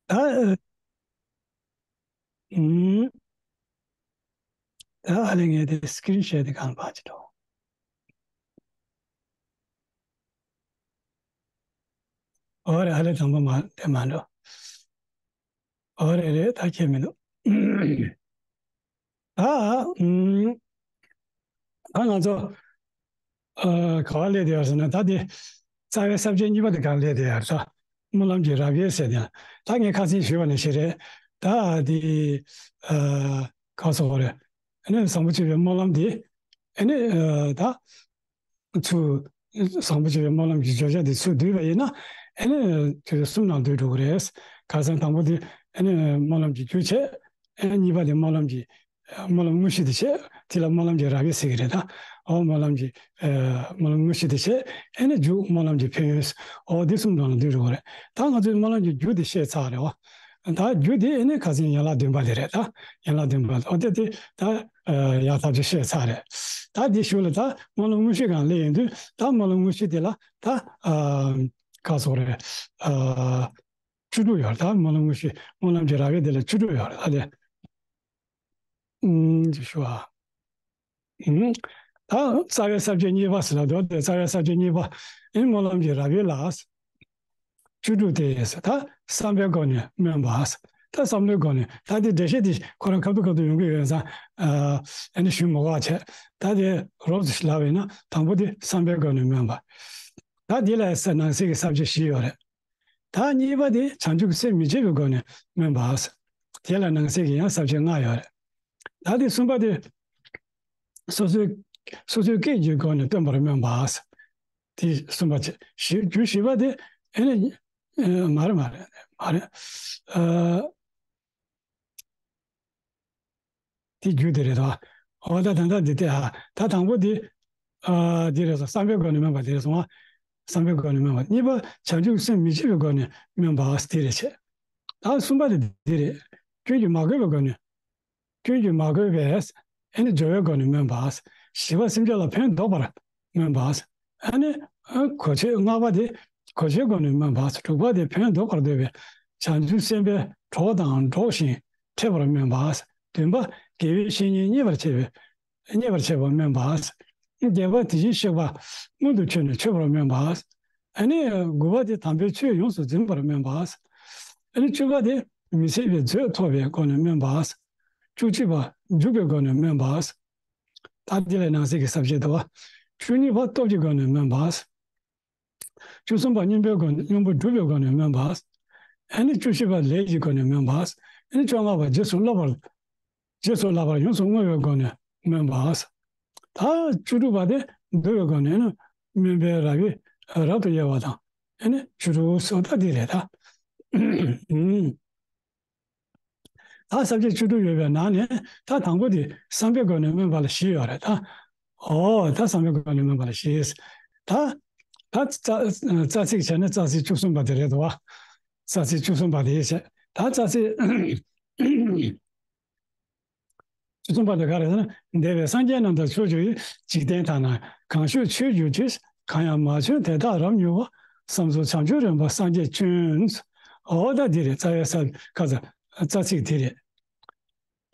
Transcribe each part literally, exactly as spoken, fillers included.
ད་ཨ་ཨུམ། ད་ཨ་ལེ་ངས་དེ་སི་ཀི་རིན་ཤོ་ཊི་དེ་གང་ཕར་ཅིག་འགྲོ། ཨོ་རེད། ཨ་ལེ་དང་པོ་མ་དེ་མ་འགྲོ། ཨོ་རེད་རེད། ད་ཁྱད་མི་འདུག་ད་ཨུམ། ད་ང་ཚོ་ཨ་ག་བ་སླེབས་བསྡད་ཡོད་ཟེར་ན། ད་དེ་རྩ་བའི་ས་བཅད་གཉིས་པ་དེ་གང་སླེབས་བསྡད་ཡོད་རེད། ད་སྨོན་ལམ་གྱི་རབ་དབྱེ་ཟེར་དེ། ད་ངས་ཁ་སང་ཞུས་པ་ནང་བཞིན་རེད། ད་དེ་ཨ་ག་སོགས་རེད། ཨ་ནི་བཟང་པོ་སྤྱོད་པའི་སྨོན་ལམ་དེ་ཨ་ནི་ཨ་ད་ཚུར་བཟང་པོ་སྤྱོད་པའི་སྨོན་ལམ་གྱི་བརྗོད་བྱ་དེ་ཚུར་བསྡུས་པ་ཡིན་ན། ཨ་ནི་དེ་གསུམ་ནང་འདུས་འགྲོ་གི་རེད། ཁ་སང་དང་པོ་དེ་ཨ་ནི་སྨོན་ལམ་གྱི་རྒྱུ་བྱས། ཨ་ནི་གཉིས་པ་དེ་སྨོན་ལམ་གྱི་སྨོན་ལམ་དངོས་གཞི་དེ་བྱས། དེ་ལ་སྨོན་ལམ་གྱི་རབ་དབྱེ་ཟེར་གྱི་རེད། ད་ཨོ་སྨོན་ལམ་གྱི་ཨ་སྨོན་ལམ་དངོས་གཞི་དེ་བྱས། ཨ་ནི་མཇུག་སྨོན་ལམ་གྱི་ཕན་ཡོན། ཨོ་འདི་གསུམ་ནང་ལ་འདུས་འགྲོ་གི་རེད། ད་ང་ཚོས་སྨོན་ལམ་གྱི་རྒྱུ་དེ་བཤད་ཚར་རེད་བ། ད་རྒྱུ་དེ་ཨ་ནི་ཁ་སང་ཡན་ལག་བདུན་པ་དེ་རེད། ད་ཡན་ལག་བདུན་པ་ཨོ་དེ་དེ་ད་ཡག་ཐག་ཆོད་བཤད་ཚར་རེད། ད་དེ་གཞུག་ལ་ད་སྨོན་ལམ་དངོས་གཞི་སྒང་སླེབས་ཡོང་དུས། ད་སྨོན་ལམ་དངོས་གཞི་དེ་ལ་ད་ཨ་ག་སོགས་རེད། ཨ་བཅུ་དྲུག་ཡོད་རེད། ད་སྨོན་ལམ་དངོས་གཞི་སྨོན་ལམ་གྱི་རབ་དབྱེ་དེ་ལ་བཅུ་དྲུག་ཡོད་རེད། ད་དེ་ཨུམ་ཅིག་ཞུ་ཨ། ཨུམ། ད་རྩ་བའི་ས་བཅད་གཉིས་པ་ཟེར་ལབ་འདུག་དེ་རྩ་བའི་ས་བཅད་གཉིས་པ་ཨིན། སྨོན་ལམ་གྱི་རབ་དབྱེ་ལ་བཅུ་དྲུག་སྟེ། ད་བསམ་པའི་སྒོ་ནས་སྨོན་པ། ད་བསམ་བློའི་སྒོ་ནས། ད་དེ་འགྲེལ་བཤད་དེ་ཁོ་རང་ཁ་ཐུག་ཁ་ཐུག་ཡོང་གི་ཡོད་ཙང་། ཨ་ཨ་ནི་ཞུ་མི་དགོས་པ་བྱས། ད་དེ་རོབ་ཙམ་ཞིག་ལབ་པ་ཡིན་ན། དང་པོ་དེ་བསམ་པའི་སྒོ་ནས་སྨོན་པ། ད་དེ་ལ་ནང་གསེས་ཀྱི་ས་བཅད་བཞི་ཡོད་རེད། ད་གཉིས་པ་དེ་བྱང་ཆུབ་ཀྱི་སེམས་མི་བརྗེད་པའི་སྒོ་ནས་སྨོན་པ། དེ་ལ་ནང་གསེས་ཀྱི་ཡང་ས་བཅད་ལྔ་ཡོད་རེད། ད་དེ་གསུམ་པ་དེ་སོ་སོའི་སོ་སོའི་སྐད་ཀྱི་སྒོ་ནས་སྟོན་པར་སྨོན་པ། དེ་གསུམ་པ་བྱས། བཞི་རྒྱུ་བཞི་པ་དེ་ཨེ་ནི་ཨེ་མ་རེད་མ་རེད་མ་རེད། ཨ་དེ་རྒྱུ་དེ་རེད་དོ། འོ་ད་ད་ལྟ་འདི་དེ་ཨ་ད་དང་པོ་དེ་ཨ་དེ་རེད་སོང་། བསམ་པའི་སྒོ་ནས་སྨོན་པ་དེ་རེད་སོང་ཨ། བསམ་པའི་སྒོ་ནས་སྨོན་པ། གཉིས་པ་བྱང་ཆུབ་སེམས་མི་བརྗེད་པའི་སྒོ་ནས་སྨོན་པ་དེ་རེད་བྱས། ད་གསུམ་པ་དེ་འདི་རེད། སྐྱོན་གྱིས་མ་གོས་པའི་སྒོ་ནས། སྐྱོན་གྱིས་མ་གོས་པས་ཨེ་ནི་སྦྱོར་བའི་སྒོ་ནས་སྨོན་པ། བཞི་པ་སེམས་ཅན་ལ་ཕན་འདོགས་པར་སྨོན་པ། ཨེ་ནི་གོ་ཆོད། ལྔ་པ་དེ་གོ་ཆོད་སྒོ་ནས་སྨོན་པ། དྲུག་པ་དེ་ཕན་འདོགས་པར་འདོད་པའི་བྱང་ཆུབ་སེམས་དཔའི་གྲོགས་དང་འགྲོགས་ཤིང་འཕྲད་པར་སྨོན་པ། བདུན་པ་དགེ་བའི་བཤེས་གཉེན་རྙེད་པར་བྱེད་པའི་རྙེད་པར་བྱེད་པར་སྨོན་པ། བརྒྱད་པ་དེ་བཞིན་གཤེགས་པ་མངོན་དུ་མཆོད་ནས་མཆོད་པར་སྨོན་པ། ཨ་ནི་དགུ་པ་དེ་དམ་པའི་ཆོས་ཡོངས་སུ་འཛིན་པར་སྨོན་པ། ཨ་ནི་བཅུ་པ་དེ་མི་ཟད་པའི་མཛོད་ཐོབ་པའི་སྒོ་ནས་སྨོན་པ། བཅུ་གཅིག་པ་འཇུག་པའི་སྒོ་ནས་སྨོན་པ། ད་དེ་ལ་ནང་གསེས་ཀྱི་ས་བཅད་འདུག་བ། བཅུ་གཉིས་པ་སྟོབས་ཀྱི་སྒོ་ནས་སྨོན་པ། བཅུ་གསུམ་པ་སྙོམས་པའི་སྒོ་ནས་སྙོམས་པར་སྒྲུབ་པའི་སྒོ་ནས་སྨོན་པ། ཨ་ནི་བཅུ་བཞི་པ་ལས་ཀྱི་སྒོ་ནས་སྨོན་པ། ཨ་ནི་བཅོ་ལྔ་པ་རྗེས་སུ་སློབ་པར། རྗེས་སུ་བསླབ་པར་ཡོངས་སུ་བསྔོ་བའི་སྒོ་ནས་སྨོན་པ། ད་བཅུ་དྲུག་པ་དེ་འདུལ་བའི་སྒོ་ནས་ནི་སྨོན་པའི་རབ་དབྱེ་རབ་ཏུ་དབྱེ་བ་དང་། ཨ་ནི་བཅུ་དྲུག་སོགས་ད་འདི་རེད་ད། ཨུམ། ད་ས་བཅད་བཅུ་དྲུག་ཡོད་པའི་ནང་ནས་ད་དང་པོ་དེ་བསམ་པའི་སྒོ་ནས་སྨོན་པ་ལ་བཞི་ཡོད་རེད་ད། ཨོ་ད་བསམ་པའི་སྒོ་ནས་སྨོན་པ་ལ་བཞི། ད་ད་རྩ་རྩ་ཚིག་བྱས་ན་རྩ་ཚིག་བཅུ་གསུམ་པ་དེ་རེད་དོ། རྩ་ཚིག་བཅུ་གསུམ་པ་དེ་བྱས། ད་རྩ་ཚིག་བཅུ་གསུམ་པ་དེ་ག་རེ་ཟེར་ན། འདས་པའི་སངས་རྒྱས་རྣམས་དང་ཕྱོགས་བཅུའི་འཇིག་རྟེན་དག་ན་གང་བཞུགས་ཆོས་བསྒྱུར་ཅིག། གང་ཡང་མ་བྱོན་དེ་དག་རབ་མྱུར་བ། བསམ་སོགས་བྱང་ཆུབ་རིམ་པར་སངས་རྒྱས་བྱོན། འོ་ད་འདི་རེད། རྩ་བའི་ས་ཁ་ས་རྩ་ཚིག་འདི་རེད།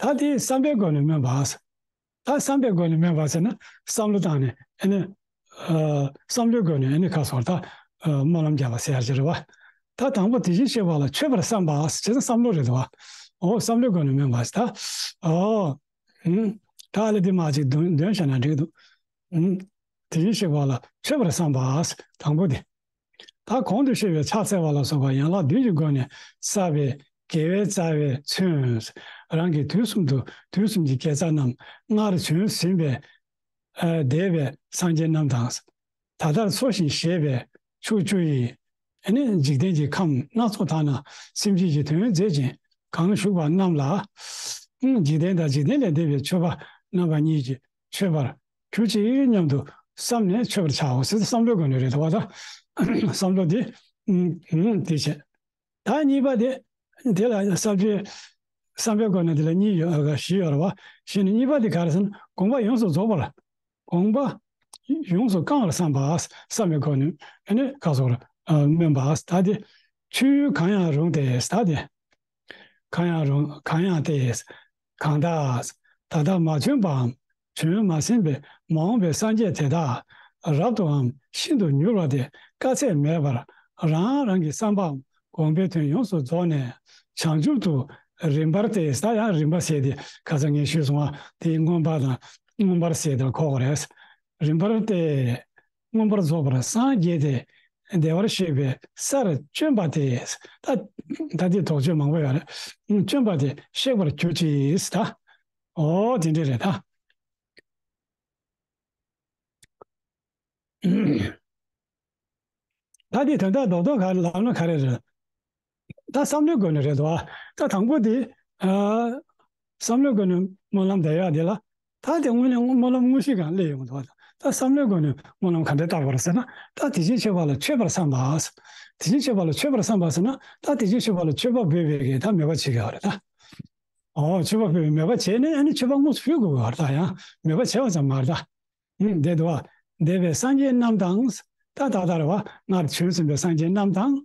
ད་དེ་བསམ་པའི་སྒོ་ནས་སྨོན་པ། ད་བསམ་པའི་སྒོ་ནས་སྨོན་པ་ཟེར་ན་བསམ་བློ་བཏང་ནས་ཨ་ནི་ཨ་བསམ་བློའི་སྒོ་ནས་ཨ་ནི་ཁ་སོར་ད་ཨ་སྨོན་ལམ་བརྒྱབ་པ་ཟེར་ཡ་ཅིག་རེད་བ། ད་དང་པོ་དེ་བཞིན་གཤེགས་པ་ལ་མཆོད་པར་བསམ་པ་ཟེར་ན་བསམ་བློ་རེད་འདུག་བ། འོ་བསམ་བློའི་སྒོ་ནས་སྨོན་པ་ཟེར་ད། ཨོ། ཨུམ། ད་ཨ་ལེ་དེ་མ་ཅིག་འདོན་འདོན་བྱས་ན་འགྲིག་འདུག་ཨུམ། དེ་བཞིན་གཤེགས་པ་ལ་མཆོད་པར་བསམ་པ་ཟེར་དང་པོ་དེ། ད་གོང་དུ་བཤད་པའི་ཕྱག་འཚལ་བ་ལ་སོགས་པ་ཡན་ལག་བདུན་གྱི་སྒོ་ནས་བསགས་པའི་དགེ་བའི་རྩ་བས་མཚོན། རང་གིས་དུས་གསུམ་དུ་དུས་གསུམ་གྱི་དགེ་རྩ་རྣམས་སྔར་བྱོན་ཟིན་པའི་ཨ་འདས་པའི་སངས་རྒྱས་རྣམས་དང་། ད་ལྟར་འཚོ་ཞིང་གཞེས་པའི་ཕྱོགས་བཅུ་ཡི་ཨ་ནི་འཇིག་རྟེན་གྱི་ཁམས་སྣ་ཚོགས་དག་ན་སེམས་ཅན་གྱི་དོན་མཛད་ཅིང་གང་བཞུགས་པ་རྣམས་ལ། འཇིག་རྟེན་དང་འཇིག་རྟེན་ལས་འདས་པའི་མཆོད་པ་རྣམ་པ་གཉིས་ཀྱིས་མཆོད་པར་གྱུར་ཅིག་སྙམ་དུ་བསམས་ནས་མཆོད་པར་བྱའོ་ཟེར་བསམ་བློའི་སྒོ་ནས་རེད་དོ། བ་ད་བསམ་བློ་དེ་དེ་བྱས། ད་གཉིས་པ་དེ་དེ་ལ་ས་བཅད་བསམ་པའི་སྒོ་ནས་དེ་ལ་གཉིས་ཡོད་བཞི་ཡོད་རེད་བ། བཞི་ནི་གཉིས་པ་དེ་ག་རེ་ཟེར་ན་དགོངས་པ་ཡོངས་སུ་རྫོགས་པར། དགོངས་པ་ཡོངས་སུ་བསྐང་བར་བསམ་པ། བསམ་པའི་སྒོ་ནས་ཨ་ནི་ཁ་སོར་སྨོན་པ། ད་དེ་མཆོད་ཡུལ་གང་ཡང་རུང་སྟེ། ད་དེ་ གང་ཡང་རུང་གང་ཡང་སྟེ། གང་དག་ད་ལྟ་མ་བྱོན་པའམ་བྱོན་མ་ཟིན་པའི་མ་འོངས་པའི་སངས་རྒྱས་དེ་དག་རབ་ཏུའམ་ཤིན་ཏུ་མྱུར་བ་དེ་དཀའ་ཚེགས་མེད་པར་རང་རང་གི་བསམ་པའམ་དགོངས་པའི་དོན་ཡོངས་སུ་རྫོགས་ནས་བྱང་ཆུབ་ཏུ་རིམ་པར་ཏེ། ད་ཡང་རིམ་པ་ཟེར་དེ་ཁ་སང་ངས་ཞུས་སོང་བ་དེ་མངོན་པ་དང་མངོན་པར་ཟེར་དེ་གོ་དགོས་རེད། རིམ་པར་ཏེ། མངོན་པར་རྫོགས་པར་སངས་རྒྱས་ཏེ། བདེ་བར་གཤེགས་པའི་སར་བྱོན་པ་སྟེ། ད་ད་ལྟའི་དོགས་གཅོད་མང་པོ་ཡོད་རེད། བྱོན་པ་སྟེ་གཤེགས་པར་གྱུར་ཅིག་ད། ཨོ་དེ་འདྲ་རེད་ད། ད་དེ་དོན་དག་རྡོག་རྡོག་ག་ལབ་ན་ག་རེ་རེད། ད་བསམ་བློའི་སྒོ་ནས་རེད་དོ། ད་དང་པོ་དེ། ཨ། བསམ་བློའི་སྒོ་ནས་སྨོན་ལམ་འདེབས་ཡག་དེ་ལ། ད་དེ་དངོས་གནས་སྨོན་ལམ་དངོས་གཞི་གང་སླེབས་ཡོང་གི་འདུག་ད་བསམ་བློའི་སྒོ་ནས་སྨོན་ལམ་ག་འདྲས་བཏབ་པ་རེད་ཟེར་ན། ད་དེ་བཞིན་གཤེགས་པ་ལ་མཆོད་པར་བསམ་པ། དེ་བཞིན་གཤེགས་པ་ལ་མཆོད་པར་བསམ་པ་ཟེར་ན། ད་དེ་བཞིན་གཤེགས་པ་ལ་མཆོད་པ་འབུལ་བའི་གི་ད་མོས་པ་བྱེད་དགོས་པ་རེད་ད། ཨོ་མཆོད་པ་འབུལ་བའི་མོས་པ་བྱས་ནས་ཨ་ནི་མཆོད་པ་དངོས་སུ་ཕུལ་དགོས་པ་རེད་ད། ཡང་མོས་པ་བྱས་པ་ཙམ་མ་རེད་ད། ཨུམ། འདས་དུ་བ། འདས་པའི་སངས་རྒྱས་རྣམས་དང་། ད་ད་ལྟར་བ། སྔར་བྱོན་ཟིན་པའི་སངས་རྒྱས་རྣམས་དང་།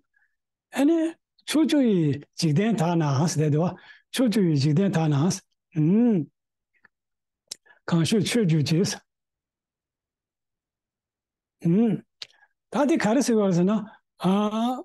ཨ་ནི། ཕྱོགས་བཅུ་ཡི་འཇིག་རྟེན་དག་ན། འདས་དུ་བ། ཕྱོགས་བཅུ་ཡི་འཇིག་རྟེན་དག་ན། ཨུམ། གང་བཞུགས་མཆོད་གྱུར་ཅིག་ཨུམ། ད་དེ་ག་རེ་ཟེར་བ་ཟེར་ན། ཨ།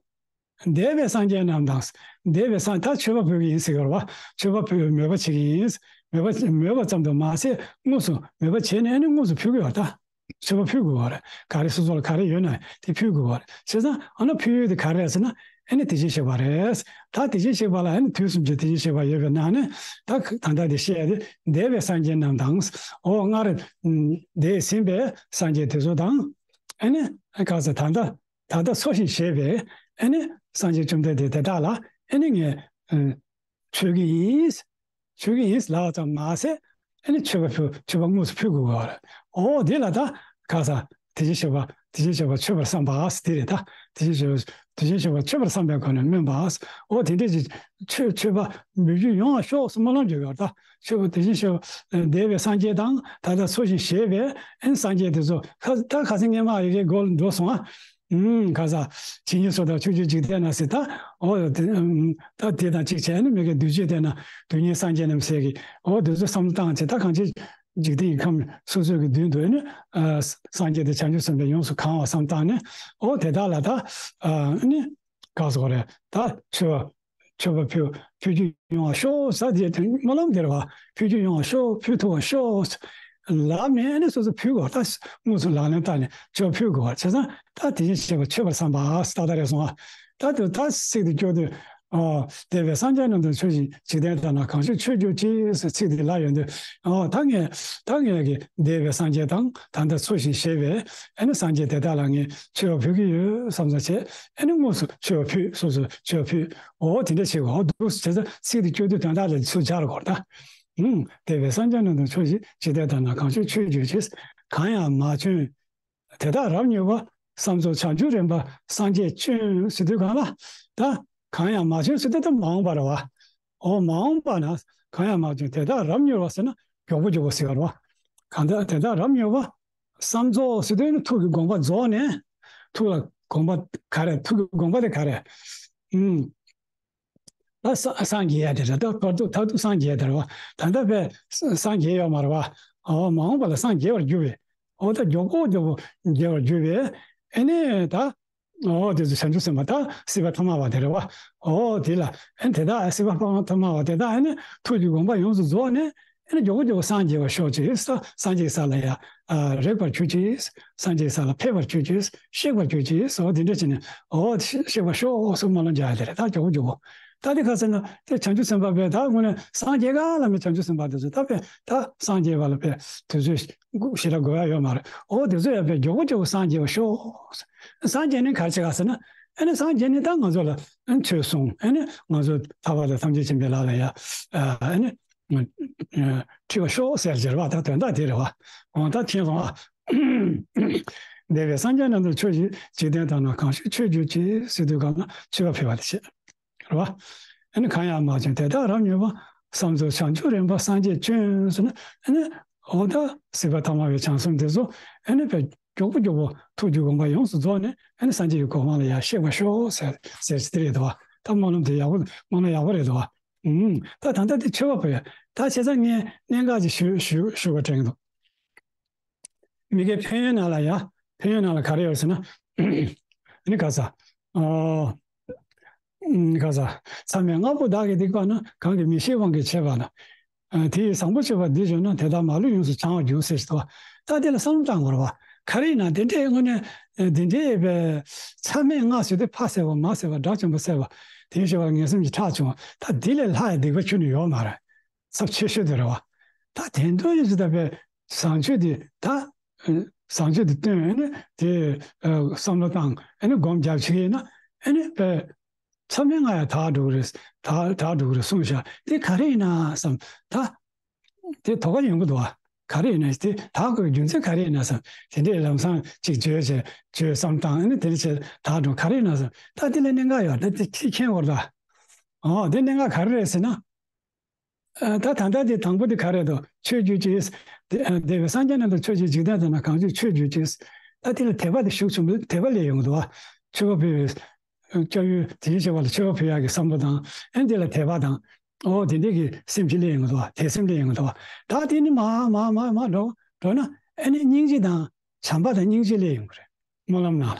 འདས་པའི་སངས་རྒྱས་རྣམས་དང་། འདས་པའི་སངས་ད་མཆོད་པ་ཕུལ་གྱི་ཡིན་ཟེར་བ། མཆོད་པ་ཕུལ་མོས་པ་བྱེད་ཀྱི་ཡིན། མོས་པ་མོས་པ་ཙམ་དུ་མ་ཟད་དངོས་སུ་མོས་པ་བྱས་ནས་ཨ་ནི་དངོས་སུ་ཕུལ་གྱི་ཡོད་ད། མཆོད་པ་ཕུལ་དགོས་པ་རེད། ག་རེ་སོ་སོ་ལ་ག་རེ་ཡོད་ན་དེ་ཕུལ་དགོས་པ་རེད། བྱས་ཙང་ཨ་ནི་ཕུལ་ཡུལ་དེ་ག་རེ་རེད་ཟེར་ན། ཨ་ནི་དེ་བཞིན་གཤེགས་པ་རེད། ད་དེ་བཞིན་གཤེགས་པ་ལ་ཨ་ནི་དུས་གསུམ་གྱི་དེ་བཞིན་གཤེགས་པ་ཡོད་པའི་ནང་ནས་ད་ད་ལྟ་དེ་བཤད་ཡ་དེ་འདས་པའི་སངས་རྒྱས་རྣམས་དང་། ཨོ་སྔར་འདས་ཟིན་པའི་སངས་རྒྱས་དེ་ཚོ་དང་། ཨ་ནི་ག་ས་ད་ལྟ་ད་ལྟ་འཚོ་ཞིང་གཞེས་པའི་ཨ་ནི་སངས་རྒྱས་བཅོམ་ལྡན་འདས་དེ་དག་ལ་ཨ་ནི་ངས་མཆོད་ཀྱི་ཡིན། མཆོད་ཀྱི་ཡིན་ལབ་ཙམ་མ་ཟད། ཨ་ནི་མཆོད་པ་ཕུལ་མཆོད་པ་དངོས་སུ་ཕུལ་དགོས་པ་རེད། ཨོ་དེ་ལ་ད་ག་ས་དེ་བཞིན་གཤེགས་པ་དེ་བཞིན་གཤེགས་པ་མཆོད་པར་བསམ་པ་དེ་རེད་ད། དེ་བཞིན་གཤེགས་པ་དེ་བཞིན་གཤེགས་པ་མཆོད་པར་བསམ་པའི་སྒོ་ནས་སྨོན་པ། ཨོ་དེ་འདྲས་ཀྱི་མཆོད་མཆོད་པ་འབུལ་རྒྱུ་ཡོང་བ་ཤོག་སྨོན་ལམ་རྒྱག་གི་ཡོད་ད། མཆོད་པ་དེ་བཞིན་གཤེགས་པ་འདས་པའི་སངས་རྒྱས་དང་ད་ལྟ་འཚོ་ཞིང་གཞེས་པའི་ཨ་ནི་སངས་རྒྱས་དེ་ཚོ་ཁ་ད་ཁ་སང་སྔས་མ་ཡི་གེ་སྒོ་ལ་འགྲོ་སོང་ཨ། ཨུམ། ག་ས། ཇི་སྙེད་སུ་དག་ཕྱོགས་བཅུའི་འཇིག་རྟེན་ན་ཟེར་ད། ཨོ་དེ་ཨུམ། ད་དེ་དང་གཅིག་བྱས་ནས་མི་དགེ་བདུན་ཅུའི་སྟེང་ན་རྡུལ་སྙེད་སངས་རྒྱས་རྣམས་ཟེར་གི། ཨོ་དེ་ཚོ་བསམ་བློ་བཏང་བྱས་ད་གང་ཅི་འཇིག་རྟེན་གྱི་ཁམས་སོ་སོའི་གི་མདུན་དུ་ནི་ཨ་སངས་རྒྱས་དེ་བྱང་ཆུབ་སེམས་དཔས་ཡོངས་སུ་གང་བ་བསམ་བཏང་ནས། ཨོ་དེ་དག་ལ་ད་ཨ་ནི་ག་ཟེར་དགོས་རེད་ད། མཆོད་པ་མཆོད་པ་ཕུལ་ཕུལ་རྒྱུ་ཡོང་བ་ཤོག་ཟེར་དེ་དོན་སྨོན་ལམ་དེ་རེད་བ། ཕུལ་རྒྱུ་ཡོང་བ་ཤོག་ཕུལ་ཐུབ་པ་ཤོག་ལབ་ནས་ཨ་ནི་སོ་སོ་ཕུལ་དགོས། ད་དངོས་སུ་ལག་ལེན་བསྟར་ནས་མཆོད་པ་ཕུལ་དགོས་པ་བྱས་ཙང་ད་དེ་བཞིན་གཤེགས་པ་མཆོད་པར་བསམ་པ་ཏག་ཏག་རེད་སོང་ཨ། ད་དེ་ད་ཚིག་དེ་སྐྱོར་དུས། ཨོ། འདས་པའི་སངས་རྒྱས་རྣམས་དང་མཆོད་ཅིང་འཇིག་རྟེན་དག་ན་གང་བཞུགས་མཆོད་གྱུར་ཅིག་ཟེར་ཚིག་དེ་ལབ་ཡོང་དུས། ཨོ་ད་ངས་ད་ངས་ཀྱི་འདས་པའི་སངས་རྒྱས་དང་ད་ལྟ་འཚོ་ཞིང་གཞེས་པའི་ཨ་ནི་སངས་རྒྱས་དེ་དག་ལ་ངས་མཆོད་པ་ཕུལ་གྱི་ཡོད་བསམ་བསམ་བྱས་ཨ་ནི་དངོས་སུ་མཆོད་པ་ཕུལ། སོ་སོས་མཆོད་པ་ཕུལ། ཨོ་དེ་འདྲ་བྱེད་དགོས། ཨོ་འདུག་སེ་བྱས་ཙང་ཚིག་དེ་སྐྱོར་དུས་དོན་དག་ལ་ཚུར་སྦྱར་དགོས་ད། ཨུམ། འདས་པའི་སངས་རྒྱས་རྣམས་དང་མཆོད་ཅིང་འཇིག་རྟེན་དག་ན་གང་བཞུགས་མཆོད་གྱུར་ཅིག་གང་ཡང་མ་བྱོན། དེ་དག་རབ་མྱུར་བ། བསམ་རྫོགས་བྱང་ཆུབ་རིམ་པ་སངས་རྒྱས་བྱོན་ཟེར་དུས་གང་ལ། ད་གང་ཡང་མ་བྱོན་ཟེར་དུས་ད་མ་འོངས་པ་རེད་བ། ཨོ་མ་འོངས་པ་ན་གང་ཡང་མ་བྱོན། དེ་དག་རབ་མྱུར་བ་ཟེར་ན་མགྱོགས་པོ་མགྱོགས་པོ་ཟེར་བ་རེད་བ། གང་ལྟར་དེ་དག་རབ་མྱུར་བ། བསམ་རྫོགས་ཟེར་དུས་ནི་ཐུགས་ཀྱི་དགོངས་པ་རྫོགས་ནས། ཐུགས་ལ་དགོངས་པ་ག་རེ། ཐུགས་ཀྱི་དགོངས་པ་དེ་ག་རེ། ཨུམ། ད་ས་སངས་རྒྱས་ཡ་དེ་རེད། ད་བར་དུ་མཐར་ཐུག་སངས་རྒྱས་དེ་རེད་བ། ད་ལྟ་བས་ས་སངས་རྒྱས་ཡོད་མ་རེད་བ། ཨོ་མ་འོངས་པ་ལ་སངས་རྒྱས་པར་འགྱུར་བས། ཨོ་ད་མགྱོགས་པོ་མགྱོགས་པོ་རྒྱས་པར་འགྱུར་བས། ཨེ་ནས་ད་ཨོ་དེ་ཚོ་བྱང་ཆུབ་སེམས་དཔའ་ད་སྲིད་པ་ཐ་མ་བ་དེ་རེད་བ། ཨོ་དེ་ལ་ཨེ་དེ་དག་སྲིད་པ་ཐ་མ་བ་དེ་དག་ཨེ་ནས་ཐུགས་ཀྱི་དགོངས་པ་ཡོངས་སུ་རྫོགས་ནས། ཨེ་ནས་མགྱོགས་པོ་མགྱོགས་པོ་སངས་རྒྱས་པར་ཤོག་ཅིག་ས་སངས་རྒྱས་ས་ལ་ཡ་ཨ་རེག་པར་གྱུར་ཅིག་སངས་རྒྱས་ས་ལ་ཕེབས་པར་གྱུར་ཅིག་གཤེགས་པར་གྱུར་ཅིག་ཨོ་དེ་འདྲ་བྱས་ནས་ཨོ་གཤེགས་པར་ཤོག་སོགས་སྨོན་ལམ་རྒྱག་ཡ་དེ་རེད། ད་མགྱོགས་པོ་མགྱོགས་པོ། ད་དེ་ག་ཟེར་ན་དེ་བྱང་ཆུབ་སེམས་དཔའ་བས་ད་དངོས་གནས་སངས་རྒྱས་ག་ལ་མེད་བྱང་ཆུབ་སེམས་དཔའ་དེ་ཚོ་ད་བས་ད་སངས་རྒྱས་པ་ལ་བས་དུས་ཚོད་ཞེ་དྲག་དགོས་ཡ་ཡོད་མ་རེད། ཨོ་དེ་ཚོ་ཡ་བས་མགྱོགས་པོ་མགྱོགས་པོ་སངས་རྒྱས་པར་ཤོག་སངས་རྒྱས་ནི་ག་རེ་བྱེད་ག་ཟེར་ན། ཨ་ནི་སངས་རྒྱས་ནི་ད་ང་ཚོ་ལ་ཨ་ནི་ཆོས་གསུངས། ཨ་ནི་ང་ཚོ་ཐར་པ་དང་ཐམས་ཅད་མཁྱེན་པའི་ལག་ལ་ཡ་ཨ་ནི་ཁྲིད་པར་ཤོག་ཟེར་ཟེར་བ་ད་དོན་དག་དེ་རེད་བ། འོ་ད་མཁྱེན་སོང་ཨ། འདས་པའི་སངས་རྒྱས་རྣམས་དང་མཆོད་ཅིང་འཇིག་རྟེན་དག་ན་གང་བཞུགས་མཆོད་གྱུར་ཅིག་ཟེར་དུས་གང་ལ་མཆོད་པ་ཕུལ་བ་དེ་བྱེད། རེད་བ། ཨ་ནི་གང་ཡང་མ་བྱོན་དེ་དག་རབ་མྱུར་བ། བསམ་རྫོགས་བྱང་ཆུབ་རིམ་པ་སངས་རྒྱས་བྱོན་ཟེར་ན། ཨ་ནི་འོ་ད་སྲིད་པ་ཐ་མ་བའི་བྱང་སེམས་དེ་ཚོ་ཨ་ནི་བས་མགྱོགས་པོ་མགྱོགས་པོ་ཐུགས་ཀྱི་དགོངས་པ་ཡོངས་སུ་རྫོགས་ནས་ཨ་ནི་སངས་རྒྱས་ཀྱི་གོ་འཕང་ལ་ཡར་གཤེགས་པར་ཤོག་ཟེར་ཟེར་ཅིག་དེ་རེད་དོ། ད་སྨོན་ལམ་དེ་ཡག་པོ་སྨོན་ལམ་ཡག་པོ་རེད་དོ། ཨུམ། ད་ད་ལྟ་དེ་མཆོད་པ་ཕུལ་ཡ། ད་བྱས་ཙང་ངས་གནད་འགག་ཅིག་ཞུ་ཞུ་ཞུ་བ་དྲན་གྱི་འདུག་མི་དགེ་ཕན་ཡོན་ནང་ལ་ཡ། ཕན་ཡོན་ནང་ལ་ག་རེ་ཡོད་ཟེར་ན། ཨ་ནི་ག་ས། ཨོ། ཨུམ། ག་ས། མཚམས་མེད་ལྔ་པོ་བདག་གིས་སྡིག་པ་ན། གང་གིས་མི་ཤེས་དབང་གིས་བྱས་པ་ན། ཨ། དེ་ཡིས་བཟང་པོ་སྤྱོད་པ་འདི་བྱུང་ན། དེ་དག་མ་ལུས་ཡོངས་སུ་བྱང་བར་འགྱུར་ཟེར་ཞིག་འདུག་ད་དེ་ལ་བསམ་བློ་བཏང་དགོས་རེད་བ། ག་རེ་ཡིན་ན་དེ་འདྲའི་དངོས་གནས་དེ་འདྲའི་བའི་མཚམས་མེད་ལྔ་ཟེར་དུས་ཕ་བསད་པ། མ་བསད་པ། དགྲ་བཅོམ་པ་བསད་པ། དེ་ཞེས་པ་ངན་སེམས་ཀྱི་ཁྲག་ཕྱུང་བ། ད་དེ་ལས་ལྷག་ཡ་སྡིག་པ་ཁྱོན་ནས་ཡོད་མ་རེད། ཚབས་ཆེ་ཤོས་དེ་རེད་བ། ད་དེ་འདྲ་ཡིན་ཙང་ད་བའི་བཟང་སྤྱོད་དེ་ད་བཟང་སྤྱོད་དེ་བསྟེན། ཨ་ནི་དེ་བསམ་བློ་བཏང་། ཨ་ནི་སྒོམ་རྒྱབ་བྱེད་ཀྱི་ཡིན་ན། ཨ་ནི་བའི་མཚམས་མེད་ལྔ་ཡང་དག་འགྲོ་གི་རེད། དག་དག་འགྲོ་གི་རེད་གསུངས་ཤག་དེ་ག་རེ་ཡིན་ན་བསམ། ད་དེ་དོགས་པ་ཡོང་གི་འདུག་བ། ག་རེ་ཡིན་ན། དེ་དག་དགོས་རྒྱུ་མཚན་ག་རེ་ཡིན་ན་བསམ། དེ་འདྲའི་ལམ་སང་ཅིག་བརྗོད་བྱས། བརྗོད་བསམ་བཏང་། ཨ་ནི་དེ་འདྲ་བྱས་དག་འགྲོ་ག་རེ་ཡིན་ན་བསམ། ད་དེ་ལ་གནད་འགག་ཡོད། ད་དེ་ཁྱི་མཁྱེན་དགོས་རེད་ད། ཨོ། དེ་གནད་འགག་ག་རེ་རེད་ཟེར་ན། ཨ། ད་ད་ལྟ་དེ་དང་པོ་དེ་ག་རེ་འདུག་ཆོས་བརྒྱུད་ཅེས། དེ་ཨ་དེ་བས་སངས་རྒྱས་རྣམས་དང་ཕྱོགས་ཀྱི་འཇིག་རྟེན་དང་ནི། གང་བརྒྱུད་ཆོས་བརྒྱུད་ཅེས། ད་དེ་ལ་དད་པ་དེ་ཤུགས་ཆེན་པོ། དད་པ་སླེབས་ཡོང་གི་འདུག་བ། མཆོད་པ་ཕུལ་བའི་སྐྱབས་ཡུལ་དེ་བྱེད་པ་ལ་མཆོད་པ་ཕུལ་ཡག་གི་བསམ་བློ་དང་། ཨ་ནི་དེ་ལ་དད་པ་དང་། ཨོ། དེ་འདྲའི་གི་སེམས་ཅིག་སླེབས་ཡོང་གི་འདུག་བ། དད་སེམས་སླེབས་ཡོང་གི་འདུག་བ། ད་དེ་ནི་མར་མར་མར་མར་འགྲོ་འགྲོ་ན། ཨ་ནི་སྙིང་རྗེ་དང་བྱམས་པ་དང་སྙིང་རྗེ་སླེབས་ཡོང་གི་རེད། སྨོན་ལམ་ནང་ལ།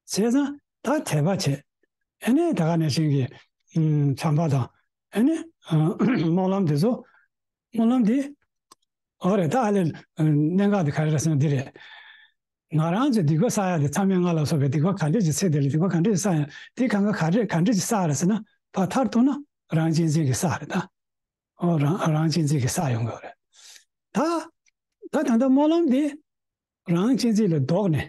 བྱས་ཙང་ད་དད་པ་བྱས། ཨ་ནི་ད་ག་ནང་བཞིན་གྱི་ཨུམ་བྱམས་པ་དང་། ཨ་ནི་ཨ་སྨོན་ལམ་དེ་ཚོ། སྨོན་ལམ་དེ། འོ་རེད། ད་ཨ་ལས་གནད་འགག་དེ་ག་རེ་རེད་ཟེར་ན་འདི་རེད། ང་རང་ཚོས་སྡིག་པ་བསགས་ཡ་དེ། མཚམས་མེད་ལྔ་ལ་སོགས་པའི་སྡིག་པ་ག་འདྲ་ཅིག། ཚེ་འདི་ལ་སྡིག་པ་ག་འདྲ་ཅིག་བསགས་ཡ་དེ། གང་ག་ག་རེ་ག་འདྲ་ཅིག་བསགས་རེད་ཟེར་ན། ཕར་མཐར་གཏུགས་ན་རང་གཅེས་འཛིན་གྱིས་བསགས་རེད་ད། ཨོ། རང་རང་གཅེས་འཛིན་གྱིས་བསགས་ཡོང་གི་རེད། ད་ད་ད་ལྟ་སྨོན་ལམ་འདི་རང་གཅེས་འཛིན་ལས་ལྡོག་ནས།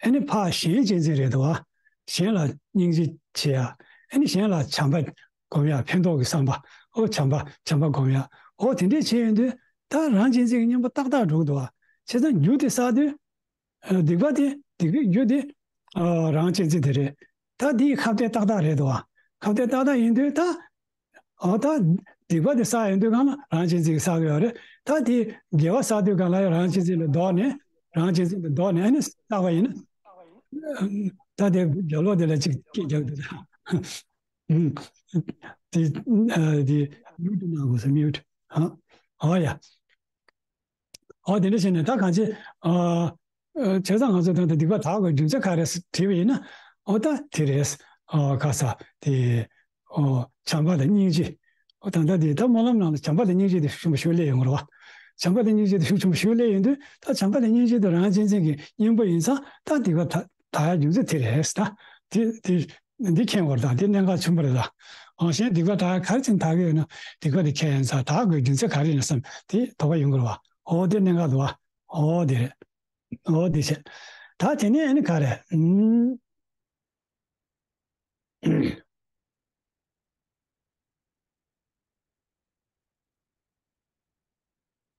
ཨ་ནི་ཕར་གཞན་གཅེས་འཛིན་རེད་འདུག་བ། གཞན་ལ་སྙིང་རྗེ་བྱེད་ཡ། ཨ་ནི་གཞན་ལ་བྱམས་པ་སྒོམ་ཡ། ཕན་ཐོགས་ཀྱི་བསམ་པ། ཨོ། བྱམས་པ་བྱམས་པ་སྒོམ་ཡ། ཨོ། དེ་འདྲས་བྱས་ཡོང་དུས་ད་རང་གཅེས་འཛིན་གྱི་གཉེན་པོ་ཏག་ཏག་འགྲོ་གི་འདུག་བ། བྱས་ཙང་རྒྱུ་དེ་བསགས་དུས། ཨ། སྡིག་པ་དེ། སྡིག་པའི་རྒྱུ་དེ། ཨ། རང་གཅེས་འཛིན་དེ་རེད། ད་དེའི་ཁ་གཏད་ཏག་ཏག་རེད་འདུག་བ། ཁ་གཏད་ཏག་ཏག་ཡིན་དུས་ད། ཨོ། ད་སྡིག་པ་དེ་བསགས་ཡོང་དུས་སྒང་ལ་རང་གཅེས་འཛིན་གྱིས་བསགས་ཀྱི་ཡོད་རེད། ད་དེ་དགེ་བ་བསགས་དུས་སྒང་ལ་ཡང་རང་གཅེས་འཛིན་ལས་ལྡོག་ནས། རང་གཅེས་འཛིན་ལས་ལྡོག་ནས། ཨ་ནི་བསགས་པ་ཡིན་ན། ད་དེ་རྒྱབ་ལོགས་དེ་ལ་ཅིག་སྐད་རྒྱག་དུས། ཨུམ། དེ། ཨ། དེ་མིའུ་ཊི་གནང་དགོས་སོ། མིའུ་ཊི། ཨ། ཨོ་ཡ། ཨོ། དེ་འདྲ་བྱས་ནས་ད་གང་ཅི། ཨ། ཨ། བྱས་ཙང་ང་ཚོ་ད་ལྟ་སྡིག་པ་དག་པའི་རྒྱུ་མཚན་ག་རེ་དྲིས་པ་ཡིན་ན། ཨོ། ད་དེ་རེད། ཨ། ག་ས་དེ། ཨོ། བྱམས་པ་དང་སྙིང་རྗེ། ཨོ། ད་ལྟ་དེ་ད་སྨོན་ལམ་ནང་ལ་བྱམས་པ་དང་སྙིང་རྗེ་དེ་ཤུགས་ཆེན་པོ་ཞིག་སླེབས་ཡོང་གི་རེད་བ། བྱམས་པ་དང་སྙིང་རྗེ་དེ་ཤུགས་ཆེན་པོ་ཞིག་སླེབས་ཡོང་དུས། ད་བྱམས་པ་དང་སྙིང་རྗེ་དེ་རང་གཅེས་འཛིན་གྱི་གཉེན་པོ་ཡིན་ཙང་། ད་སྡིག་པ་དག་དག་ཡ་རྒྱུ་མཚན་དེ་རེད་ད། དེ་དེ་འདི་མཁྱེན་དགོས་རེད་ད། དེ་གནད་འགག་ཆེན་པོ་རེད་ད། ཨོ། གཞན་སྡིག་པ་དག་ག་རེ་བྱས་ནས་དག་གི་ཡོད་ན། སྡིག་པ་དེ་ཁྱེད་ཡིན་ཙང་དག་དགོས་རྒྱུ་མཚན་ག་རེ་ཡིན་ན་བསམ། དེ་དོགས་པ་ཡོང་གི་རེད་བ། ཨོ། དེ་གནད་འགག་འདུག་བ། ཨོ། དེ་རེད། ཨོ། དེ་བྱས། ད་དེ་ནས་ཨ་ནི་ག་རེ། ཨུམ།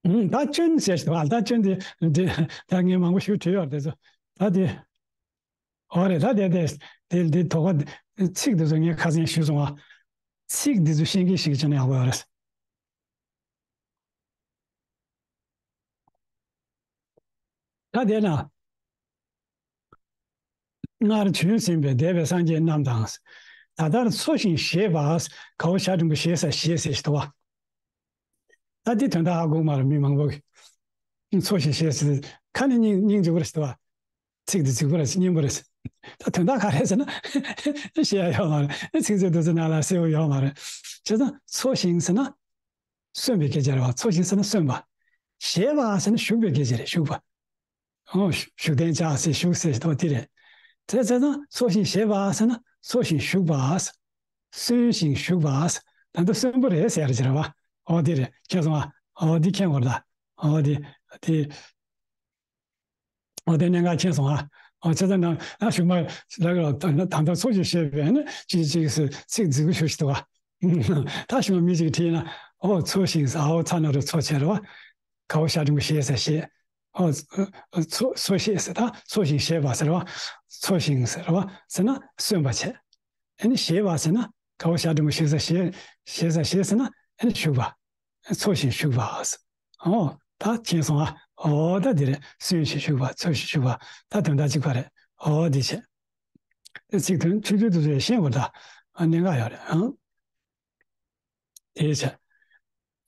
ཨུམ། ད་སྐྱོན་ཟེར་ཞིག་འདུག་བ། ད་སྐྱོན་དེ་འདི་ད་ངས་མང་པོ་ཞིག་བྲིས་ཡོད་རེད་དེ་ཚོ། ད་དེ། ཨོ་རེད། ད་དེ་དེ་དེ་དེ་དོགས་པ། ཚིག་འདི་ཚོ་ངས་ཁ་སང་ཞུས་སོང་བ། ཚིག་འདི་ཚོ་ཤེས་མཁན་ཞིག་བྱས་ན་ཡག་པོ་ཡོད་རེད། ད་དེ་ན། སྔར་བྱོན་ཟིན་པའི་འདས་པའི་སངས་རྒྱས་རྣམས་དང་། ད་ལྟར་འཚོ་ཞིང་གཞེས་པ། དགའ་བོ་ཞྭ་སྒྲེན་པོ་བཞེས་ས་བཞེས་ཟེར་ཞིག་འདུག་བ། ད་འདི་དོན་དག་ཧ་གོ་གི་མ་རེད། མི་མང་པོ་གིས། འཚོ་ཞིང་གཞེས་ཟེར། ཁ་ནས་སྙིང་སྙིང་རྗེ་པོ་རེད་ཟེར་བ། ཚིག་འདི་རྫིག་པོ་རེད། སྙན་པོ་རེད། ད་དོན་དག་ག་རེ་ཟེར་ན། བཤད་ཡ་ཡོད་མ་རེད། ཚིག་མཛོད་དེ་ཚོ་ནང་ལ་གསལ་པོ་ཡོད་མ་རེད། བྱས་ཙང་འཚོ་ཞིང་ཟེར་ན་གསོན་པའི་སྐད་ཆ་རེད་བ། འཚོ་ཞིང་ཟེར་ན་གསོན་པ། གཞེས་པ་ཟེར་ན་བཞུགས་པའི་སྐད་ཆ་རེད། བཞུགས་པ། ཨོ། བཞུགས་གདན་བཅག་ཟེར། བཞུགས་ཟེར་དོ་དེ་རེད། དེ་བྱས་ཙང་འཚོ་ཞིང་གཞེས་པ་ཟེར་ན་འཚོ་ཞིང་བཞུགས་པ། གསོན་ཞིང་བཞུགས་པ། ད་ལྟ་གསོན་པོ་རེད་ཟེར་གྱི་རེད་བ། ཨོ་དེ་རེད། མཁྱེན་སོང་ཨ། ཨོ་འདི་མཁྱེན་དགོས་རེད་ད། ཨོ་དེ་དེ། ཨོ་དེ་གནད་འགག་མཁྱེན་སོང་ཨ། ཨོ་བྱས་ཙང་ན་ན་གཞུག་མ་ལ་ད་ད་ལྟ་འཚོ་ཞིང་གཞེས་པའི་ནི་ཅི་ཅི་ཟེར་ཚིག་རྫིག་པོ་ཞིག་འདུག་ཨ། ད་གཞུག་མ་མི་ཅིག་དྲིས་ན། ཨོ་འཚོ་ཞིང་ཟེར། ཨོ་ཚ་ན་རུ་འཚོ་བྱས་རེད་བ། དགའ་བོ་ཞྭ་སྒྲེན་པོ་བཞེས་ས་བཞེས། ཨོ་འཚོ་འཚོ་གཞེས་ཟེར། ད་འཚོ་ཞིང་གཞེས་པ་ཟེར་བ། འཚོ་ཞིང་ཟེར་བ་ཟེར་ན་གསོན་པ་བྱས། ཨ་ནི་གཞེས་པ་ཟེར་ན་དགའ་བོ་ཞྭ་སྒྲེན་པོ་བཞེས་ས་བཞེས། གཞེས་ས་བཞེས་ཟེར་ན་ཨ་ནི་བཞུགས་པ། འཚོ་ཞིང་བཞུགས་པ། ཨོ་ད་མཁྱེན་སོང་ཨ། ཨོ་ད་འདི་རེད། གསོན་ཞིང་བཞུགས་པ། འཚོ་ཞིང་བཞུགས་པ། ད་དོན་དག་གཅིག་པ་རེད། ཨོ་འདི་བྱས། ཚིག་དོན་ཆུང་ཆུང་དེ་ཚོ་ཡང་ཤེས་དགོས་ད། ཨ་གནད་འགག་ཡོད་རེད་ཨང་། དེ་བྱས།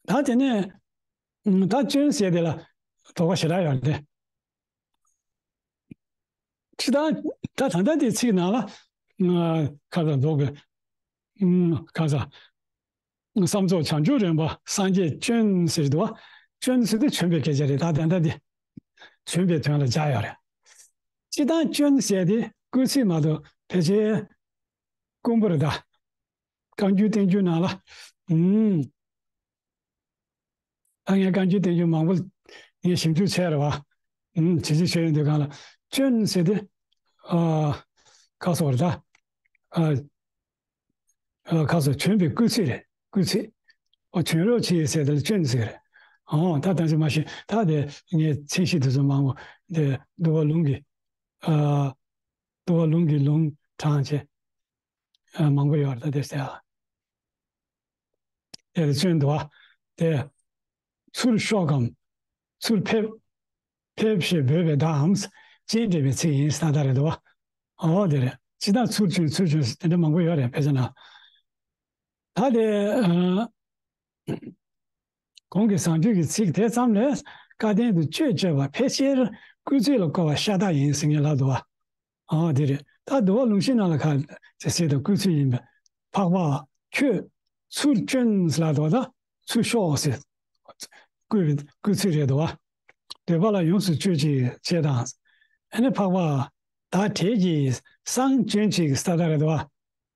ད་དེ་ནས་ད་སྐྱོན་ཟེར་དེ་ལ་དོགས་པ་ཞེ་དྲག་ཡོད་རེད་དེ། སྤྱིར་བཏང་ད་ད་ལྟ་དེའི་ཚིག་ནང་ལ་ཁ་ས་རྫོགས་པའི་ཁ་ས་བསམ་རྫོགས་བྱང་ཆུབ་རིམ་པ་སངས་རྒྱས་སྐྱོན་ཟེར་འདུག་བ། སྐྱོན་ཟེར་དུས་བྱོན་པའི་སྐད་ཆ་རེད། ད་ད་ལྟ་དེ་བྱོན་པའི་དོན་ལ་སྦྱར་ཡོད་རེད། སྤྱིར་བཏང་སྐྱོན་ཟེར་དེ་སྐུལ་ཚིག་མ་གཏོགས་ཕལ་ཆེར་དཀོན་པོ་རེད་ད། བཀའ་འགྱུར་བསྟན་འགྱུར་ནང་ལ། ཨུམ། ད་ངས་བཀའ་འགྱུར་བསྟན་འགྱུར་མང་པོ་ངས་ཞིབ་འཇུག་བྱས་རེད་བ། ཨུམ། བྱས་བྱས་བྱས་ཡོང་དུས་སྒང་ལ་སྐྱོན་ཟེར་དེ། ཨ། ཁ་སོ་རེད་ད། ཨ། ཨ། ཁ་སོ་བྱོན་པའི་སྐུལ་ཚིག་རེད། སྐུལ་ཚིག་ཨོ། བྱོན་རོགས་གྱིས་ཟེར་དེ་ལ་སྐྱོན་ཟེར་གི་རེད། ཨོ། ད་ད་ཅི་མ་ཤེས་ད་དེ་ངས་མཚན་གཞི་དེ་ཚོ་མང་པོ་དེ་འདུལ་བ་ལུང་གི། ཨ། འདུལ་བ་ལུང་གི་ལུང་དྲངས་བྱས། ཨ། མང་པོ་ཡོད་རེད་ད་དེ་ཟེར་ཨ། དེ་ལ་སྐྱོན་འདུག་བ། དེ། ཚུར་ཤོག་གམ། ཚུར་ཕེབས། ཕེབས་ཞེས་འབོད་པའི་བརྡའམ། རྐྱེན་འདྲེན་པའི་ཚིག་ཡིན་ད་ལྟ་རེད་འདུག་བ། ཨོ་དེ་རེད། སྤྱིར་བཏང་ཚུར་བྱོན་ཚུར་བྱོན་ཟེར་དེ་འདྲ་མང་པོ་ཡོད་རེད་དཔེ་ཆ་ནང་། ད་དེ། ཨ། གོང་གི་བཟང་སྤྱོད་ཀྱི་ཚིག་དེ་ཙམ་ལས་བཀའ་བསྟན་དུ་སྤྱོད་སྤྱོད་པ་ཕལ་ཆེར་སྐུལ་ཚིག་ལ་བཀོལ་བ་ཤ་སྟག་ཡིན་ཟེར་མཁན་ལབ་འདུག་བ། ཨ་དེ་རེད། ད་འདུལ་བ་ལུང་གཞི་ནང་ལ་ཁ་ཅིག་ཟེར་དང་སྐུལ་ཚིག་ཡིན་པས། འཕགས་པ། ཁྱོད། ཚུར་སྐྱོན་ལབ་འདུག་བ། ད་ཚུར་ཤོག་ཟེར། སྐུལ་བའི་སྐུལ་ཚིག་རེད་འདུག་བ། འདོད་པ་ལ་ཡོངས་སུ་སྤྱོད་ཅིག་ཅེས་དང་། ཨ་ནི་འཕགས་པ། བདག་བྲེལ་གྱིས་སང་སྐྱོན་ཅིག་ཟེར་ད་རེད་འདུག་བ།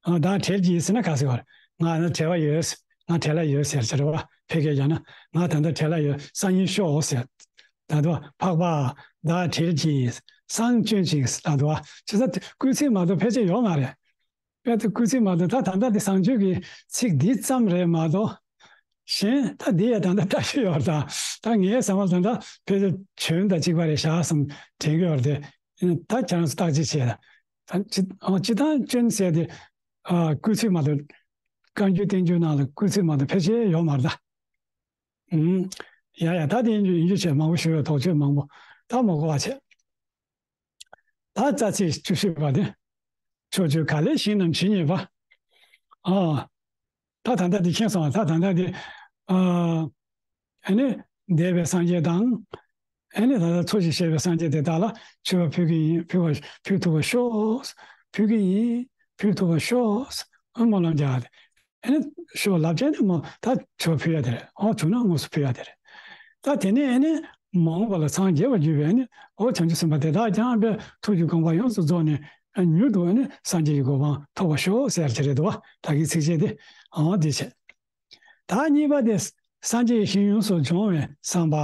ཨ། བདག་བྲེལ་གྱིས་ཟེར་ན་ག་ཟེར་བ་རེད། ང་ནི་བྲེལ་བ་ཡོད། ང་བྲེལ་བ་ཡོད་ཟེར་ཟེར་བ། ཕལ་སྐད་རྒྱག་ན། ང་ད་ལྟ་བྲེལ་བ་ཡོད། སང་ཉིན་ཤོག་ཟེར། ད་ལྟ་འཕགས་པ། བདག་བྲེལ་གྱིས་སང་སྐྱོན་ཅིག་ད་ལྟ་བ་ཅི་ཟེར་སྐུལ་ཚིག་མ་གཏོགས་ཕལ་ཆེར་ཡོད་མ་རེད། དཔེ་དེ་སྐུལ་ཚིག་མ་གཏོགས་ད་ད་ལྟ་དེ་བཟང་སྤྱོད་ཀྱི་ཚིག་འདི་ཙམ་རེད་མ་གཏོགས། གཞན་ད་འདི་ཡང་ད་ལྟ་བལྟ་ཤེས་ཡོད་རེད་ད། ད་ངའི་བསམ་པ་ད་ལྟ་ཕལ་ཆེར་བྱོན་དང་གཅིག་པ་རེད་ཤག་བསམ་དྲན་གྱི་ཡོད་རེད་དེ། ད་ཁྱེད་རང་ཚོ་བརྟག་དཔྱད་བྱས་ད། ད་སྤྱི་ཨ་སྤྱིར་བཏང་སྐྱོན་ཟེར་དེ། ཨ། སྐུལ་ཚིག་མ་གཏོགས། བཀའ་འགྱུར་བསྟན་འགྱུར་ནང་ལ་སྐུལ་ཚིག་མ་གཏོགས་ཕལ་ཆེར་ཡོད་མ་རེད་ད། ཨུམ། ཡ་ཡ་ད་དེ་ཡིན་རྒྱུ་ཡིན་རྒྱུ་བྱས་མང་པོ་ཞུ་ཡོད། དོགས་གཅོད་མང་པོ། ད་མ་གོ་བ་བྱས། ད་རྩ་ཚིག་བཅུ་བཞི་པ་དེ། ཕྱོགས་བཅུའི་ག་ལའི་ཞིང་རྣམས་ཇི་སྙེད་པ། ཨ། ད་ད་ལྟ་འདི་མཁྱེན་སོང་ང་། ད་ད་ལྟ་འདི། ཨ། ཨ་ནི་འདས་པའི་སངས་རྒྱས་དང་། ཨ་ནི་ད་ལྟ་འཚོ་ཞིང་གཞེས་པའི་སངས་རྒྱས་དེ་དག་ལ་མཆོད་པ་ཕུལ་གྱི་ཡིན། ཕུལ་བ་ཕུལ་ཐུབ་པར་ཤོག། ཕུལ་གྱི་ཡིན། ཕུལ་ཐུབ་པར་ཤོག། ཨ། སྨོན་ལམ་རྒྱག་སྟེ། ཨ་ནི་ཤོག་ལབ་བྱས་ནས་མོ་ད་མཆོད་པ་ཕུལ་ཡ་དེ་རེད། ཨོ་བྱུང་ན་དངོས་སུ་ཕུལ་ཡ་དེ་རེད། ད་དེ་ནས་ཨ་ནི་མ་འོངས་པ་ལ་སངས་རྒྱས་པར་གྱུར་པའི་ཨ་ནི་ཨོ་བྱང་ཆུབ་སེམས་དཔའ་དེ་དག་ཀྱང་དཔེ་ཐུགས་ཀྱི་དགོངས་པ་ཡོངས་སུ་རྫོགས་ནས། ཨ། མྱུར་དུ་ཨ་ནི་སངས་རྒྱས་ཀྱི་གོ་འཕང་ཐོབ་པར་ཤོག་ཟེར་གྱི་རེད་འདུག་བ། ད་གིན་ཚིགས་བཅད་དེ། ཨོ་འདི་བྱས། ད་གཉིས་པ་དེ། སངས་རྒྱས་ཀྱི་ཞིང་ཡོངས་སུ་སྦྱོང་བའི་བསམ་པ།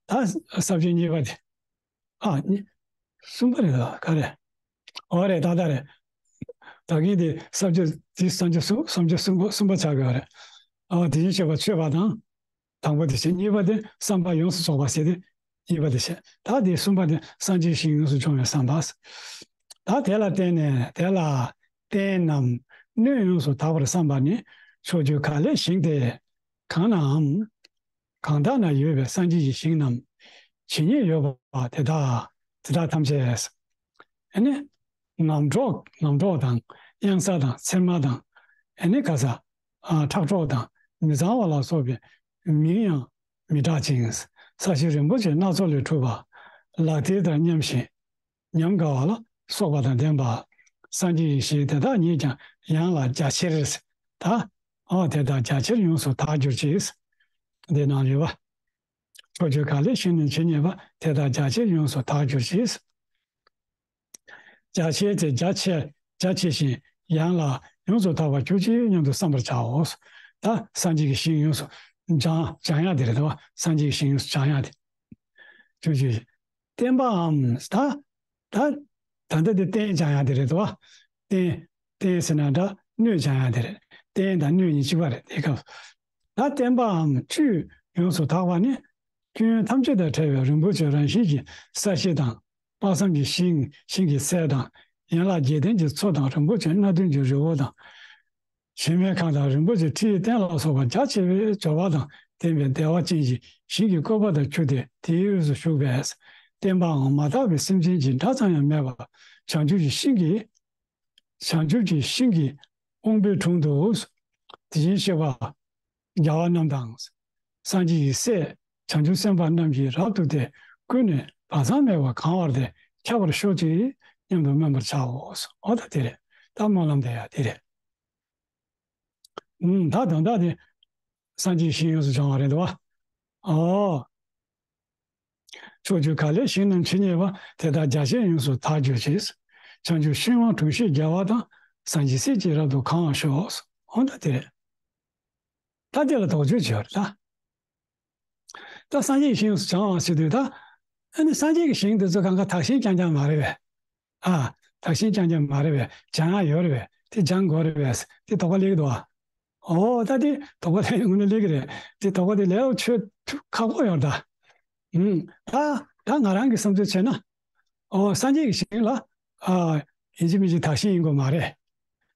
ད་ས་བཅད་གཉིས་པ་དེ། ཨ། གཉིས། གསུམ་པ་རེད་ད། ག་རེ། ཨོ་རེད། ད་ལྟ་རེད། ད་གིན་དེ་ས་བཅད་དེ་སངས་རྒྱས་སུ་སངས་རྒྱས་གསུམ་པ་གསུམ་པ་ཆགས་ཀྱི་ཡོད་རེད། ཨ། དེ་བཞིན་གཤེགས་པ་མཆོད་པ་དང་། དང་པོ་དེ་བྱས། གཉིས་པ་དེ་བསམ་པ་ཡོངས་སུ་རྫོགས་པ་ཟེར་ཏེ། གཉིས་པ་དེ་བྱས། ད་དེ་གསུམ་པ་དེ་སངས་རྒྱས་ཞིང་ཡོངས་སུ་སྦྱོང་བའི་བསམ་པ། ད་དེ་ལ་བརྟེན་ནས་དེ་ལ་བརྟེན་ནམ་སྣོད་ཡོངས་སུ་དག་པར་བསམ་པ་ནི་ཕྱོགས་བཅུའི་ག་ལའི་ཞིང་སྟེ། གང་ནའམ། གང་དག་ན་ཡོད་པའི་སངས་རྒྱས་ཀྱི་ཞིང་རྣམས་ཇི་སྙེད་ཡོད་པ་དེ་དག་དེ་དག་ཐམས་ཅད། ཨ་ནི་ངམ་གྲོག་ངམ་གྲོག་དང་གཡང་ས་དང་ཚེར་མ་དང་། ཨ་ནི་ག་ས། ཨ། ཁྲག་མཆོག་དང་མི་གཙང་བ་ལ་སོགས་པའི་མིང་ཡང་མི་གྲགས་ཅིང་། ས་གཞི་རིན་པོ་ཆེ་སྣ་ཚོགས་ལས་གྲུབ་པ། ལག་མཐིལ་དང་མཉམ་ཞིང་ཉམས་དགའ་བ་ལ་སོགས་པ་དང་ལྡན་པ། སངས་རྒྱས་ཀྱི་ཞིང་དེ་དག་ཉིད་ཀྱང་ཡང་ལ་རྒྱ་ཆེར། ད། ཨ། དེ་དག་རྒྱ་ཆེར་ཡོངས་སུ་དག་གྱུར་ཅིག། འདི་ནང་ཡོད་པ། ཕྱོགས་བཅུའི་ག་ལའི་ཞིང་རྣམས་ཇི་སྙེད་པ། དེ་དག་རྒྱ་ཆེར་ཡོངས་སུ་དག་གྱུར་ཅིག། རྒྱ་ཆེ་སྟེ་རྒྱ་ཆེ་རྒྱ་ཆེ་ཞིང་ཡང་ལ་ཡོངས་སུ་དག་པར་གྱུར་ཅིག་སྙམ་དུ་བསམ་པར་བྱའོ། ད་སངས་རྒྱས་ཀྱི་ཞིང་ཡོངས་སུ་སྦྱང་སྦྱང་ཡ་དེ་རེད་དོ། སངས་རྒྱས་ཀྱི་ཞིང་ཡོངས་སུ་སྦྱང་ཡ་དེ། གྱུར་ཅིག། བརྟེན་པའམ། ད་ད་ད་ལྟ་དེ་བརྟེན་སྦྱང་ཡ་དེ་རེད་དོ། བརྟེན་བརྟེན་ཟེར་ན་འདྲ། སྣོད་སྦྱང་ཡ་དེ་རེད། བརྟེན་དང་སྣོད་གཉིས་གཅིག་པ་རེད་དེ་སྐབས། ད་བརྟེན་པའམ་བཅུད་ཡོངས་སུ་དག་པ་ནི། སྐྱོན་ཡོན་ཐམས་ཅད་དང་བྲལ་བའི་རིན་པོ་ཆེ་རང་བཞིན་གྱི་ས་གཞི་དང་། དཔག་བསམ་གྱི་ཤིང་ཤིང་གི་ཚལ་དང་། ཡན་ལག་བརྒྱད་ལྡན་གྱི་མཚོ་དང་། རིན་པོ་ཆེ་སྣ་བདུན་གྱི་རི་བོ་དང་། གཞལ་མེད་ཁང་དང་། རིན་པོ་ཆེ་ཁྲི་ཡི་སྟན་ལ་སོགས་པ་རྒྱ་ཆེ་བའི་འབྱོར་བ་དང་ལྡན་པའི་བདེ་བ་ཅན་གྱི་ཞིང་གི་བཀོད་པ་དང་ཁྱུ་སྟེ། དེའི་དབུས་སུ་བཞུགས་པས་བརྟེན་པའམ་མ་དག་པའི་སེམས་ཅན་གྱི་སྒྲ་ཙམ་ཡང་མེད་པར་བྱང་ཆུབ་ཀྱི་ཤིང་གི། བྱང་ཆུབ་ཀྱི་ཤིང་གི་དབང་པོའི་དྲུང་དུ། དེ་བཞིན་གཤེགས་པ་རྒྱལ་བ་རྣམས་དང་། སངས་རྒྱས་ཀྱི་སྲས་བྱང་ཆུབ་སེམས་དཔའ་རྣམས་ཀྱིས་རབ་ཏུ་བསྟེན། ཀུན་ནས་བག་ཚ་མེད་པར་གང་བར་བསྟེན། ཁྱབ་པར་ཤོག་ཅིག་སྙམ་དུ་སྨོན་པར་བྱའོ། འོ་ད་དེ་རེད། ད་སྨོན་ལམ་དེ་ཡང་དེ་རེད། ཨུམ། ད་དོན་དག་དེ་སངས་རྒྱས་ཞིང་ཡོངས་སུ་སྦྱོང་བ་རེད་འདུག་བ། ཨོ། ཕྱོགས་བཅུ་ག་ལའི་ཞིང་རྣམས་ཇི་སྙེད་པ། དེ་དག་རྒྱ་ཆེར་ཡོངས་སུ་དག་གྱུར་ཅིག། བྱང་ཆུབ་ཤིང་དབང་དྲུང་གཤེགས་རྒྱལ་བ་དང་། སངས་རྒྱས་སྲས་ཀྱིས་རབ་ཏུ་གང་བར་ཤོག། འོ་ད་དེ་རེད། ད་དེ་ལ་དོགས་གཅོད་བྱེད་པ་རེད་ད། ད་སངས་རྒྱས་ཀྱི་ཞིང་སུ་སྦྱང་བ་ཟེར་དུས་ད། ཨ་ནི་སངས་རྒྱས་ཀྱི་ཞིང་དེ་ཚོ་གང་ག་དག་ཞིང་རྐྱང་རྐྱང་མ་རེད་པས། ཨ། དག་ཞིང་རྐྱང་རྐྱང་མ་རེད་པས། སྦྱང་ཡག་ཡོད་རེད་པས། དེ་སྦྱང་དགོས་རེད་པས། དེ་དོགས་པ་སླེབས་ཀྱི་འདུག་ཨ། ཨོ་ད་དེ་དོགས་པ་སླེབས་ཡོང་ན་སླེབས་ཀྱི་རེད། དེ་དོགས་པ་དེ་ལས་ཆོད་ཐུབ་ཁག་པོ་ཡོད་རེད་ད། ཨུམ། ད་ད་ང་རང་གི་བསམ་ཚུལ་བྱས་ན། ཨོ་སངས་རྒྱས་ཀྱི་ཞིང་ལ། ཨ། ཡིན་གཅིག་མིན་གཅིག་དག་ཞིང་ཡིན་དགོས་མ་རེད།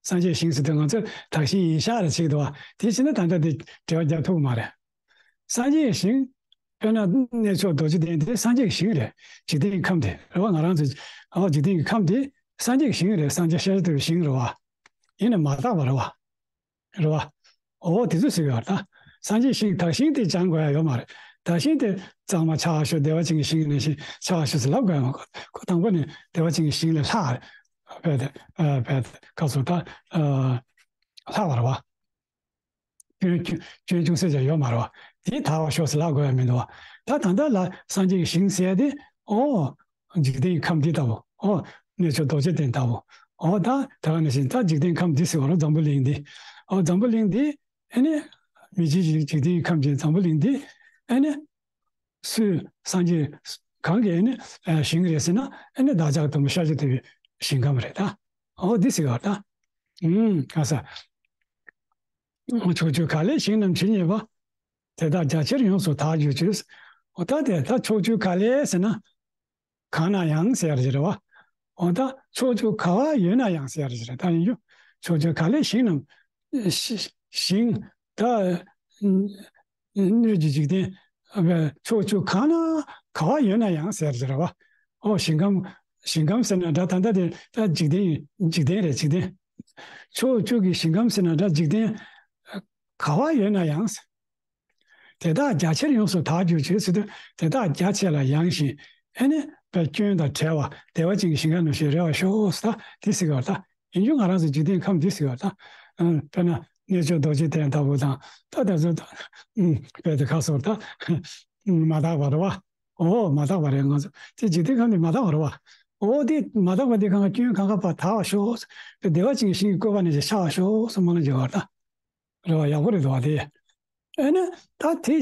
སངས་རྒྱས་ཞིང་ཟེར་དུས་ང་ཚོས་དག་ཞིང་ཡིན་ཤག་རེད་བྱེད་ཀྱི་འདུག་བ། དེ་བྱས་ན་ད་ལྟ་དེ་འགྲེལ་བ་རྒྱག་ཐུབ་ཀྱི་མ་རེད། སངས་རྒྱས་ཞིང་། དཔེར་ན་གནས་མཆོག་རྡོ་རྗེ་གདན་དེ་སངས་རྒྱས་ཞིང་རེད། འཇིག་རྟེན་གྱི་ཁམས་དེ་རེད་བ། ང་རང་ཚོ། ཨ། འཇིག་རྟེན་གྱི་ཁམས་དེ་སངས་རྒྱས་ཞིང་རེད། སངས་རྒྱས་ཤཱཀྱ་ཐུབ་པའི་ཞིང་རེད་བ། ཡིན་ནའི་མ་དག་པ་རེད་བ། རེད་བ། འོ་དེ་ཚོ་ཟེར་གྱི་ཡོད་རེད་ད། སངས་རྒྱས་ཞིང་དག་ཞིང་དེ་སྦྱང་དགོས་ཡ་ཡོད་མ་རེད། དག་ཞིང་དེ་གཙང་མ་ཆགས་ཤོག་བདེ་བ་ཅན་གྱི་ཞིང་ནང་བཞིན་ཆགས་ཤོག་ཟེར་ལབ་དགོས་ཡ་མ་རེད། ཁོ་དང་པོ་ནས་བདེ་བ་ཅན་གྱི་ཞིང་ལས་ལྷག་རེད། བས་དེ། ཨ། བས་དེ་ག་ཚོད་ད། ཨ། ལྷག་པ་རེད་བ། སྐྱོན་སྐྱོན་སྐྱོན་ཅུང་ཟད་ཀྱང་ཡོད་མ་རེད་བ། དེ་དག་པར་ཤོག་ཟེར་ལབ་དགོས་ཡ་མི་འདུག་བ། ད་ད་ལྟ་ལ་སངས་རྒྱས་ཀྱི་ཞིང་ཟེར་ཡ་དེ། ཨོ། འཇིག་རྟེན་གྱི་ཁམས་འདི་ལྟ་བུ། ཨོ། གནས་མཆོག་རྡོ་རྗེ་གདན་ལྟ་བུ། ཨོ་ད་དེ་ག་ནང་བཞིན་ད་འཇིག་རྟེན་ཁམས་འདི་ཟེར་བ་རེད། འཛམ་བུ་གླིང་འདི། ཨོ་འཛམ་བུ་གླིང་འདི། ཨ་ནི། མི་མཇེད་ཀྱི་འཇིག་རྟེན་གྱི་ཁམས་ཀྱི་འཛམ་བུ་གླིང་འདི། ཨ་ནི། སུའི་སངས་རྒྱས་གང་གི་ཨ་ནི་ཞིང་རེད་ཟེར་ན། ཨ་ནི་བདག་ཅག་དང་པོ་ཤཱཀྱ་ཐུབ་པའི་ཞིང་ཁམས་རེད་ད། ཨོ་འདི་ཟེར་བ་ད། ཨུམ། ག་ས། ཕྱོགས་བཅུ་ག་ལའི་ཞིང་རྣམས་ཇི་སྙེད་པ། དེ་དག་རྒྱ་ཆེར་ཡོངས་སུ་དག་གྱུར་ཅིག། འོ་ད་དེ་ད་ཕྱོགས་བཅུ་ག་ལའི་ཟེར་ན། གང་ན་ཡང་ཟེར་ཡ་རེད་བ། འོ་ད་ཕྱོགས་བཅུ་ག་བ་ཡོད་ན་ཡང་ཟེར་ཡ་རེད། ད་ཡིན་རྒྱུ། ཕྱོགས་བཅུ་ག་ལའི་ཞིང་རྣམས། ཞི་ཞིང་། ད་སྣོད་ཀྱི་འཇིག་རྟེན། ཕྱོགས་བཅུ་གང་ན་ག་བ་ཡོད་ན་ཡང་ཟེར་ཡ་རེད་བ། ཨོ་ཞིང་ཁམས། ཞིང་ཁམས་ཟེར་ན་འདྲ། ད་ལྟ་དེ་ད་འཇིག་རྟེན་ཡིན། འཇིག་རྟེན་རེད། འཇིག་རྟེན། ཕྱོགས་བཅུ་གི་ཞིང་ཁམས་ཟེར་ན་འདྲ། འཇིག་རྟེན་ག་བ་ཡོད་ན་ཡང་། དེ་དག་རྒྱ་ཆེར་ཡོངས་སུ་དག་གྱུར་ཅིག་ཟེར་དུས། དེ་དག་རྒྱ་ཆེ་ལ་ཡངས་ཤིང་། ཨ་ནི་དཔེ་སྐྱོན་དང་བྲལ་བ། བདེ་བ་ཅན་གྱི་ཞིང་ཁམས་ནང་བཞིན་རེ་བར་ཤོག་ཟེར་ད་དེ་ཟེར་གྱི་ཡོད་རེད་ད། ཡིན་རྒྱུ་ང་རང་ཚོ་འཇིག་རྟེན་ཁམས་འདི་ཟེར་གྱི་ཡོད་རེད་ད། ཨ། དཔེར་ན་གནས་མཆོག་རྡོ་རྗེ་གདན་ལྟ་བུ་དང་། ད་དེ་ཚོ་ད། ཨ། དཔེ་དེ་ག་ཟེར་ད། མ་དག་པ་རེད་བ། ཨོ་མ་དག་པ་རེད། ང་ཚོ་དེ་འཇིག་རྟེན་ཁམས་འདི་མ་དག་པ་རེད་བ། ཨོ་དེ་མ་དག་པ་དེ་གང་ག་སྐྱོན་གང་ག་བ་དག་པར་ཤོག། བདེ་བ་ཅན་གྱི་ཞིང་གི་བཀོད་པ་ནང་བཞིན་ཆགས་པར་ཤོག་ཟེར་སྨོན་ལམ་རྒྱག་གི་ཡོད་རེད་ད། རེད་བ། ཡག་པོ་རེད་འདུག་བ་དེ། ཨ་ནི་ད་དེ་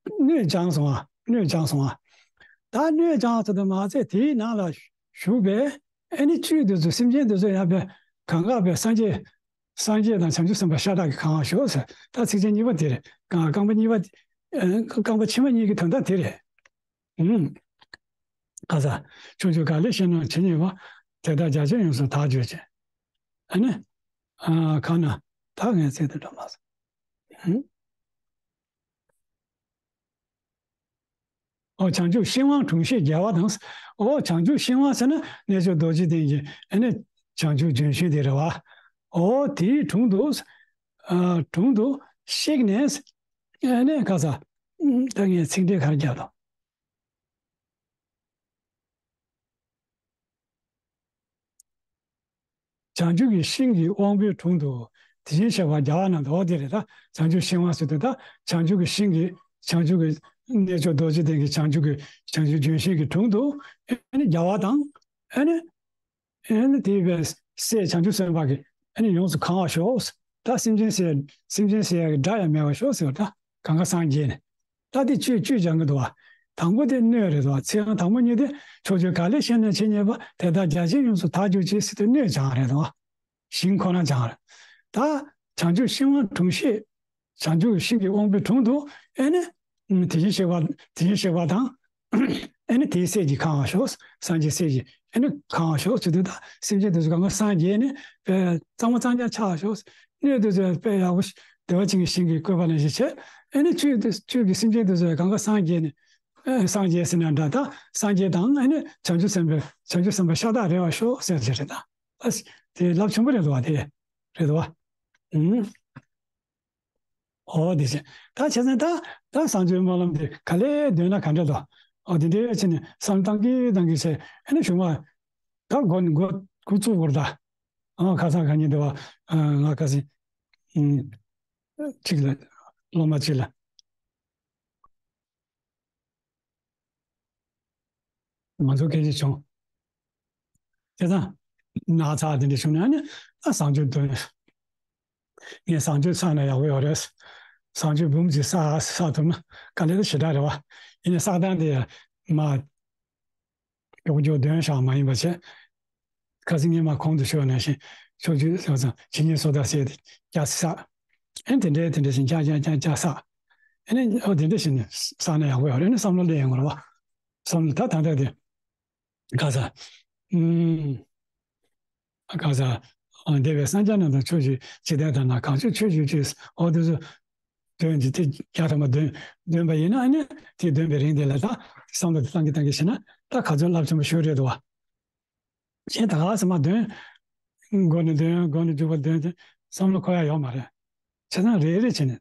སྣོད་སྦྱངས་སོང་ཨ། སྣོད་སྦྱངས་སོང་ཨ། ད་སྣོད་སྦྱངས་ཚར་དུས་མ་ཚད་དེའི་ནང་ལ་ཞུགས་པའི་ཨ་ནི་བཅུད་དེ་ཚོ། སེམས་ཅན་དེ་ཚོ་ཡང་དཔེ་གང་ག་དཔེ་སངས་རྒྱས། སངས་རྒྱས་དང་བྱང་ཆུབ་སེམས་དཔའ་ཤ་སྟག་གིས་གང་བར་ཤོག་ཟེར། ད་ཚིགས་བཅད་གཉིས་པ་དེ་རེད། རྐང་པ་གཉིས་པ། རྐང་པ་ཕྱི་མ་གཉིས་ཀྱི་དོན་དག་དེ་རེད། ཨུམ། ག་ས། ཕྱོགས་བཅུ་ག་ལའི་ཞིང་རྣམས་ཇི་སྙེད་པ། དེ་དག་རྒྱ་ཆེར་ཡོངས་སུ་དག་གྱུར་ཅིག། ཨ་ནི། ཨ། གང་ན། ད་ངས་ཚིག་དེ་འགྲོ་མ་སོང་། ཨུམ། ཨོ་བྱང་ཆུབ་ཤིང་དབང་དྲུང་གཤེགས་རྒྱལ་བ་དང་། ཨོ་བྱང་ཆུབ་ཤིང་དབང་ཟེར་ན་གནས་མཆོག་རྡོ་རྗེ་གདན་གྱི་ཨ་ནི་བྱང་ཆུབ་ལྗོན་ཤིང་དེ་རེད་བ། ཨོ་དེའི་དྲུང་དུ། ཨ། དྲུང་དུ་གཤེགས་ནས། ཨ་ནི་ག་ས། ཨུམ། ད་ངས་ཚིག་འགྲེལ་ག་རེ་རྒྱབ་དང་། བྱང་ཆུབ་ཀྱི་ཤིང་གི་དབང་པོའི་དྲུང་དུ། དེ་བཞིན་གཤེགས་པ་རྒྱལ་བ་རྣམས་དང་། འོ་དེ་རེད་ད། བྱང་ཆུབ་ཤིང་དབང་ཟེར་དུས་ད་བྱང་ཆུབ་ཀྱི་ཤིང་གི། བྱང་ཆུབ་ཀྱི་གནས་མཆོག་རྡོ་རྗེ་གདན་གྱི་བྱང་ཆུབ་ཀྱི་བྱང་ཆུབ་ལྗོན་ཤིང་གི་དྲུང་དུ། ཨ་ནི་རྒྱལ་བ་དང་། ཨ་ནི། ཨ་ནི་དེ་བས་སྲས་བྱང་ཆུབ་སེམས་དཔའ་གིས་ཨ་ནི་ཡོངས་སུ་གང་བར་ཤོག། ད་སེམས་ཅན་ཟེར། སེམས་ཅན་ཟེར་ཡག་གི་སྒྲ་ཡང་མེད་པར་ཤོག་ཟེར་བ། ད་གང་ག་སངས་རྒྱས་ནས། ད་དེ་བཅུད་བཅུད་སྦྱང་གི་འདུག་བ། དང་པོ་དེ་སྣོད་རེད་འདུག་བ། ཚིག་རྐང་དང་པོ་གཉིས་དེ། ཕྱོགས་བཅུ་ག་ལའི་ཞིང་རྣམས་ཇི་སྙེད་པ། དེ་དག་རྒྱ་ཆེར་ཡོངས་སུ་དག་གྱུར་ཅིག་ཟེར་དུས་སྣོད་སྦྱང་རེད་འདུག་བ། ཞིང་ཁོ་ན་སྦྱང་རེད། ད་བྱང་ཆུབ་ཤིང་དབང་དྲུང་གཤེགས། བྱང་ཆུབ་ཤིང་གི་དབང་པོའི་དྲུང་དུ་ཨ་ནི། ཨུམ། དེ་བཞིན་གཤེགས་པ། དེ་བཞིན་གཤེགས་པ་དང་། ཨ་ནི་དེའི་སྲས་ཀྱིས་གང་བར་ཤོག། སངས་རྒྱས་སྲས་ཀྱིས་ཨ་ནི་གང་བར་ཤོག་ཟེར་དུས་ད་སེམས་ཅན་དེ་ཚོ་གང་ག་སངས་རྒྱས་ནས་དཔེ་གཙང་མ་གཙང་རྐྱང་ཆགས་ཤོག། སྣོད་དེ་ཚོ་དཔེ་ཡག་པོ་ཞིག་བདེ་བ་ཅན་གྱི་ཞིང་གི་བཀོད་པ་ནང་བཞིན་བྱས། ཨ་ནི་བཅུད་དེ། བཅུད་ཀྱི་སེམས་ཅན་དེ་ཚོ་གང་ག་སངས་རྒྱས་ནས། ཨ། སངས་རྒྱས་ཟེར་ན་འདྲ། ད་སངས་རྒྱས་དང་ཨ་ནི་བྱང་ཆུབ་སེམས་དཔའ། བྱང་ཆུབ་སེམས་དཔའ་ཤ་སྟག་རེ་བར་ཤོག་ཟེར་གྱི་རེད་ད། ཨ། དེ་རླབས་ཆེན་པོ་རེད་འདུག་བ། དེ་རེད་འདུག་བ། ཨུམ། ཨོ་དེ་བྱས། ད་བྱས་ཙང་ད་ད་བཟང་སྤྱོད་སྨོན་ལམ་དེ་ག་ལེར་འདོན་ན་ག་འདྲ་འདུག་ཨོ་དེ་འདྲ་བྱས་ནས་བསམ་བློ་བཏང་གི་བཏང་གི་བྱས། ཨ་ནི་གཞུག་མ་ད་འགོ་འགོ་འགོ་བཙུགས་དགོས་རེད་ད། ཨོ་ཁ་སང་ག་ཉིན་དེ་བ་ང་ཁ་སང་ཨུམ་གཅིག་ལ་སློབ་མ་གཅིག་ལ། ང་ཚོ་སྐད་ཆ་བྱུང་། བྱས་ཙང་ན་ཚ་དེ་འདྲ་བྱུང་ན་ནི་ཨ་བཟང་སྤྱོད་འདོན། ངས་བཟང་སྤྱོད་བསགས་ན་ཡག་པོ་ཡོད་རེད། བཟང་སྤྱོད་འབུམ་གཅིག་བསགས་བསགས་ཐུབ་ན་དཀའ་ལས་ཞེ་དྲག་རེད་བ། ཡིན་ནའི་བསགས་སྟངས་དེ་མ་མགྱོགས་མགྱོགས་འདོན་བཞག་མ་ཡིན་པ་བྱས། ཁ་སང་ངས་མ་གོང་དུ་ཞུས་པ་ནང་བཞིན་ཕྱོགས་བཅུའི་ཟེར་བ་ཙམ་ཇི་སྙེད་སུ་དག་བསྲེས་ཏེ་བརྒྱ་བསགས། ཨེ་དེ་འདྲའི་དེ་འདྲ་བཞིན་བརྒྱ་བརྒྱ་བརྒྱ་བརྒྱ་བསགས། ཨེ་ནས་ཨོ་དེ་འདྲ་བཞིན་བསགས་ན་ཡག་པོ་ཡོད་རེད། ཨེ་ནས་བསམ་བློ་སླེབས་ཡོང་གི་རེད་བ། བསམ་བློ་ད་ད་ལྟ་དེ་ག་ས་ཨུམ་ག་ས་ཨ་འདས་པའི་སངས་རྒྱས་རྣམས་དང་ཕྱོགས་བཅུའི་འཇིག་རྟེན་དག་ན་གང་བྱུང་ཆོས་བྱེད་ཅིང་། ཨོ་དེ་ཚོ་འདོན་གྱི་དེ་བརྒྱ་ཐམ་པ་འདོན་འདོན་པ་ཡིན་ན། ཨ་ནི་དེ་འདོན་པའི་རིང་དེ་ལ་ད་བསམ་བློ་དེ་བཏང་གི་བཏང་གི་བྱས་ན་ད་ག་ཚོད་རླབས་ཆེན་པོ་ཞིག་རེད་འདུག་བ། གཞན་ད་ག་ས་མ་འདོན། མགོ་ནས་འདོན། མགོ་ནས་མཇུག་བར་འདོན་ཏེ་བསམ་བློ་འཁོར་ཡ་ཡོད་མ་རེད། བྱས་ཙང་རེ་རེ་བྱས་ནས་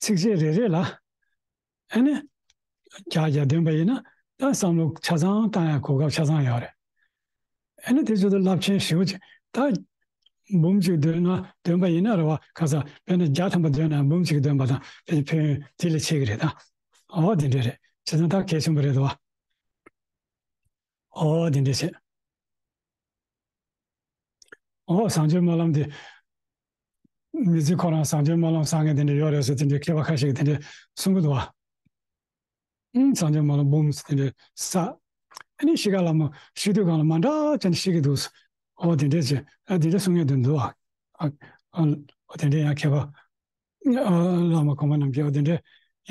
ཚིགས་བཅད་རེ་རེ་ལ་ཨ་ནི་བརྒྱ་བརྒྱ་འདོན་པ་ཡིན་ན་ད་བསམ་བློ་ཆ་ཚང་བཏང་ཡ་གོ་སྐབས་ཆ་ཚང་ཡོད་རེད། ཨ་ནི་དེ་ཚོ་ད་རླབས་ཆེན་ཞེ་པོ་ཅིག་ད་འབུམ་གཅིག་འདོན་ན་འདོན་པ་ཡིན་ན་རེད་བ། ག་ས་དཔེར་ན་བརྒྱ་ཐམ་པ་འདོན་ན་འབུམ་གཅིག་འདོན་པ་དང་དཔེ་ཕན་ཡོན་དེ་ལས་ཆེ་གི་རེད་ད། ཨོ་དེ་འདྲ་རེད། བྱས་ཙང་ད་གལ་ཆེན་པོ་རེད་དོ། ཨོ་དེ་འདྲ་བྱས། ཨོ་བཟང་སྤྱོད་སྨོན་ལམ་དེ་མི་ཚེ་ཁོ་རང་བཟང་སྤྱོད་སྨོན་ལམ་བསགས་མཁན་དེ་འདྲ་ཡོད་རེད་ཟེར་དེ་འདྲའི་མཁས་པ་ཁ་ཤས་ཀྱིས་དེ་འདྲ་གསུང་གི་འདུག་བ། ཨང་། བཟང་སྤྱོད་སྨོན་ལམ་འབུམ་ཟེར་དེ་འདྲ་བསགས། ཨ་ནི་གཤིས་ཀ་ལ་མོ་ཤི་དུས་གང་ལ་མ་འདྲ་ཅན་ཤི་གི་འདུག་ཨོ་དེ་འདྲ་བྱས། ཨ་དེ་འདྲ་གསུང་མཁན་དེ་འདུག་བ། ཨ་ཨ་ཨོ་དེ་འདྲ་ཡང་མཁས་པ་ཨ་བླ་མ་གོང་མ་རྣམས་ཀྱིས་ཨོ་དེ་འདྲ་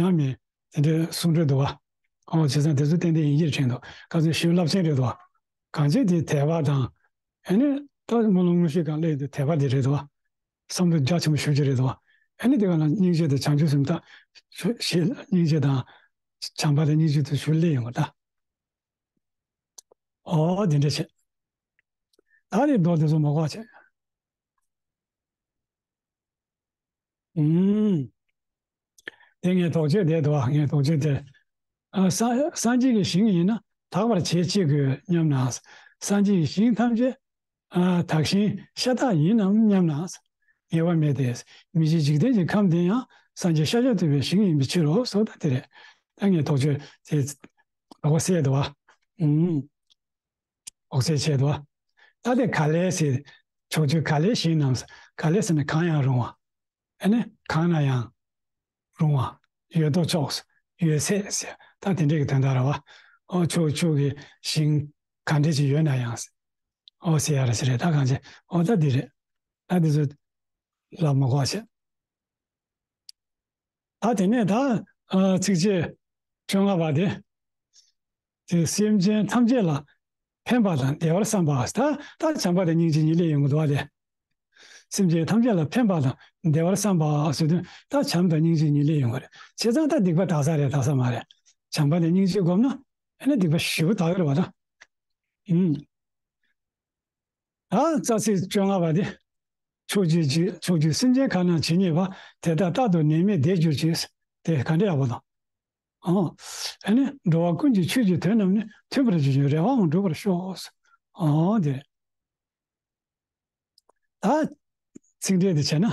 ཡང་མི་དེ་འདྲའི་གསུང་གྲོས་འདུག་བ། ཨོ་བྱས་ཙང་དེ་ཚོ་ཏན་ཏན་ཡིན་གྱི་རེད་དྲན་འདུག་ག་ཚོད་ཞིབ་རླབས་ཆེན་རེད་འདུག་བ། གང་ཅི་དེ་དད་པ་དང་། ཨ་ནི་ད་སྨོན་ལམ་དངོས་གཞི་སྒང་སླེབས་དུས་དད་པ་དེ་རེད་འདུག་བ། བསམ་བློ་རྒྱ་ཆེན་པོ་ཞུ་རྒྱུ་རེད་འདུག་བ། ཨ་ནི་དེ་ག་ལ་སྙིང་རྗེ་དང་བྱང་ཆུབ་སེམས་དང་ཞེས་སྙིང་རྗེ་དང་། བྱམས་པ་དང་སྙིང་རྗེ་དེ་ཞུ་སླེབས་ཡོང་བ་ད། ཨོ་དེ་འདྲ་བྱས། ད་ནི་མདོ་དེ་ཚོ་མ་གོ་བྱས། ཨུམ། དེ་ངས་དོགས་གཅོད་དེ་འདུག་བ། ངས་དོགས་གཅོད་དེ། ཨ་སངས་སངས་རྒྱས་ཀྱི་ཞིང་ཡིན་ན་དག་པར་བྱེད་ཅི་དགོས་སྙམ་ན། སངས་རྒྱས་ཀྱི་ཞིང་ཐམས་ཅད་ཨ་དག་ཞིང་ཤ་སྟག་ཡིན་ནམ་སྙམ་ན། ངེས་པ་མེད་དེ། མི་མཇེད་འཇིག་རྟེན་གྱི་ཁམས་དེ་ཡང་སངས་རྒྱས་ཤཱཀྱ་ཐུབ་པའི་ཞིང་ཡིན་པའི་ཕྱིར་རོ་ཟེར་བ་དེ་རེད། ད་ངས་དོགས་གཅོད་དེ་དོགས་པ་སེལ་འདུག་བ། ཨུམ། འོག་སེལ་བྱས་འདུག་བ། ད་དེ་ག་ལེར་ཟེར། ཕྱོགས་བཅུའི་ག་ལེར་ཞིང་རྣམས། ག་ལེར་ཟེར་ན་གང་ཡང་རུང་བ། ཨ་ནི་གང་ན་ཡང་རུང་བ། ཡོད་དོ་ཅོག་ཡོད་ཚད་ཟེར། ད་དེ་འདྲས་ཀྱི་དོན་དག་རེད་བ། ཨོ་ཕྱོགས་བཅུ་གི་ཞིང་ག་འདྲས་ཅིག་ཡོད་ན་ཡང་ཨོ་ཟེར་ཡ་རེད་ཟེར་རེད། ད་གང་ཅི་ཨོ་ད་འདི་རེད། ད་འདི་ཚོ་ལབ་མ་དགོས་བྱས། ད་དེ་ནས་ད་ཨ་ཚིགས་བཅད་བཅོ་ལྔ་པ་དེ། དེ་སེམས་ཅན་ཐམས་ཅད་ལ་ཕན་པ་དང་བདེ་བར་བསམ་པ། ད་ད་བྱམས་པ་དང་སྙིང་རྗེ་གཉིས་སླེབས་ཡོང་གི་འདུག་བ་དེ། སེམས་ཅན་ཐམས་ཅད་ལ་ཕན་པ་དང་བདེ་བར་བསམ་པ་ཟེར་དུས་ད་བྱམས་དང་སྙིང་རྗེ་གཉིས་སླེབས་ཡོང་གི་རེད། བྱས་ཙང་ད་སྡིག་པ་དག་ས་རེད་དག་ས་མ་རེད། བྱམས་པ་དང་སྙིང་རྗེ་བསྒོམས་ན་ཨ་ནི་སྡིག་པ་ཞེ་པོ་དག་གི་རེད་བ་ད། ཨུམ། ད་རྩ་ཚིག་བཅོ་ལྔ་པ་དེ། ཕྱོགས་བཅུའི་ཕྱོགས་བཅུའི་སེམས་ཅན་གང་རྣམས་ཇི་སྙེད་པ། དེ་དག་རྟག་ཏུ་ནད་མེད་བདེ་གྱུར་ཅིག་དེ་ག་འདྲ་ཡག་པོ་དང་། ཨོ། ཨ་ནི་འགྲོ་བ་ཀུན་གྱི་ཆོས་ཀྱི་དོན་རྣམས་ནི། མཐུན་པར་གྱུར་ཅིང་རེ་བའང་འགྲུབ་པར་ཤོག་ཨོ་དེ། ད་ཚིག་འགྲེལ་དེ་བྱས་ན།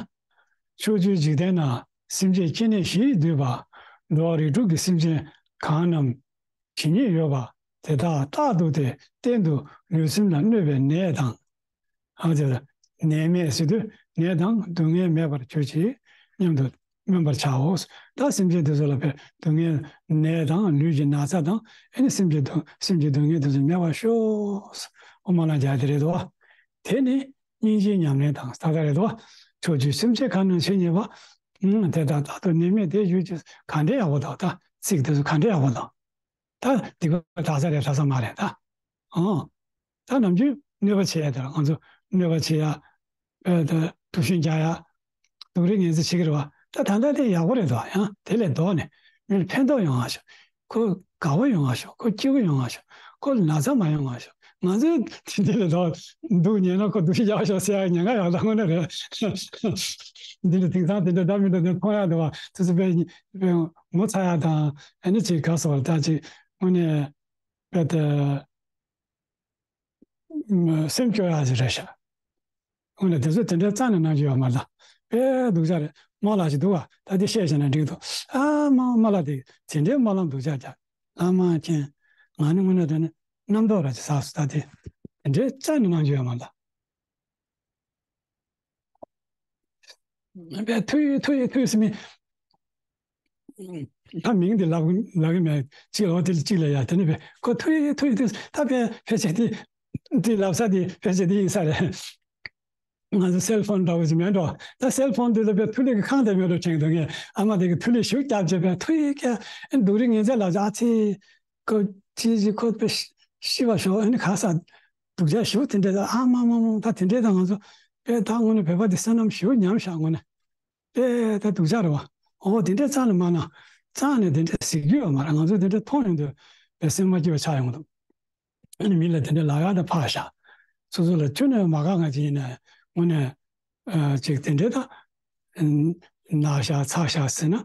ཕྱོགས་བཅུའི་འཇིག་རྟེན་ན་སེམས་ཅན་སྐྱེ་གནས་བཞིས་བསྡུས་པ། འགྲོ་བ་རིགས་དྲུག་གི་སེམས་ཅན་གང་རྣམས་ཇི་སྙེད་ཡོད་པ། དེ་དག་རྟག་ཏུ་དེ་གཏན་དུ་ལུས་སེམས་ལ་གནོད་པའི་ནད་དང་། ཨ་ཙི། ནད་མེད་ཟེར་དུས་ནད་དང་སྡུག་བསྔལ་མེད་པར་གྱུར་ཅིག་སྙམ་དུ་སྨོན་པར་བྱའོ། ད་སེམས་ཅན་དེ་ཚོ་ལ་ཕན་སྡུག་བསྔལ་ནད་དང་ལུས་ཀྱི་ན་ཚ་དང་ཨ་ནི་སེམས་ཀྱི་སྡུག་སེམས་ཀྱི་སྡུག་བསྔལ་དེ་ཚོ་མེད་པར་ཤོག་ཨོཾ་ཨ་ལ་ཛ་དེ་རེད་དོ། དེ་ནི་སྙིང་རྗེའི་ཉམས་ལེན་དང་ད་ལྟ་རེད་དོ། ཕྱོགས་བཅུའི་སེམས་ཅན་གང་རྣམས་ཇི་སྙེད་པ། ཨང་། དེ་དག་རྟག་ཏུ་ནད་མེད་བདེ་གྱུར་ཅིག་ག་འདྲའི་ཡག་པོ་འདུག་ད་ཚིག་དེ་ཚོ་ག་འདྲའི་ཡག་པོ་འདུག་ད་སྡིག་པ་དག་ས་རེད་དག་ས་མ་རེད་ད། ཨང་། ད་ནམ་རྒྱུན་གནོད་པ་བྱེད་ཡ་དེ་ལ་ང་ཚོ་གནོད་པ་བྱེད་ཡ། ཨ་ད་དུག་ཤིང་རྒྱག་ཡ། སྡུག་རུས་ངན་ཚིག་བྱེད་ཀྱི་རེད་བ། ད་ད་ལྟ་དེ་ཡག་པོ་རེད་དོ། ཡང་དེ་ལས་ལྡོག་ནས་མི་ལ་ཕན་ཐོགས་ཡོང་བ་ཞིག་ཁོ་དགའ་བོ་ཡོང་བ་ཞིག་ཁོ་སྐྱིད་པོ་ཡོང་བ་ཞིག་ཁོ་ལ་ན་ཚ་མ་ཡོང་བ་ཞིག་ང་ཚོས་དེ་འདྲ་ལ་དོ་འདུག་ཉན་ན་ཁོ་འདུག་ཤི་ཡག་ཤོག་ཟེར་ཡག་ཉན་ག་ཡག་ད་དངོས་གནས་རེད། འདི་འདྲ་དེང་སང་དེ་འདྲ་འདྲ་མི་འདྲ་དེ་མཐོང་ཡག་འདུག་བ། དེ་ཚོ་དཔེ་དཔེ་ངོ་ཚ་ཡག་དང་ཨ་ནི་ཅིག་ག་སོགས་ད་ཅིག་དངོས་གནས་དཔེ་དེ་སེམས་སྐྱོ་ཡག་ཅིག་རེད་ཤག་དངོས་གནས་དེ་ཚོ་དེ་འདྲའི་རྩ་ནས་གནང་རྒྱུ་ཡོད་མ་རེད། དཔེ་སྡུག་ཅག་རེད། རྨོ་ལགས་ཅིག་འདུག་བ། ད་དེ་བཤད་བྱས་ན་འགྲིག་འདུག་ཨ་མ་རྨོ་ལགས་དེ་དེ་འདྲའི་རྨི་ལམ་སྡུག་ཅག་རྒྱག་ཨ་མ་མཁྱེན། ང་ནི་དངོས་གནས་དྲང་གནས་རྣམ་རྟོག་ར་ཅིག་ཟགས་སོང་། ད་དེ་དེ་འདྲའི་རྩ་ནས་གནང་རྒྱུ་ཡོད་མ་རེད། དཔེ་ཐུག་ཡིན་ཐུག་ཡིན་ཐུག་ཡིན་ཟེར་མི། ད་མིང་འདི་ལབ་ལབ་གི་མེད། གཅིག་ལ་འོ་དེ་གཅིག་ལ་ཡ་དེ་ནི་བས་ཁོ་ཐུག་ཡིན་ཐུག་ཡིན་ཐུག་ད་བས་ཕལ་ཆེར་དེ་དེ་ལབ་ས་དེ་ཕལ་ཆེར་དེ་ཡིན་ས་རེད། ང་ཚོ་སེལ་ཕོན་འདྲ་བོ་ཅིག་མེད་འགྲོ། ད་སེལ་ཕོན་དེ་ལ་བས་ཐུག་ལེ་གི་ཁང་དེ་མེད་འགྲོ་དྲན་འདུག་ངས་ཨ་མ་དེ་གི་ཐུག་ལེ་ཞུགས་རྒྱབ་བྱས་བས་ཐུག་ཡིན་ཀྱ་སྡུག་རི་ངན་ཚད་ལབ་ཅིག་ཨ་ཙི་ཁོ་ཅི་ཅི་ཁོ་བས་ཤི་བ་ཤོག་ཨ་ནི་ག་ས་སྡུག་ཅག་ཞུགས་དེ་འདྲ་ད་ཨ་མ་མ་མ་ད་དེ་འདྲ་ད་ང་ཚོ་བས་ད་དངོས་གནས་བོད་པ་དེ་བསོད་ནམས་ཞུགས་ཉམས་ཤག་དངོས་གནས། ཨེ་ད་སྡུག་ཅག་རེད་བ། འོ་དེ་འདྲའི་རྩ་ནས་མ་གནང་། རྩ་ནས་དེ་འདྲ་ཟེར་རྒྱུ་ཡོད་མ་རེད། ང་ཚོ་དེ་འདྲ་མཐོང་ཡོང་དུས་བས་སེམས་མ་སྐྱིད་པ་ཆགས་ཡོང་འདུག་ཨ་ནི་མི་ལ་དེ་འདྲ་ལབ་ཡག་ད་ཕར་བཞག་སོ་སོ་ལ་ཁྱོན་ནས་མ་དགའ་ང་ཅིག་ཡིན་ན་དངོས་གནས་ཨ་ཅིག་དེ་འདྲའི་ད་ན་ཤག་ཚ་ཤག་ཟེར་ན་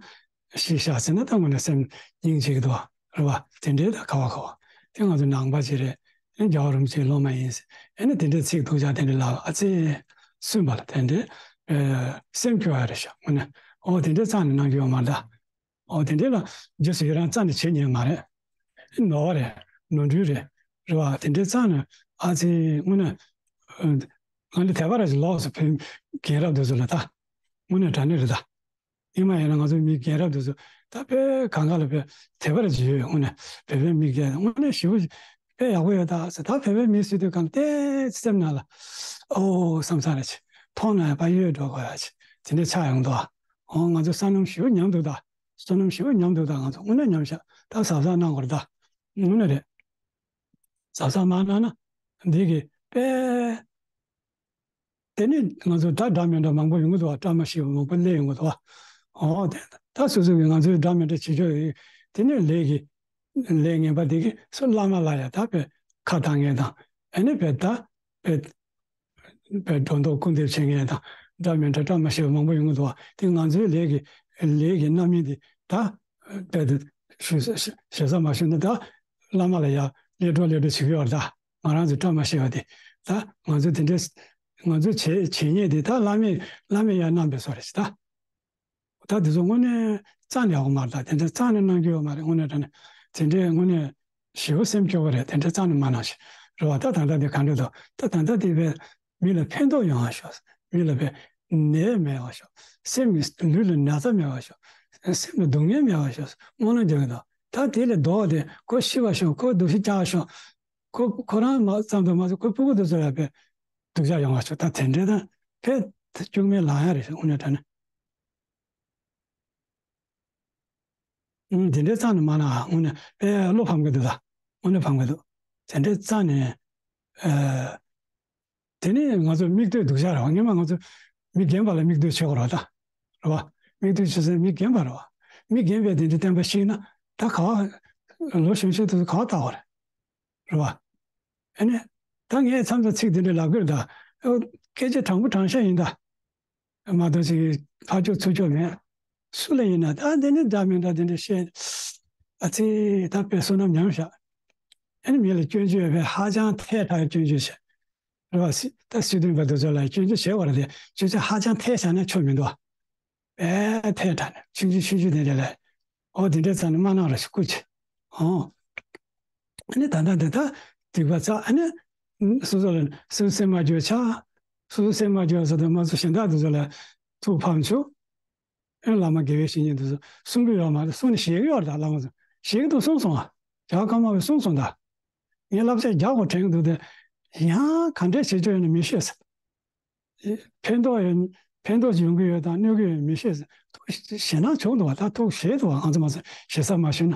ཤི་ཤག་ཟེར་ན་ད་དངོས་གནས་སེམས་སྙིང་རྗེ་གི་འདུག་བ་རེད་བ། དེ་འདྲའི་ད་ག་བ་ག་བ་དེ་ང་ཚོ་ནང་པ་ཅིག་རེད། ཨེ་རྒྱལ་བ་རིན་པོ་ཆེའི་སློབ་མ་ཡིན་ཟེར། ཨེ་ནི་དེ་འདྲའི་ཚིག་སྡུག་ཅག་དེ་འདྲ་ལབ་ཨ་ཙི་སུན་པ་ལ་དེ་འདྲའི་ཨེ་སེམས་སྐྱོ་བ་རེད་ཤག་དངོས་གནས། ཨོ་དེ་འདྲའི་རྩ་ནས་གནང་རྒྱུ་ཡོད་མ་རེད་ད། ཨོ་དེ་འདྲའི་ལ་རྗེས་སུ་ཡི་རང་རྩ་ནས་བྱེད་ཉན་མ་རེད། ཨེ་ནོར་བ་རེད། ནོར་འཁྲུལ་རེད། རེད་བ། དེ་འདྲའི་རྩ་ནས་ཨ་ཙི་དངོས་གནས་ཨ་ང་འདི་དད་པ་ར་ཅིག་ལོགས་སུ་ཕེབས་རྒན་རབས་དེ་ཚོ་ལ་ད་དངོས་གནས་དྲང་གནས་རེད་ད། ཨེ་མ་ཡིན་ན་ང་ཚོ་མི་རྒན་རབས་དེ་ཚོ་ད་དཔེ་གང་ག་ལ་དཔེ་དད་པ་ར་ཅིག་ཡོད་ཡོད། དངོས་གནས་བོད་པའི་མི་རྒན་དངོས་གནས་ཞེ་པོ་དཔེ་ཡག་པོ་ཡོད་ད་ཟེར། ད་བོད་པའི་མི་ཟེར་དུས་གང་ལྟར་སེམས་ནང་ལ་ཨོ་བསམ་ས་ར་ཅིག་མཐོང་ན་ཡང་ཕར་གཡོལ་འགྲོ་དགོས་ཡ་ཅིག་དེ་འདྲ་ཆགས་ཡོང་འདུག་ཨོ་ང་ཚོ་བསོད་ནམས་ཞེ་པོ་ཉམས་འདུག་ད། བསོད་ནམས་ཞེ་པོ་ཉམས་འདུག་ད་ང་ཚོ་དངོས་གནས་ཉམས་ཤག་ད་གཟབ་གཟབ་གནང་དགོས་རེད་ད། དངོས་གནས་རེད། གཟབ་གཟབ་མ་གནང་ན་འདི་གི་དཔེ། དེ་ནི་ང་ཚོ་ད་འདྲ་མི་འདྲ་མང་པོ་ཡོང་གི་འདུག་བ། བཀྲ་མ་ཤིས་པ་མང་པོ་སླེབས་ཡོང་གི་འདུག་བ། འོ་དེ་ད་སོ་སོ་གི་ང་ཚོའི་འདྲ་མི་འདྲ་བྱེད་ཕྱོགས་ཡོད། དེ་ནི་ལས་ཀྱི་ལས་ངན་པ་དེ་གི་སུ་བླ་མ་ལ་ཡ་ད་དཔེ་ཁ་བཏང་མཁན་དང་ཨ་ནི་དཔེ་ད་དཔེ་དཔེ་སྒྲོ་འདོགས་སྐུར་འདེབས་བྱེད་མཁན་དང་འདྲ་མི་འདྲ་བཀྲ་མ་ཤིས་པ་མང་པོ་ཡོང་གི་འདུག་བ། དེ་ང་ཚོའི་ལས་ཀྱི་ལས་ཀྱི་རྣམ་སྨིན་དེ་ད་དཔེ་དེ་ཞུ་ཞེ་ས་མ་ཞུ་ན་ད་བླ་མ་ལ་ཡ་ལས་འགྲོ་ལས་འགྲོ་བྱེད་ཀྱི་ཡོད་རེད་ད། ང་རང་ཚོ་བཀྲ་མ་ཤིས་པ་དེ། ད་ང་ཚོ་དེ་འདྲའི་ང་ཚོ་བྱེད་བྱེད་ཉེས་དེ་ད་བླ་མས་བླ་མས་ཡར་གནང་པའི་བཟོ་རེད་ཅི་ད། ད་དེ་ཚོ་དངོས་གནས་རྩ་ནས་ཡག་པོ་མ་རེད་ད། དེ་འདྲ་རྩ་ནས་གནང་རྒྱུ་ཡོད་མ་རེད། དངོས་གནས་དྲང་གནས་དེ་འདྲའི་དངོས་གནས་ཞེ་པོ་སེམས་སྐྱོ་བོ་རེད། དེ་འདྲ་རྩ་ནས་མ་གནང་ཞིག་རེད་བ། ད་ད་ལྟ་དེ་ག་འདྲ་འདུག་ད་ད་ལྟ་དེ་བས་མི་ལ་ཕན་ཐོགས་ཡོང་བ་ཤོག་མི་ལ་བས་ནད་མེད་པ་ཤོག་སེམས་ཀྱི་ལུས་ལ་ན་ཚ་མེད་པ་ཤོག་སེམས་ལ་སྡུག་བསྔལ་མེད་པ་ཤོག་སྨོན་ལམ་རྒྱག་གི་འདུག་ད་དེ་ལས་ལྡོག་སྟེ་ཁོ་ཤི་བ་ཤོག་ཁོ་སྡུག་ཤི་རྒྱག་ཤོག་ཁོ་ཁོ་རང་མ་ཙམ་དུ་མ་ཟད་ཁོའི་སྤུ་གུ་དེ་ཚོ་ལ་དཔེ་སྡུག་ཅག་ཡོང་བ་ཤོག་ད་དེ་འདྲའི་ད་དཔེ་སྐྱུག་མེར་ལངས་ཡ་རེད་ཤག་དངོས་གནས་དྲང་གནས། ཨང་དེ་འདྲའི་རྩ་ནས་མ་གནང་། དངོས་གནས་དཔེ་བློ་ཕམ་གི་འདུག་ད་དངོས་གནས་ཕམ་གི་འདུག་དེ་འདྲའི་རྩ་ནས་ཨ། དེ་ནི་ང་ཚོ་མིག་ལྟོས་སྡུག་ཅག་རེད་བ། སྔོན་མ་ང་ཚོ་མི་རྒན་པ་ལ་མིག་ལྟོས་བྱེད་དགོས་རེད་བ་ད། རེད་བ། མིག་ལྟོས་བྱེད་སའི་མི་རྒན་པ་རེད་བ། མི་རྒན་པས་དེ་འདྲའི་བསྟན་པ་བཤིག་ན་ད་ག་བ་ལོ་གཞོན་གཞོན་དེ་ཚོ་ག་བ་བལྟ་དགོས་རེད། རེད་བ། ཨ་ནི། ད་ངས་མཚམས་མཚམས་ཚིག་འདི་འདྲ་ལབ་ཀྱི་རེད་ད། ཨོ། སྐད་ཆ་དྲང་པོ་དྲང་བཞག་ཡིན་ད། མ་གཏོགས་ཅིག་ཕར་ཕྱོགས་ཚུར་ཕྱོགས་མེད། སུ་ལ་ཡིན་ན་ད་འདི་ནི་འདྲ་མི་འདྲ་འདི་འདྲ་བཤད། ཨ་ཙི་ད་དཔེ་བསོད་ནམས་ཉམས་བཞག་ཨ་ནི་མི་ལ་སྐྱོན་བརྗོད་ཡོད་པའི་ཧ་ཅང་ཐལ་དྲགས་སྐྱོན་བརྗོད་བྱས། རེད་བ། སྲིད་ད་སྲིད་དོན་པ་དེ་ཚོ་ལ་སྐྱོན་བརྗོད་བྱས་པ་རེད་དེ་སྐྱོན་བརྗོད་ཧ་ཅང་ཐལ་བཞག་ན་ཆོ་མི་འདུག་བ། དཔེ་ཐལ་དྲགས་ནས་ཆུང་ཆུང་ཆུང་ཆུང་དེ་འདྲ་ལས། ཨོ་དེ་འདྲའི་རྩ་ནས་མ་གནང་རོགས་ཞེས་སྐུལ་བྱས། ཨོ། ཨ་ནི་ད་ལྟ་འདི་ད་སྡིག་པ་བསགས་ཨ་ནི། སོ་སོ་ལ་སོ་སོ་སེམས་མ་སྐྱོ་ཆགས། སོ་སོ་སེམས་མ་སྐྱོ་ཟེར་དུས་མ་ཚོ་གཞན་དག་དེ་ཚོ་ལ་ཐུགས་ཕམ་བྱུང་། ཨ་ནི་བླ་མ་དགེ་བའི་བཤེས་གཉེན་དེ་ཚོ་གསུང་གི་ཡོད་མ་རེད། གསུང་ནས་ཞེད་ཀྱི་ཡོད་རེད་ད་བླ་མ་ཚོ། ཞེད་ཀྱི་འདུག་གསུངས་སོང་ཨ། རྒྱ་གར་མ་བས་གསུངས་སོང་ད། ངས་བསླབ་བྱ་རྒྱག་དགོས་དྲན་གྱི་འདུག་སྟེ། ཡང་ག་འདྲས་བྱེད་ཆོག་ཡོད་ན་མི་ཤེས་ཟེར། ཕན་ཐོགས་ཡོད། ཕན་ཐོགས་ཅིག་ཡོང་གི་ཡོད་དང་གནོད་ཀྱི་ཡོད་མི་ཤེས། ཐུགས་ཞེད་སྣང་བྱུང་འདུག་བ། ད་ཐུགས་ཞེད་འདུག་བ། ང་ཚོ་མ་ཚོ་ཞེ་ས་མ་ཞུས་ན།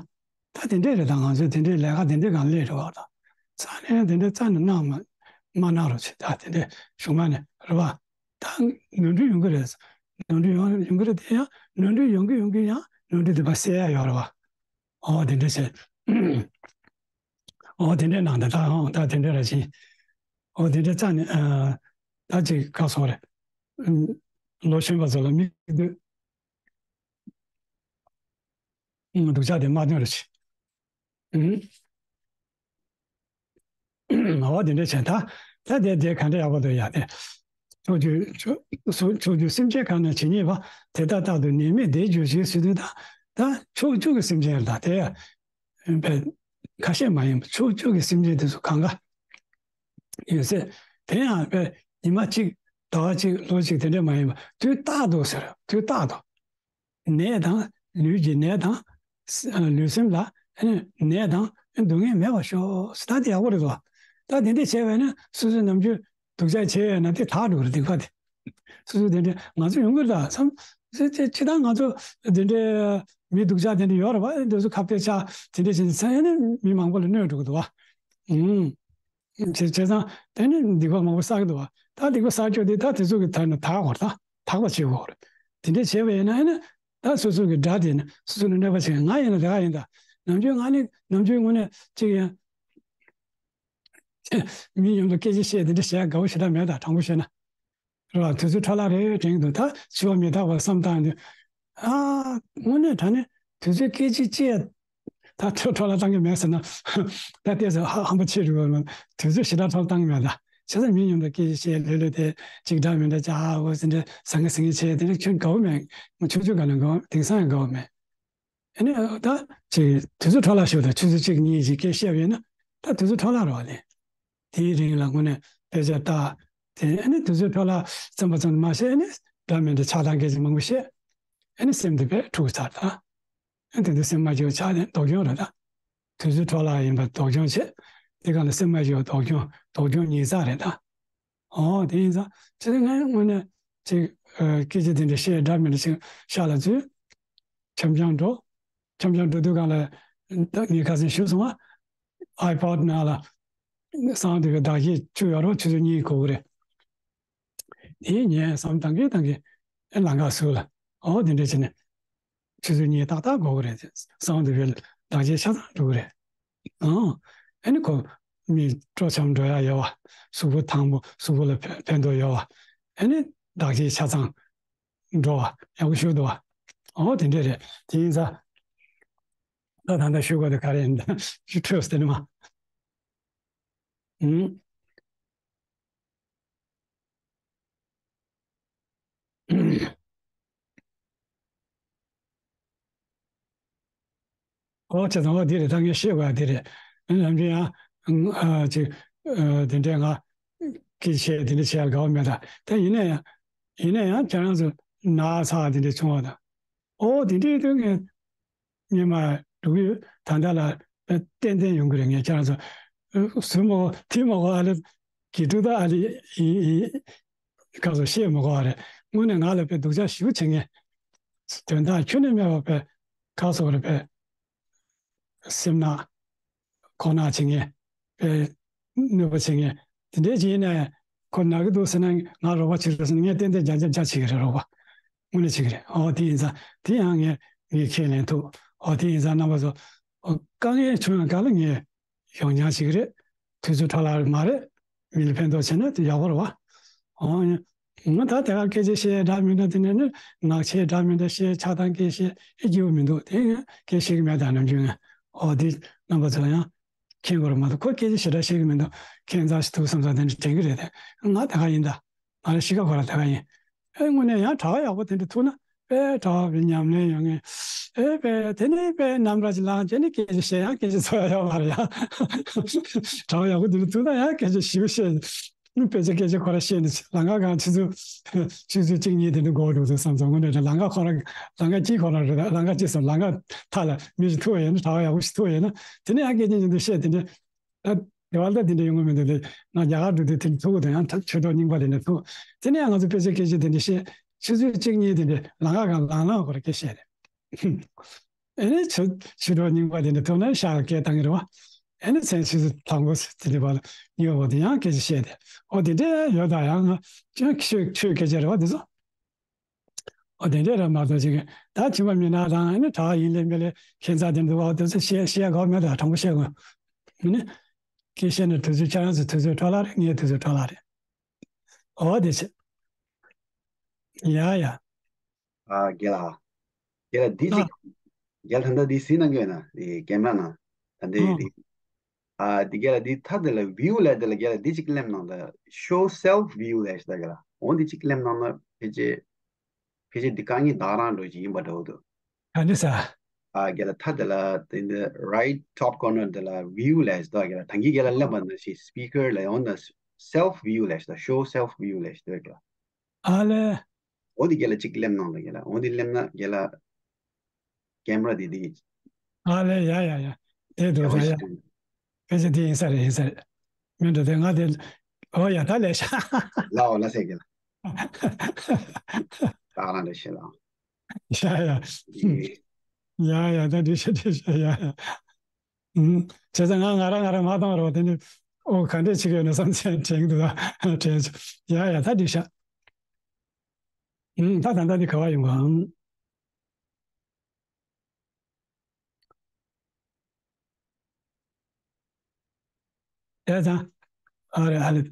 ད་དེ་འདྲས་རེད། ད་ང་ཚོས་དེ་འདྲས་ལས་ཀ་དེ་འདྲས་གང་ལས་རེད་བ། ད་རྩ་ནས་དེ་འདྲས་རྩ་ནས་གནང་མ་མ་གནང་རོགས་བྱེད། ད་དེ་འདྲས་བྱུང་མ་ནས་རེད་བ། ད་ནོར་འཁྲུལ་ཡོང་གི་རེད། ནོར་འཁྲུལ་ཡོང་ཡོང་གི་རེད། དེ་ཡང་ནོར་འཁྲུལ་ཡོང་གི་ཡོང་གི་ཡང་ནོར་འཁྲུལ་དེ་ཕར་སེལ་ཡ་ཡོད་རེད་བ། ཨོ་དེ་འདྲས་བྱས། ཨོ་དེ་འདྲའི་ནང་དུ་ད་ཨོ་ད་དེ་འདྲ་ར་ཅིག་ཨོ་དེ་འདྲ་རྩ་ནས་ཨ་ད་ཅིག་ག་སོང་རེད། ཨུམ། ལོ་གཞོན་པ་ཚོ་ལ་མི་འདུག་ཨུམ། སྡུག་ཅག་དེ་མ་འདོན་ར་ཅིག་ཨུམ། ཨོ་དེ་འདྲ་བྱས་ད་ད་དེ་དེ་ག་འདྲ་ཡག་པོ་འདུག་ཡ་དེ། ཕྱོགས་བཅུའི་ཕྱོགས་ཕྱོགས་བཅུའི་སེམས་ཅན་གང་ན་ཇི་སྙེད་པ། དེ་དག་རྟག་ཏུ་ནད་མེད་བདེ་འགྱུར་ཞིང་ཟེར་དུས་ད་ད་ཕྱོགས་བཅུ་གི་སེམས་ཅན་ལ་དེ། པའི་ཁ་ཤས་མ་ཡིན་པ་ཕྱོགས་བཅུ་གི་སེམས་ཅན་དེ་ཚོ་གང་ག་ཡོད་ཚད། དེ་ཡང་པའི་ཉི་མ་གཅིག་ཟླ་བ་གཅིག་ལོ་གཅིག་དེ་འདྲས་མ་ཡིན་པ་དུས་རྟག་ཏུ་ཟེར་དུས་རྟག་ཏུ། ནད་དང་ལུས་ཀྱི་ནད་དང་ལུས་སེམས་ལ་ནད་དང་སྡུག་བསྔལ་མེད་པར་ཤོག་ད་དེ་ཡག་པོ་རེད་དོ། ད་དེ་འདྲས་བྱས་པས་ན་སོ་སོའི་ནམ་རྒྱུན་སྡུག་ཅག་བྱས་ཡོད་ན་དེ་དག་འགྲོ་གི་རེད་སྡིག་པ་དེ། སོ་སོ་དེ་འདྲས་ང་ཚོ་ཡོང་གི་རེད་ད་བསམ། ཅི་ཅི་ཅི་ད་ང་ཚོ་དེ་འདྲས་མི་སྡུག་ཅག་དེ་འདྲས་ཡོད་རེད་པ། དེ་ཚོ་ཁ་གཏད་ཆག་དེ་འདྲས་བྱས་ནས་ཚང་ཡང་ནི་མི་མང་པོ་ལ་གནོད་འགྲོ་གི་འདུག་བ། ཨུམ། བྱས་བྱས་ཙང་དེ་ནི་སྡིག་པ་མང་པོ་བསགས་ཀྱི་འདུག་བ། ད་སྡིག་པ་བསགས་ཆོག་དེ་ད་དེ་ཚོ་གི་ཐད་ནས་དག་དགོས་རེད་ད། དག་པ་བྱེད་དགོས་རེད། དེ་འདྲས་བྱས་པ་ཡིན་ན་ཡང་ནི་ད་སོ་སོ་གི་དགྲ་དེ་ནི་སོ་སོ་ལ་གནོད་པ་བྱེད་མཁན་ང་ཡིན་ན་དེ་ག་ཡིན་ད། ནམ་རྒྱུན་ང་ནི་ནམ་རྒྱུན་དངོས་གནས་གཅིག་ཡིན། མི་མཉམ་དུ་སྐད་ཆ་བཤད་དེ་འདྲ་བྱས་དགའ་བོ་ཞེ་དྲག་མེད་ད་དྲང་པོ་བཤད་ན། རེད་བ། དུས་ཚོད་འཕྲོ་བརླག་རེད་དྲན་གྱི་འདུག་ད་འཆི་བ་མི་རྟག་པ་བསམ་བཏང་དུས། ཨ། དངོས་གནས་དྲང་གནས་དུས་ཚོད་སྐད་ཅིག་ཅིག་ད་འཕྲོ་འཕྲོ་བརླག་བཏང་གི་མེད་ཟེར་ན། ད་ལྟས་སུ་ཧ་ཧམ་པ་ཆེ་རུ་བ་དུས་ཚོད་ཞེ་དྲག་འཕྲོ་བརླག་བཏང་གི་མེད་ད། བྱས་ཙང་མི་མཉམ་དུ་སྐད་ཆ་བཤད་ལོས་ལོས་དེ་གཅིག་འདྲ་མི་འདྲ་ཅག་འོ་ཟེར་འདྲ་ཟང་ངེ་ཟིང་ངེ་བྱས་དེ་འདྲ་ཁྱོན་དགའ་བོ་མེད། ང་ཆུང་ཆུང་ག་ལ་དགའ་བོ་དེང་སང་ཡང་དགའ་བོ་མེད། ཨ་ནི་ད་ཅིག་དུས་ཚོད་འཕྲོ་བརླག་ཞིག་དང་ཆུ་ཚོད་གཅིག་གཉིས་ཤིག་སྐད་བཤད་པ་ཡིན་ན་ད་དུས་ཚོད་འཕྲོ་བརླག་རེད་བ་ལས། དེའི་རིང་ལ་དངོས་གནས་དཔེ་ཆ་ལྟ། དེ་ཨ་ནི་དུས་ཚོད་འཕྲོ་བརླག་བཙོན་པ་ཙམ་དུ་མ་བཤད་ཨ་ནི་འདྲ་མི་འདྲ་ཆགས་སྡང་སྐད་ཆ་མང་པོ་བཤད། ཨ་ནི་སེམས་དེ་དཔེ་འཁྲུག་ཚར་ད། ཨ་ནི་དེ་དུས་སེམས་མ་སྐྱིད་པ་ཆགས་ནས་སྡུག་གྱོང་རེད་ད། དུས་ཚོད་འཕྲོ་བརླག་ཡིན་པ་སྡུག་གྱོང་བྱེད། དེ་ག་ལ་སེམས་མ་སྐྱིད་པ་སྡུག་གྱོང་སྡུག་གྱོང་ཉིས་བརྩེགས་རེད་ད། ཨོ་དེ་ཡིན་ཙང་ཅི་སྟེ་ངས་དངོས་གནས་ཅིག་ཨ་སྐད་ཆ་དེ་འདྲ་བཤད་འདྲ་མི་འདྲ་ཞིག་ཤག་ལ་ཚུད། འཆམ་འཆམ་འགྲོ། འཆམ་འཆམ་འགྲོ་དུས་གང་ལ་ད་ངས་ཁ་སང་ཞུས་སོང་ཨ། ཨའི་པོཌ་ནང་ལ་སང་དེ་གི་བདག་གཅེས་བཅུག་ཡོད་རོགས་ཆུ་ཚོད་གཉིས་འགོར་གི་རེད། དེ་ངས་བསམ་བཏང་གི་བཏང་གི་ཨེ་ལམ་ཁ་ཟུར་ལ་ཨོ་དེ་འདྲ་བྱས་ནས་ཆུ་ཚོད་གཉིས་ཏག་ཏག་འགོར་གི་རེད། སང་དེ་གི་བདག་གཅེས་ཆ་ཚང་འགྲོ་གི་རེད། ཨང་། ཨ་ནི་ཁོ་མི་སྤྲོ་འཆམ་འགྲོ་ཡ་ཡོད་བ། གཟུགས་པོ་ཐང་པོ་གཟུགས་པོ་ལ་ཕན་ཕན་ཐོགས་ཡོད་བ། ཨ་ནི་བདག་གཅེས་ཆ་ཚང་འགྲོ་བ་ཡག་པོ་ཞུ་འདུག་བ། ཨོ་དེ་འདྲས་རེད། དེ་ཡིན་ཙང་ད་ད་ལྟ་ཞུ་དགོས་དེ་ག་རེ་ཡིན་ད་ཞུ་འཕྲོས་དེ་ནི་མ། ཨུམ། ཨོ་བྱས་ཙང་ཨོ་འདི་རེད། ད་ངས་བཤད་དགོས་ཡ་འདི་རེད། ནམ་རྒྱུན་ཡང་ཨ་ཅིག་ཨ་དེ་འདྲས་ང་སྐད་ཆ་བཤད་དེ་འདྲས་བྱེད་ཡ་དགའ་བ་མེད་ད། ད་ཡིན་ན་ཡང་ཡིན་ན་ཡང་ཁྱེད་རང་ཚོ་ན་ཚ་དེ་འདྲས་བྱུང་བ་དང་། ཨོ་དེ་འདྲས་ཡིན་དུས་ངས་སྔོན་མ་འགྲོ་གི་ཡོད། ད་ལྟ་ལ་ཏན་ཏན་ཡོང་གི་རེད། ངས་ཁྱེད་རང་ཚོ་ཟུར་མོ་ཐིག་མོ་གོ་ཨ་ལེ་གི་ཀྲུ་ད་ཨ་ལེ་ཡི་ཡི་ཁ་སོ་བཤད་མོ་གོ་ཨ་རེད། དངོས་གནས་ང་ལ་དཔེ་སྡུག་ཅག་ཞེ་པོ་བྱེད་ངེས། དོན་དག་ཁྱོན་ནས་མེད་པ་དཔེ་ཁ་སོ་རེད་དཔེ་སེམས་ནག་ཁོག་ནག་བྱེད་ངེས། དཔེ་གནོད་པ་བྱེད་ངེས། དེ་འདྲས་བྱས་ནས་ཁོ་ན་གི་འདུག་ཟེར་ན་ང་རོགས་པ་བྱེད་རོགས་ཟེར་ན་ངས་ཏན་ཏན་རྒྱ་རྒྱ་རྒྱ་བྱེད་ཀྱི་རེད། རོགས་པ་དངོས་གནས་བྱེད་ཀྱི་རེད། ཨོ་དེ་ཡིན་ཙང་དེ་ཡང་ངས་ངས་ཁས་ལེན་ཐུབ། ཨོ་དེ་ཡིན་ཙང་རྣམ་པ་ཚོ་ཨོ་དཀའ་ངལ་བྱུང་ཡང་ག་ལ་ངས་ཡོང་སྙིང་ཞིག་རེད། དུས་ཚོད་འཕྲོ་བརླག་མ་རེད། མི་ལ་ཕན་ཐོགས་བྱས་ན་དེ་ཡག་པོ་རེད་བ། ཨོ། ང་ད་དེ་ག་སྐད་ཆ་བཤད་འདྲ་མི་འདྲ་དེ་ནས་ནི་ངག་ཆད་འདྲ་མི་འདྲ་བཤད་ཆགས་སྡང་སྐད་བཤད་ཨེ་སྐྱིད་པོ་མི་འདུག་དེ་ཡང་སྐད་བཤད་གི་མེད་ད་ནམ་རྒྱུན་ང་། ཨོ་དེ་རྣམ་པ་ཚོ་ཡང་མཁྱེན་དགོས་རེད་མ་གཏོགས་ཁོ་སྐད་ཆ་ཞེ་དྲག་བཤད་གི་མི་འདུག་ཁྱད་མཚར་ཞིག་འདུག་བསམ་ས་དེ་འདྲ་དྲན་གི་རེད་དེ། ང་དེ་ག་ཡིན་ད། ང་ལ་གཤིས་ཀ་ཁོ་ར་དེ་ག་ཡིན། ཨེ་དངོས་གནས་ཡང་གྲྭ་བ་ཡག་པོ་དེ་འདྲ་ཐུག་ན་དཔེ་གྲྭ་བ་བའི་ཉམས་ལེན་ཡོང་ངེས། ཨེ་དཔེ་དེ་ནས་དཔེ་རྣམ་པ་ཅིག་ལངས་བྱས་ནས་སྐད་ཆ་བཤད་ཡང་སྐད་ཆ་ཚོར་ཡ་ཡོད་མ་རེད་ཡ། གྲྭ་བ་ཡག་པོ་དེ་འདྲ་ཐུག་ན་ཡང་སྐད་ཆ་ཞིབ་བཤད། དཔེ་ཆ་སྐད་ཆ་ཁོ་ར་བཤད་ནས་ལམ་ཁ་སྒང་ཆུ་ཚོད་ཆུ་ཚོད་གཅིག་གཉིས་དེ་འདྲ་འགོར་འགྲོ་འདུག་བསམ་སོང་། དངོས་གནས་ལམ་ཁ་ཁོ་ར་ལམ་ཁ་གཅིག་ཁོ་ར་རེད། ལམ་ཁ་གཅིག་སོང་ལམ་ཁ་མཐའ་ལ་མི་ཞིག་ཐུག་པ་ཡིན་ན་གྲྭ་བ་ཡག་པོ་ཞིག་ཐུག་པ་ཡིན་ན་དེ་ནས་ཡང་སྐད་ཆ་ཉིན་དུ་བཤད་དེ་འདྲ། ད་དེ་བར་ད་དེ་འདྲ་ཡོང་གི་མི་འདུག་དེ་ང་རྒྱ་གར་འགྲོ་དུས་དེ་འདྲ་ཐུག་དང་ཡང་ཆོས་གྲོགས་རྙིང་པ་དེ་འདྲ་ཐུག་དེ་ནས་ཡང་ང་ཚོ་དཔེ་ཆ་སྐད་ཆ་དེ་འདྲ་བཤད། ཆུ་ཚོད་གཅིག་གཉིས་དེ་འདྲ་ལམ་ཁ་སྒང་ལང་ལང་ཁོ་ར་སྐད་བཤད་རེད། ཨེ་ནས་ཆོས་ཆོས་གྲོགས་རྙིང་པ་དེ་འདྲ་ཐུག་ན་ཤག་སྐད་བཏང་གི་རེད་བ། ཨེ་ནས་མཚན་ཆུ་ཚོད་དང་པོ་དེ་འདྲ་བར་ཉོ་བ་དེ་ཡང་སྐད་ཆ་བཤད་དེ་ཨོ་དེ་འདྲ་ཡོད་ད་ཡང་ང་ཅང་ཆོས་ཆོས་སྐད་ཆ་རེད་བ་དེ་ཚོ། ཨོ་དེ་འདྲས་ར་མ་གཏོགས་ཅིག་ད་ཁྱིམ་པ་མི་ནག་དང་ཨ་ནི་གྲྭ་བ་ཡིན་ལས་མི་ལས་ཁྱད་མཚར་དེ་འདུག་བ། དེ་ཚོ་བཤད་བཤད་དགོས་མེད་ད། དྲང་པོ་བཤད་དགོས། མི་ནི་ སྐད་བཤད་ན་དུས་ཚོད་ཁྱེད་རང་ཚོའི་དུས་ཚོད་འཕྲོ་བརླག་རེད། ངའི་དུས་ཚོད་འཕྲོ་བརླག་རེད། འོ་དེ་བྱས། ཡ་ཡ། ཨ་རྒན་ལགས། རྒན་ལགས་འདི་ཨ་ཅིག་རྒན་ལགས་ད་ལྟ་འདི་གཟིགས་གནང་གི་ཡོད་ན། འདི་ཀེམ་ར་ནང་། ད་འདི་ཨ་འདི། ཨ་འདི་རྒན་ལགས་འདི་ད་འདི་ལ་བིའུ་ལབ་འདི་ལ་རྒན་ལགས་འདི་ཅིག་གླེམ་གནང་ད། Show self view ལབ་ཞིག་ད་རྒན་ལགས། འོ་འདི་ཅིག་གླེམ་གནང་ན་ཕལ་ཆེར། ཕལ་ཆེར་འདི་དཀའ་ངལ་འདག་རང་འགྲོ་ཅིག་ཡིན་པ་འདྲ་བོ་འདུག་ག་འདྲ་ས། ཨ་རྒན་ལགས་ད་འདི་ལ་འདི་འདི་right top corner འདི་ལ་བིའུ་ལབ་ཞིག་ད་རྒན་ལགས། ད་གིན་རྒན་ལགས་གླེམ་པ་ནང་བཞིན་སི་པི་ཀར་ལ་ཡོང་ན་self view ལབ་ཞིག་ད། Show self view ལབ་ཞིག་ད་རྒན་ལགས། ཨ་ལེ། འོ་འདི་རྒན་ལགས་ཅིག་གླེམ་གནང་ད་རྒན་ལགས། འོ་འདི་གླེམ་ན་རྒན་ལགས་ཀེམ་ར་འདི་འདི། ཨ་ལེ། ཡ་ཡ་ཡ། དེ་འདུག་ད་ཡ། ཕལ་ཆེར་འདི་ཡིན་ས་རེད། ཡིན་ས་རེད། མི་འགྲོ་དེ་ང་དེ། འོ་ཡ་ད་ལས་ཤ། ལའོ་ལ་སེ་རྒན་ལགས། ད་རང་ལས་ཤ་ལའོ། ཡ་ཡ། ཡ་ཡ་ད་འདི་ཤ་འདི་ཤ་ཡ་ཡ། ཨུམ། བྱས་ཙང་ང་ང་རང་ང་རང་མ་བཏང་བར་བ་དེ་ནི། ཨོ་ག་འདྲས་བྱེད་ཀྱི་ཡོད་ན་བསམ་ཚེ་དྲན་གྱི་འདུག་ད་དྲན་བྱུང་། ཡ་ཡ་ད་འགྲིག་ཤག་ཨུམ། ད་ད་ལྟ་འདི་ག་བ་ཡོང་ག་ཨང་། བྱས་ཙང་། ཨ་རེ་ཨ་ལེ།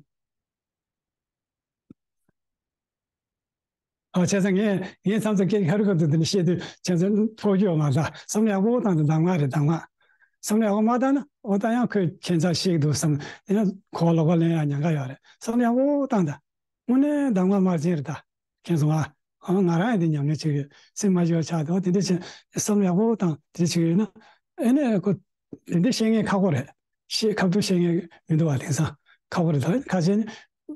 ཨ་བྱས་ཙང་ངས་ངས་མཚམས་མཚམས་སྐད་ཁ་རི་ཁ་ཐུག་དེ་འདྲ་བཤད་དུས་ཁྱེད་ཚོ་ཕོག་རྒྱུ་ཡོད་མ་རེད། བསམ་བློ་ཡག་པོ་བཏང་དང་གདམས་ངག་རེད། གདམས་ངག་བསམ་བློ་ཡག་པོ་མ་བཏང་ན་ཨོ་ད་ཡང་ཁོས་ཁྱད་མཚར་ཤེས་ཀྱི་འདུག་བསམ། དེ་ཡང་ཁོ་ལོག་པ་ལེན་ཡང་ཉེན་ཁ་ཡོད་རེད། བསམ་བློ་ཡག་པོ་བཏང་དང་། དངོས་གནས་གདམས་ངག་དམར་རྗེན་རེད་ད། ཁྱེད་ཚོ་ང་ཨ་ང་རང་ཡང་དེ་ཉམས་ལེན་བྱེད་ཀྱི་ཡོད། སེམས་མ་སྐྱིད་པ་ཆགས་འདུག་དེ་འདྲ་བྱས་བསམ་བློ་ཡག་པོ་བཏང་དེ་བྱེད་ཀྱི་ཡོད་ན། ཨེ་ནས་ཁོ་དེ་འདྲ་བཤད་མཁན་ཁག་པོ་རེད། བཤད་ཁ་ཐུག་བཤད་མཁན་མི་འདུག་བ། དེང་སང་ཁག་པོ་རེད་ད། ཁ་ཤས་ནི་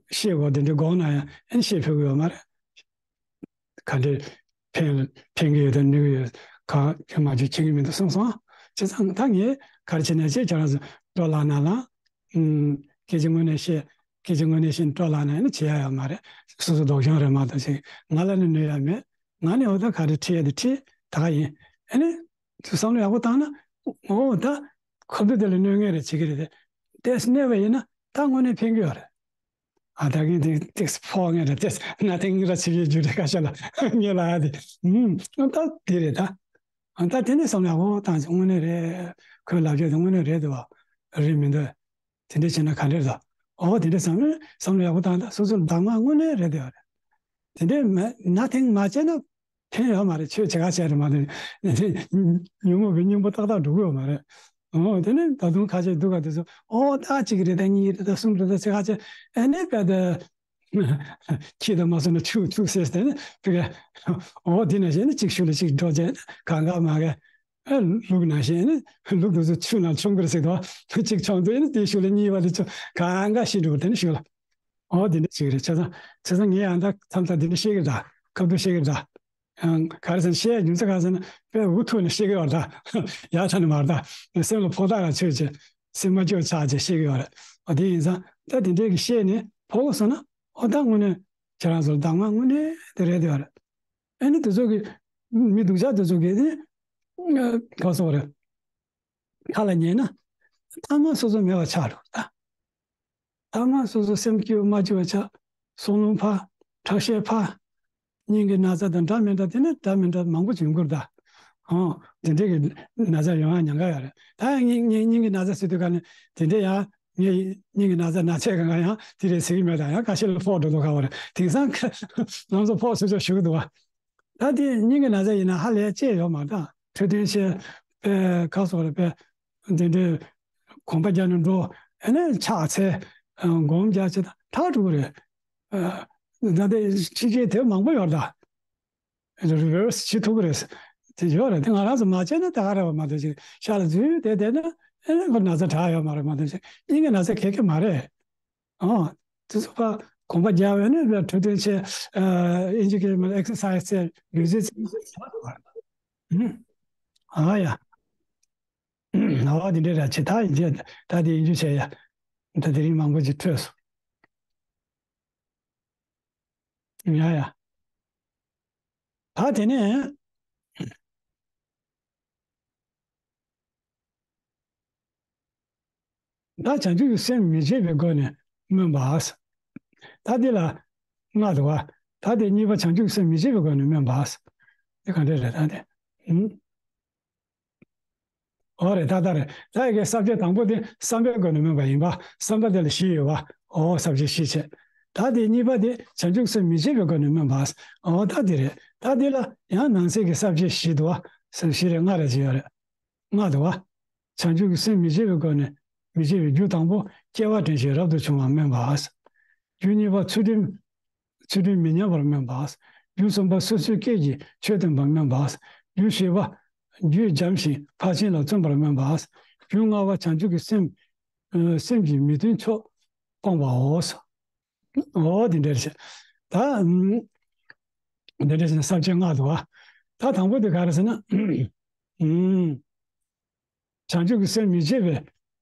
བཤད་དགོས་དེ་འདྲ་དགོངས་ན་ཡང་ཨེ་ནས་བཤད་ཕོད་ཀྱི་ཡོད་མ་རེད། ག་འདྲས་ཕན་ཕན་གྱི་ཡོད་དང་ནུས་ཀྱི་ཡོད་ག་གི་མ་བྱུང་བྱེད་ཀྱི་མི་འདུག་གསུངས་སོང་། བྱས་ཙང་ད་ངས་ག་རེ་བྱས་ནས་བྱས། ཁྱེད་རང་ཚོ་འགྲོ་ལགས་ན་ལ། ཨུམ། སྐད་ཆ་དངོས་གནས་བཤད། སྐད་ཆ་དངོས་གནས་བཤད་ན་སྤྲོ་ལགས་ན་ཡང་ན་བྱེད་ཡ་ཡོད་མ་རེད། སོ་སོ་སྡུག་སྦྱོང་རེད་མ་གཏོགས་ཅིག་ང་ལ་ནི་ནུས་ཡ་མེད། ང་ནི་འོ་ད་ག་རེ་ཁྲིད་ཡ་དེ་ཁྲིད་ད་ག་ཡིན། ཨེ་ནི། ཚུར་བསམ་བློ་ཡག་པོ་བཏང་ན། འོ་ད། ཁོ་ཚོ་དེ་ལ་གནོད་ངེས་རེད་བྱེད་ཀྱི་རེད་དེ། ཏེས་གནས་པ་ཡིན་ན་ད་དངོས་གནས་ཕན་གྱི་ཡོད་རེད། ཨ་ད་གིན་དེ་ཏེས་ཕོག་ངེས་རེད། ཏེས་ན་དེ་ངེས་ར་བྱེད་ཀྱི་རྒྱུ་རེད་ཁ་ཤས་ལ་ངེས་ལ་ཨ་དེ། ཨུམ། ད་དེ་རེད་ད། ཨ་ད་དེ་ནས་བསམ་བློ་ཡག་པོ་བཏང་ཅིག་དངོས་གནས་རེད། ཁོའི་ལབ་རྒྱུ་དེ་དངོས་གནས་རེད་འདུག་བ། རེད་མི་འདུག་དེ་འདྲས་བྱས་ན་ག་འདྲས་རེད། ཨོ་དེ་འདྲས་བསམ་ན་བསམ་བློ་ཡག་པོ་བཏང་ད་སོ་སོ་ལ་གདམས་ངག་དངོས་གནས་རེད་འདུག་རེད། དེ་འདྲས་མ་ན་དེང་མ་བྱས་ན་ཕན་ཡོད་མ་རེད། ཆོས་བྱེད་ག་བྱས་རེད་མ་གཏོགས་དེ་ཉོན་མོངས་པའི་སྙིང་པོ་ཏག་ཏག་འགྲོ་གི་ཡོད་མ་རེད། ཨོ་དེ་ནས་ད་དུང་ཁ་ཤས་འདུག་ག་དེ་ཚོ་ཨོ་ད་གཅིག་རེད་ད་གཉིས་རེད་ད་གསུམ་རེད་ད་ཚེ་ཁ་ཆེ་ཨེ་ནས་བས་ད། ཁྱི་དང་མ་སོང་ན་ཆུ་ཐུག་ཟེར་ཏེ་ནི་ཕི་ག་ཨོ་དེ་ནང་བཞིན་ནི་གཅིག་ཤུལ་ལ་གཅིག་འགྲོ་བྱས་གང་ག་མ་ག་ཨ་ལུག་ནང་བཞིན་ནི་ལུག་དེ་ཚོ་ཆུ་ནང་མཆོང་གི་རེད་ཟེར་དོ། གཅིག་མཆོང་དུས་ནི་དེ་ཤུལ་ལ་གཉིས་པ་དེ་ཚོ་གང་ག་ཤི་འགྲོ་དེ་ནི་ཤུལ་ལ་ཨོ་དེ་འདྲ་ཅིག་རེད། བྱས་ཙང་བྱས་ཙང་ངས་ཡང་ད་མཚམས་མཚམས་དེ་འདྲ་བཤད་གི་རེད་ད། ཁ་བསྡུར་བཤད་གི་རེད་ད། ཡང་ག་རེ་ཟེར་ན་བཤད་རྒྱུ་མཚན་ག་རེ་ཟེར་ན་དཔེ་འུ་ཐུག་ནས་བཤད་གི་ཡོད་རེད་ད། ཡག་ཐག་ནས་མ་རེད་ད། སེམས་ལ་ཕོག་ཐག་ལ་ཆོད་ཅེས་སེམས་མ་སྐྱིད་ཆགས་ཅེས་བཤད་གི་ཡོད་རེད། ཨོ་དེ་ཡིན་ཙང་ད་དེ་འདྲས་ཀྱི་བཤད་ནས་ཕོག་སོང་ན། ཨོ་ད་དངོས་གནས་ཁྱེད་རང་ཚོར་གདམས་ངག་དངོས་གནས་དེ་རེད་དེ་ཡོད་རེད། ཨེ་ནི་དེ་ཚོ་གི་མི་སྡུག་ཅག་དེ་ཚོ་གི་ནི་ག་སོག་རེད། ཁ་ལ་ཉན་ན་ཐ་མ་སོ་སོ་མེད་པ་ཆགས་འགྲོ་ད། ཐ་མ་སོ་སོ་སེམས་སྐྱིད་པ་མ་སྐྱིད་པ་ཆགས། སྲོག་རླུང་འཕར། ཁྲག་ཤེད་འཕར། སྙིང་གི་ན་ཚ་དང་འདྲ་མི་འདྲ་དེ་ནི་འདྲ་མི་འདྲ་མང་པོ་བྱུང་གི་རེད་ད། ཨང་དེ་འདྲས་ཀྱི་ན་ཚ་ཡོང་ཡ་ཉེན་ཁ་ཡོད་རེད། ད་ཡང་སྙིང་སྙིང་སྙིང་གི་ན་ཚ་ཟེར་དུས་ག་ནི་དེ་འདྲས་ཡང་ངས་སྙིང་གི་ན་ཚ་ན་ཚད་གང་ག་ཡང་དེ་རེད་ཟེར་གྱི་མེད། ད་ཡང་ཁ་ཤས་ལ་ཕོག་འགྲོ་མདོག་ཁ་པོ་རེད། དེང་སང་ཁ་ང་ཚོ་ཕོག་ཚུལ་ཚོ་ཞུ་གི་འདུག་བ། ད་དེ་སྙིང་གི་ན་ཚ་ཡིན་ན་ཧ་ལས་ཅེས་ཡོད་མ་རེད་ད། འཕྲོད་བསྟེན་བྱས་པའི་ཁ་སོགས་རེད་པས། དེ་འདྲའི་གོམ་པ་རྒྱག་ནས་འགྲོ། ཨ་ནི་ཕྱག་འཚལ། སྒོམ་རྒྱག་བྱེད་དང་ཐག་གྲུག་རེད། ད་ལྟའི་ཕྱི་རྒྱལ་དེ་མང་པོ་ཡོད་རེད་ད། རི་ཝར་སི་བྱེད་ཐུབ་ཀྱི་རེད། དེ་ཡོད་རེད། དེ་ང་རང་ཚོ་མ་བྱས་ན་ད་ག་རེད་བ་མ་གཏོགས་ཅིག་ཤག་ལ་འཛུལ་བསྡད་བསྡད་ན་ཨེ་ཁོ་ན་ཚ་དྲག་ཡོད་མ་རེད་མ་གཏོགས་ཅིག་སྙིང་གི་ན་ཚ་ག་གེ་མ་རེད། ཨོ། དེ་ཚོ་ཕར་གོམ་པ་རྒྱག་པ་ཡིན་ན་འཕྲོད་བསྟེན་བྱས། ཨ་ཨིན་ཇི་སྐད་མ་ཨེག་སར་སའི་ཛི་བྱས་ལུས་རྩལ་རྩེད་མོ་བྱས། ཨ་ཡ། ཨ་བ་དེ་འདྲས་ར་ཆེ་ད་ཡིན་ཅེ་ད་དེ་ཡིན་རྒྱུ་བྱས་ཡ། ད་དེ་རིང་མང་པོ་ཅིག་འཕྲོས་སོང་། ཡ་ཡ། ད་དེ་ནས། ད་བྱང་ཆུབ་ཀྱི་སེམས་མི་བརྗེད་པའི་སྒོ་ནས་སྨོན་པ། ད་འདི་ལ་ལྔ་འདུག་པ། ད་དེ་གཉིས་པ་བྱང་ཆུབ་ཀྱི་སེམས་མི་བརྗེད་པའི་སྒོ་ནས་སྨོན་པ། འདི་ག་འདྲས་རེད་ད་དེ། ཨུམ། འོ་རེད། ད་ལྟ་རེད། ད་ཡ་གི་ས་བཅད་དང་པོ་དེ་བསམ་པའི་སྒོ་ནས་སྨོན་པ་ཡིན་པ། བསམ་པ་དེ་ལ་བཞི་ཡོད་པ། འོ་ས་བཅད་བཞི་བྱས། ད་དེ་གཉིས་པ་དེ་བྱང་ཆུབ་སེམས་མི་བརྗེད་པའི་སྒོ་ནས་སྨོན་པ། འོ་ད་དེ་རེད། ད་དེ་ལ་ཡང་ནང་གསེས་ཀྱི་ས་བཅད་བཞི་འདུག་བ། ས་བཅད་བཞི་རེད། ལྔ་རེད་ཅེས་ཡོད་རེད། ལྔ་འདུག་བ། བྱང་ཆུབ་ཀྱི་སེམས་མི་བརྗེད་པའི་སྒོ་ནས། མི་བརྗེད་པའི་རྒྱུ་དང་པོ་སྐྱེ་བ་དྲན་ཞིང་རབ་ཏུ་བྱུང་བར་སྨོན་པ། རྒྱུ་གཉིས་པ་ཚུལ་ཁྲིམས། ཚུལ་ཁྲིམས་མི་ཉམས་པར་སྨོན་པ། རྒྱུ་གསུམ་པ་སོ་སོའི་སྐད་ཀྱིས་ཆོས་སྟོན་པར་སྨོན་པ། རྒྱུ་བཞི་པ་རྒྱུད་འཇམ་ཞིང་ཕར་ཕྱིན་ལ་བརྩོན་པར་སྨོན་པ། རྒྱུ་ལྔ་པ་བྱང་ཆུབ་ཀྱི་སེམས། ཨ་སེམས་ཀྱི་མི་མཐུན་ཕྱོགས་སྤོང་བའོ། འོ་དེ་འདྲ་རེད། ད་ཨམ་དེ་འདྲ་བྱས་ན་ས་བཅད་ལྔ་འདུག་བ། ད་དང་པོ་དེ་ག་རེ་ཟེར་ན། ཨམ། བྱང་ཆུབ་ཀྱི་སེམས་མི་བརྗེད་པའི།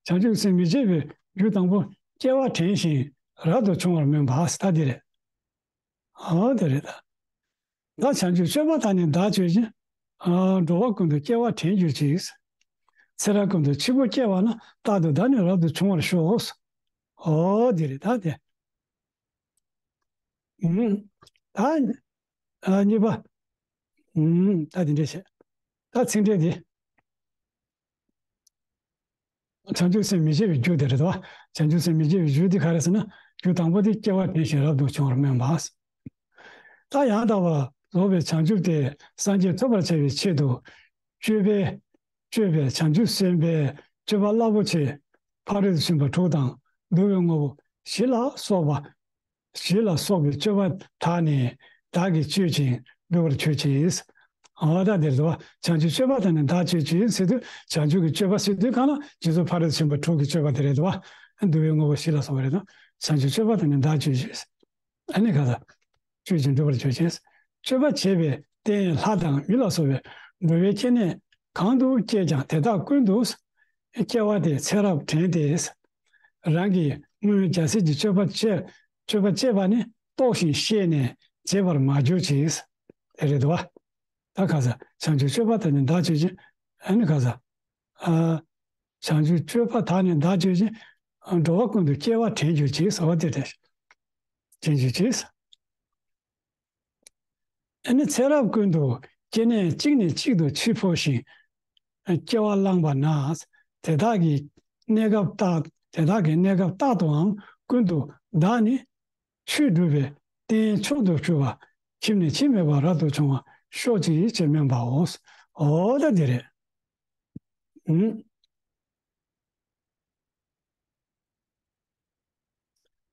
བྱང་ཆུབ་ཀྱི་སེམས་མི་བརྗེད་པའི་རྒྱུ་དང་པོ་སྐྱེ་བ་དྲན་ཞིང་རབ་ཏུ་བྱུང་བར་སྨོན་པ་ཟེར་ད་འདི་རེད། ཨོ་དེ་རེད་ད། ད་བྱང་ཆུབ་སྤྱོད་པ་དག་ནི་བདག་སྤྱོད་ཅིང་། ཨ་འགྲོ་བ་ཀུན་ཏུ་སྐྱེ་བ་དྲན་གྱུར་ཅིག། ཚེ་རབས་ཀུན་ཏུ་འཆི་འཕོ་སྐྱེ་བ་ན། རྟག་ཏུ་བདག་ནི་རབ་ཏུ་བྱུང་བར་ཤོག། ཨོ་དེ་རེད་ད་དེ། ཨུམ། ད་ཨ་གཉིས་པ། ཨུམ། ད་དེ་འདྲ་བྱས། ད་ཚིག་འགྲེལ་འདི། བྱང་ཆུབ་སེམས་མི་བརྗེད་པའི་རྒྱུ་དེ་རེད་དོ། བྱང་ཆུབ་སེམས་མི་བརྗེད་པའི་རྒྱུ་དེ་ག་རེ་ཟེར་ན། རྒྱུ་དང་པོ་དེ་སྐྱེ་བ་དྲན་ཞིང་རབ་ཏུ་བྱུང་བར་སྨོན་པ། ད་ཡང་དག་པར་རྫོགས་པའི་བྱང་ཆུབ་སྟེ་སངས་རྒྱས་ཐོབ་པར་བྱ་བའི་ཆེད་དུ། སྤྱོད་པས། སྤྱོད་པས་བྱང་ཆུབ་སེམས་དཔའི་སྤྱོད་པ་རླབས་པོ་ཆེ། ཕ་རོལ་ཏུ་ཕྱིན་པ་དྲུག་དང་བསྡུ་བའི་དངོས་པོ་བཞི་ལ་སོགས་པ། བཞི་ལ་སོགས་པའི་སྤྱོད་པ་དག་ནི་བདག་གིས་སྤྱོད་ཅིང་སྒྲུབ་པར་གྱུར་ཅིག། འོ་ད་འདིར་འདུག་བ། བྱང་ཆུབ་སྤྱོད་པ་དག་ནི་བདག་སྤྱོད་ཅིང་ཟེར་དུས་བྱང་ཆུབ་ཀྱི་སྤྱོད་པ་ཟེར་དུས་གང་ལ་རྗེས་སུ་ཕ་རོལ་ཏུ་ཕྱིན་པ་དྲུག་གི་སྤྱོད་པ་དེ་རེད་འདུག་བ། བསྡུ་བའི་དངོས་པོ་བཞི་ལ་སོགས་པ་རེད་དོ། བྱང་ཆུབ་སྤྱོད་པ་དག་ནི་བདག་སྤྱོད་ཅིང་། ཨ་ནི་ག་ས། སྤྱོད་ཅིང་སྒྲུབ་པར་གྱུར་ཅིག། སྤྱོད་པ་བྱས་པས་རྟེན་ལྷ་དང་མི་ལ་སོགས་པའི་འགྲོ་བའི་སྐྱེ་གནས་གང་དུ་སྐྱེས་ཀྱང་དེ་དག་ཀུན་ཏུ། སྐྱེ་བ་དེ་ཚེ་རབས་དྲན་ཏེ། རང་གིས་སྔོན་རྒྱལ་སྲས་ཀྱི་སྤྱོད་པ་སྤྱད། སྤྱོད་པ་སྤྱད་པ་ནི་རྟོགས་ཤིང་ཤེས་ནས་བརྗེད་པར་མ་གྱུར་ཅིག། དེ་རེད་དོ། ད་ག་ས་བྱང་ཆུབ་སྤྱོད་པ་དག་ནི་བདག་སྤྱོད་ཅིང་། ཨ་ནི་ག་ས། ཨ། བྱང་ཆུབ་སྤྱོད་པ་དག་ནི་བདག་སྤྱོད་ཅིང་། འགྲོ་བ་ཀུན་ཏུ་སྐྱེ་བ་དྲན་གྱུར་ཅིག་ཟེར་བ་དེ་རེད། དྲན་གྱུར་ཅིག། ཨ་ནི་ཚེ་རབས་ཀུན་ཏུ་སྐྱེ་གནས་གཅིག་ནས་གཅིག་ཏུ་འཆི་འཕོ་ཞིང་། སྐྱེ་བ་བླངས་པ་ན། དེ་དག་གི་གནས་སྐབས་རྟག་དེ་དག་གི་གནས་སྐབས་རྟག་ཏུའང་ཀུན་ཏུ་བདག་ནི་ཆོས་སྒྲུབ་པའི་རྟེན་མཆོག་ཏུ་གྱུར་པ་ཁྱིམ་ནས་ཁྱིམ་མེད་པར་རབ་ཏུ་བྱུང་བར་ཤོག་ཅིག་ཅེས་སྨོན་པའོ། འོ་ད་འདི་རེད། ཨུམ།